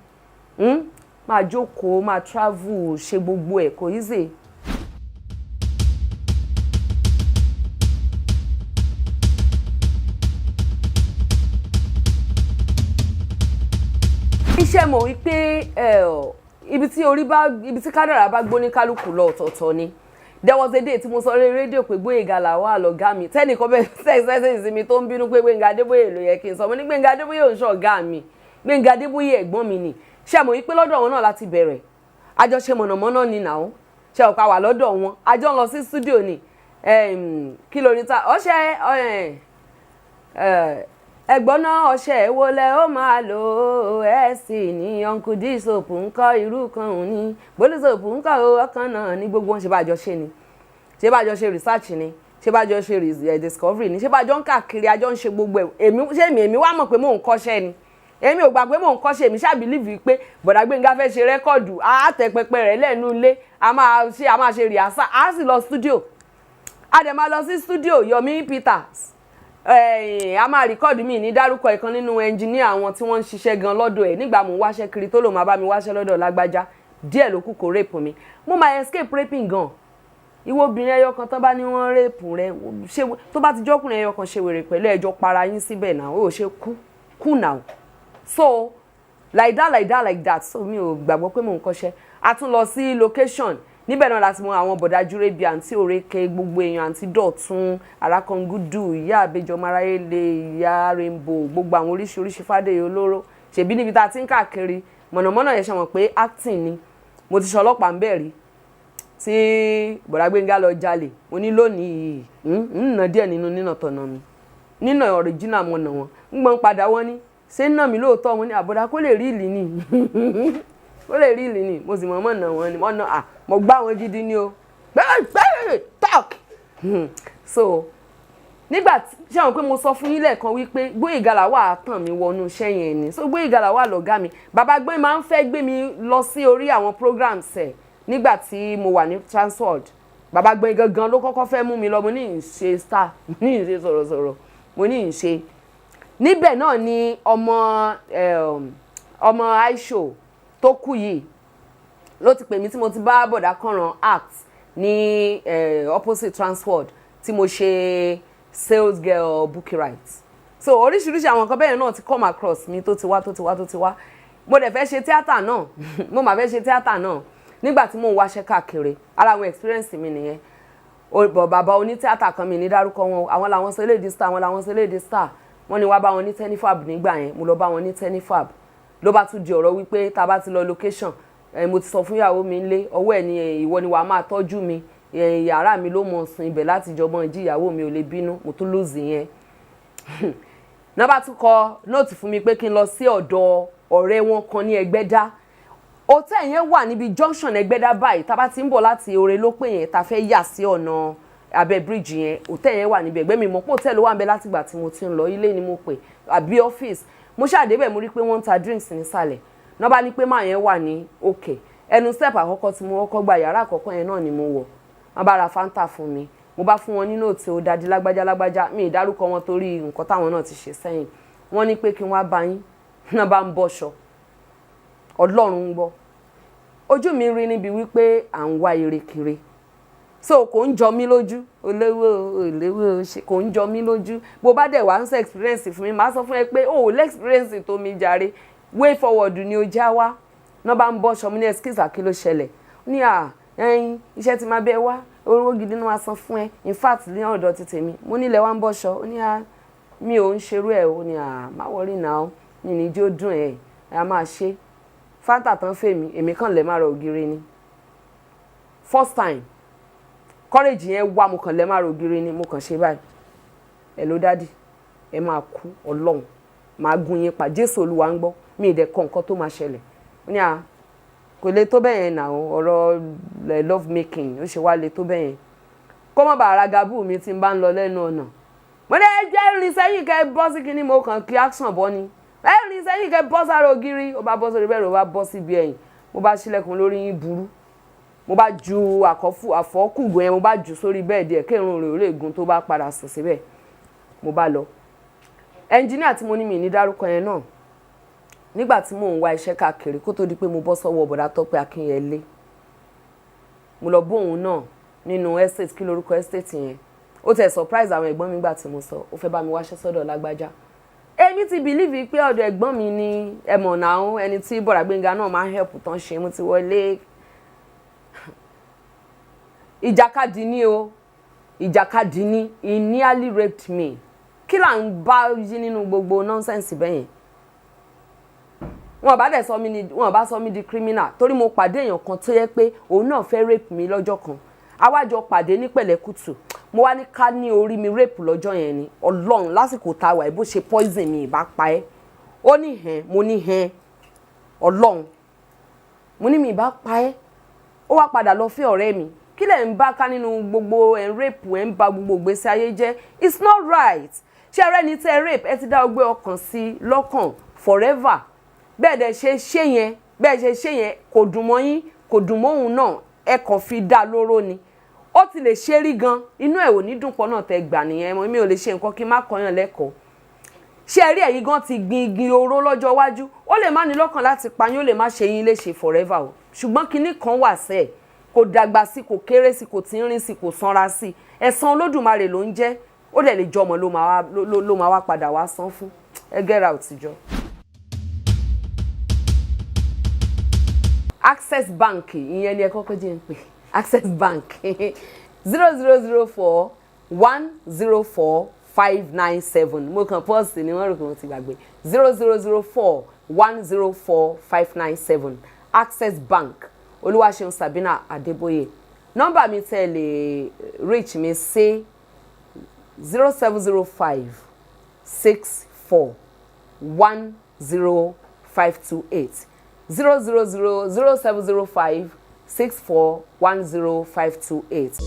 Máa jókòó, máa travel, ṣe gbogbo ẹ̀, kò easy. Iṣẹ́ mọ̀ wípé ibi tí orí bá, ibi tí kádàrá bá gbóní kálukú lọ ọ̀tọ̀ọ̀tọ̀ ni. There was a day tí mo sọ lórí rédíò pé Gbóyèga Lawal lọ̀gá mi. Tẹ́nìkan bẹ́ẹ̀ text message sí mi tó ń bínú pé Gbénga Adébóyè ló yẹ kí n sọ. Mo ní Gbénga Adébóyè ò ń ṣọ̀gá mi, Gbénga Adébóyè ẹ̀gbọ́n mi ni. Ṣé mọ̀ wípé lọ́dọ̀ wọn náà láti bẹ̀rẹ̀ àjọṣe mọ̀nàmọ́ná ni nà ó ṣe ọ̀pá wà lọ́dọ̀ wọn, àjọ ń lọ sí studio ni. Kí ló ní ta ọṣẹ ẹ̀gbọ́n náà, ọṣẹ wo lẹ ó máa lò ó? Ẹ sì ní Uncle D soap ń kọ́, irú kan òun ní Bólú soap ń kọ́ ó, ọkàn náà ní gbogbo wọn. Ṣe bá àjọ ṣe ni, ṣé bá àjọ ṣe research ni, ṣé bá àjọ ṣe discovery ni, ṣé bá àjọ ń káàkiri, àjọ ń ṣe gbogbo ẹ̀. Èmi ṣé èmi wá mọ̀ pé mò ń kọ́ṣẹ́ ni? Èmi ò gbà pé mò ń kọ́ṣẹ́. Èmi ṣáà believe pé bọ̀dà Gbénga fẹ́ ṣe record, á tẹ pẹpẹ rẹ̀ lẹ́nu ilé, a máa ṣe rehearsal, á sì lọ studio, a dẹ̀ máa lọ sí studio Yomi Peters, a máa record. Mi ní dárúkọ ìkan nínú ẹnjìníà àwọn tí wọ́n ń ṣiṣẹ́ gan lọ́dọ̀ ẹ̀ nígbà mò ń wáṣẹ́ kiri, tó lò máa bá mi wáṣẹ́ lọ́dọ̀ lágbájá. Díẹ̀ ló kù kó rape mi. Mo máa escape raping gan. Ìwọ obìnrin ẹyọ kan tán bá ní wọ́n rape rẹ, ṣé tó bá ti jọ́kùnrin ẹyọ kan ṣe wèrè pẹ̀lú ẹjọ́ para yín síbẹ̀ náà, ó ṣe kú kú náà. So like that, like that, like that. So mi ò gbàgbọ́ pé mò ń kọ́ṣẹ́. A tún lọ sí location níbẹ̀ náà láti mọ àwọn bọ̀dá júrẹ́bí, àǹtí òrékè, gbogbo èèyàn, àǹtí dọ̀tún, arákàngúdù, ìyá àbẹjọ maráyélé, ìyá Rainbow, gbogbo àwọn oríṣiríṣi fàdéyé olóró. Ṣèbí níbi tá a ti ń káàkiri mọ̀nàmọ́ná yẹn, ṣe mọ̀ pé acting ni. Mo ti ṣe ọlọ́pàá ń bẹ̀ rí tí bọ̀dá Gbénga lọ jalè. Mo ní lónìí ń nà díẹ̀ nínú nínà tọ̀nà mi, nínà original mo nà wọ́n. Ń gbọ́n padà, wọ́n ní ṣé ń nà mí lóòótọ́? Mo ní àbọ̀dá kó lè rí ìlì ni, kó lè rí ìlì ni. Mo sì mọ̀ mọ̀ nà wọ́n ni, mo nà à, mo gbá wọn gidi ni o, gbẹ́gbẹ́ talk. So nígbà tí ṣé àwọn pé mo sọ fún yín lẹ́ẹ̀kan wípé Gbóyèga Lawal tàn mí wọnú iṣẹ́ yẹn ni. So Gbóyèga Lawal lọ̀gá mi. Bàbá Gbóyè máa ń fẹ́ gbé mi lọ sí orí àwọn programs ẹ̀ nígbà tí mo wà ní Transworld. Bàbá Gbóyè gangan ló kọ́kọ́ fẹ́ mú mi lọ. Mo ní ìṣe star, mo ní ìṣe sọ̀rọ̀sọ̀rọ̀, mo ní ìṣe níbẹ̀ náà ni. Ọmọ ọmọ aisho tó kú yìí ló ti pè mí tí mo ti bá bọ̀dá kànràn act. Ní opposite Transworld tí mo ṣe sales girl Bukky Wright. So oríṣiríṣi àwọn nǹkan bẹ́ẹ̀ náà ti come across mi, tó ti wá, tó ti wá, tó ti wá. Mo dẹ̀ fẹ́ ṣe tíátà náà, mo máa fẹ́ ṣe tíátà náà nígbà tí mò ń wáṣẹ́ káàkiri. Ara àwọn experience mi nìyẹn. Bàbá onítíátà kan, mi ní dárúkọ wọn, àwọn làwọn sọ eléyìí star, àwọn làwọn sọ eléyìí star. Wọ́n ní wá bá wọn ní Tenifab. Nígbà yẹn, mo lọ bá wọn ní Tenifab. Ló bá tún di ọ̀rọ̀ wípé tá a bá ti lọ location, mo ti sọ fún ìyàwó mi ńlé ọwọ́ ẹ̀ ní, ìwọ ni wàá máa tọ́jú mi, yàrá mi ló mọ̀ sùn ibẹ̀ láti jọmọ́ ìjí, ìyàwó mi ò lè bínú. Mo tún lose yẹn. Náà bá tún kọ note fún mi pé kí n lọ sí ọ̀dọ̀ ọ̀rẹ́ wọn kan ní Ẹgbẹ́dá. Hotel yẹn wà níbi junction Ẹgbẹ́dá báyìí, tá a bá ti ń bọ̀ láti Oore ló pè yẹn, tá a fẹ́ yà sí ọ̀nà abẹ́ bíríìjì yẹn, hotel yẹn wà níbi ẹ̀gbẹ́ mi. Mọ̀ pé hotel ló wà ń bẹ látìgbà tí mo ti ń lọ. Ilé ni mo pè àbí ọ́fíìsì. Mo ṣàdébẹ̀, mo rí pé wọ́n ń ta drinks nísàlẹ̀. Náà bá ní pé máa yẹn wà ní òkè. Ẹnu step àkọ́kọ́ tí mo kọ́kọ́ gba, yàrá àkọ́kọ́ yẹn náà ni mo wọ̀. Wọ́n bá ra Fanta fún mi. Mo bá fún wọn ní note ó daddy lágbájá lágbájá, mi ì dárúkọ wọn torí nǹkan táwọn náà ti ṣe sẹ́yìn. Wọ́n ní pé kí wọ́n á bá yín. Náà bá ń bọ́ṣọ, Ọlọ́run ń gbọ́, ojú mi rí níbi wípé à ń wá ire kiri. So kò ń jọ mí lójú, olówó olówó ṣe kò ń jọ mí lójú. Bó bá dẹ̀ wá ń sọ experience fún mi, màá sọ fún ẹ pé o ò lè experience tó mi jàre. Way forward ni o já wá. Náà bá ń bọ́ṣọ mi ní excuse, kí ló ṣẹlẹ̀? Ní à ẹyin iṣẹ́ ti máa bẹ wá, owó gidi ni wọ́n á san fún ẹ. In fact, ní ọ̀dọ̀ ti tèmi, mo nílẹ̀ wá ń bọ́ṣọ. Ó ní à, mi ò ń ṣerú ẹ̀. Ó ní à, má worry náà, mi ní jó dùn ẹ̀, ẹ̀ á máa ṣe. Fanta tán fèmí, èmi kàn lè má rọ ògiri ni. First time courage yẹn wá, mo kàn lè má rọ ògiri ni. Mo kàn ṣe báyìí, "Hello daddy, ẹ máa kú, Ọlọ́run máa gún yín pa, Jésù Olúwa ń gbọ́." Mi ì dẹ̀ kọ́ nǹkan tó máa ṣẹlẹ̀. Ó ní à, kò lè tó bẹ́ẹ̀ yẹn nà. Ọ̀rọ̀ love making ó ṣe wá lè tó bẹ́ẹ̀ yẹn? Kó má bàa ra gabú mi tí n bá ń lọ lẹ́nu ọ̀nà. Mo ní ẹ jẹ́ rìn sẹ́yìn kẹ́ bọ́ sí kinní. Mo kàn kí action bọ́ ni, ẹ rìn sẹ́yìn kẹ́ bọ́ sára ògiri. Ó bá bọ́ sórí bẹ́ẹ̀, ó bá bọ́ síbi ẹ̀yìn. Mo bá ṣílẹ̀kùn, lórí yín burú. Mo bá ju àkọ́fù àfọ́kùgùn yẹn, mo bá jù sórí bẹ́ẹ̀dì ẹ̀, kírun rẹ̀ ò lè gun tó bá padà sùn síbẹ̀. Mo bá lọ. Ẹnjíníà tí mo ní mi ní dárúkọ yẹn náà, nígbà tí mò ń wá iṣẹ́ káàkiri kó tó di pé mo bọ́ sọ́wọ́ bọ̀dá Tọ́pẹ́ Akínyẹlé, mo lọ bóun náà nínú estate. Kí lorúkọ estate yẹn? Ó tẹ̀ surprise àwọn ẹ̀gbọ́n mi gbà tí mo sọ. Ó fẹ́ bá mi wáṣẹ́ sọ́dọ̀ lágbájá. Èmi ti believe pé ọ̀dọ̀ ẹ̀gbọ́n mi ni ẹ̀mọ̀ náà, ẹni tí bọ̀dá Gbénga náà máa ń help tán ṣe. Mo ti wọlé, ìjàkadì ni o, ìjàkadì ni. He nearly raped me. Kí là ń bá yí nínú gbogbo nonsense bẹ́yẹn? Wọn bá dẹ̀ sọ mí ni, wọn bá sọ mí di criminal, torí mo pàdé èèyàn kan tó yẹ pé òun náà fẹ́ rape mi lọ́jọ́ kan. Awájọ pàdé ní pẹ̀lẹ́kùtù. Mo wá ní ká ní orí mi rape lọ́jọ́ yẹn ni, Ọlọ́run, lásìkò tá a wà, bó ṣe poison mi ìbá pa ẹ́. Ó ní hẹ́n. Mo ní hẹ́n, Ọlọ́run, mo ní mi ìbá pa ẹ́. Ó wá padà lọ fẹ́ ọ̀rẹ́ mi. Kí lẹ̀ ń bá ká nínú gbogbo ẹ̀ ń rape, ẹ̀ ń ba gbogbo ìgbésí ayé jẹ́? It's not right. Ṣé ẹrẹ́ ni tẹ́ rape, ẹ ti dá ọgbẹ́ ọkàn sí lọ́kàn forever. Bẹ́ẹ̀ dẹ̀ ṣe ṣe yẹn, bẹ́ẹ̀ ṣe ṣe yẹn, kò dùn mọ́ yín, kò dùn mọ́ òun náà, ẹ kàn fi dá lóró ni. Ó ti lè ṣe rí gan, inú ẹ̀ ò ní dùn pọ̀ náà tẹ gbà nìyẹn. Mi ò lè ṣe nǹkan kí n má kọyàn lẹ́kọ̀ọ́. Ṣé ẹ rí, ẹ̀yin gan ti gbin igi oró lọ́jọ́ iwájú. Ó lè má ní lọ́kàn láti pa yín, ó lè má ṣe yín léṣe forever o, ṣùgbọ́n kinní kan wà sẹ́ẹ̀, kò dàgbà sí, kò kéré sí, kò tínrín sí, kò sanra sí, ẹ̀san Olódùmarè ló ń jẹ́. Ó dẹ̀ lè jọmọ ló máa wá padà wá san fún ẹ. Get out jọ. Access Bank, ìyẹn ni ẹ kọ́kọ́ jẹ́ ń pè. Access Bank, 0004104597. Mo kàn pause ni, wọ́n rò pé mo ti gbàgbé. 0004104597, Access Bank, Olúwaṣeun Sabina Adébóyè. Nọ́mbà mi tẹ́ lè reach mi sí, 07056410528. Zero zero zero 07056410528.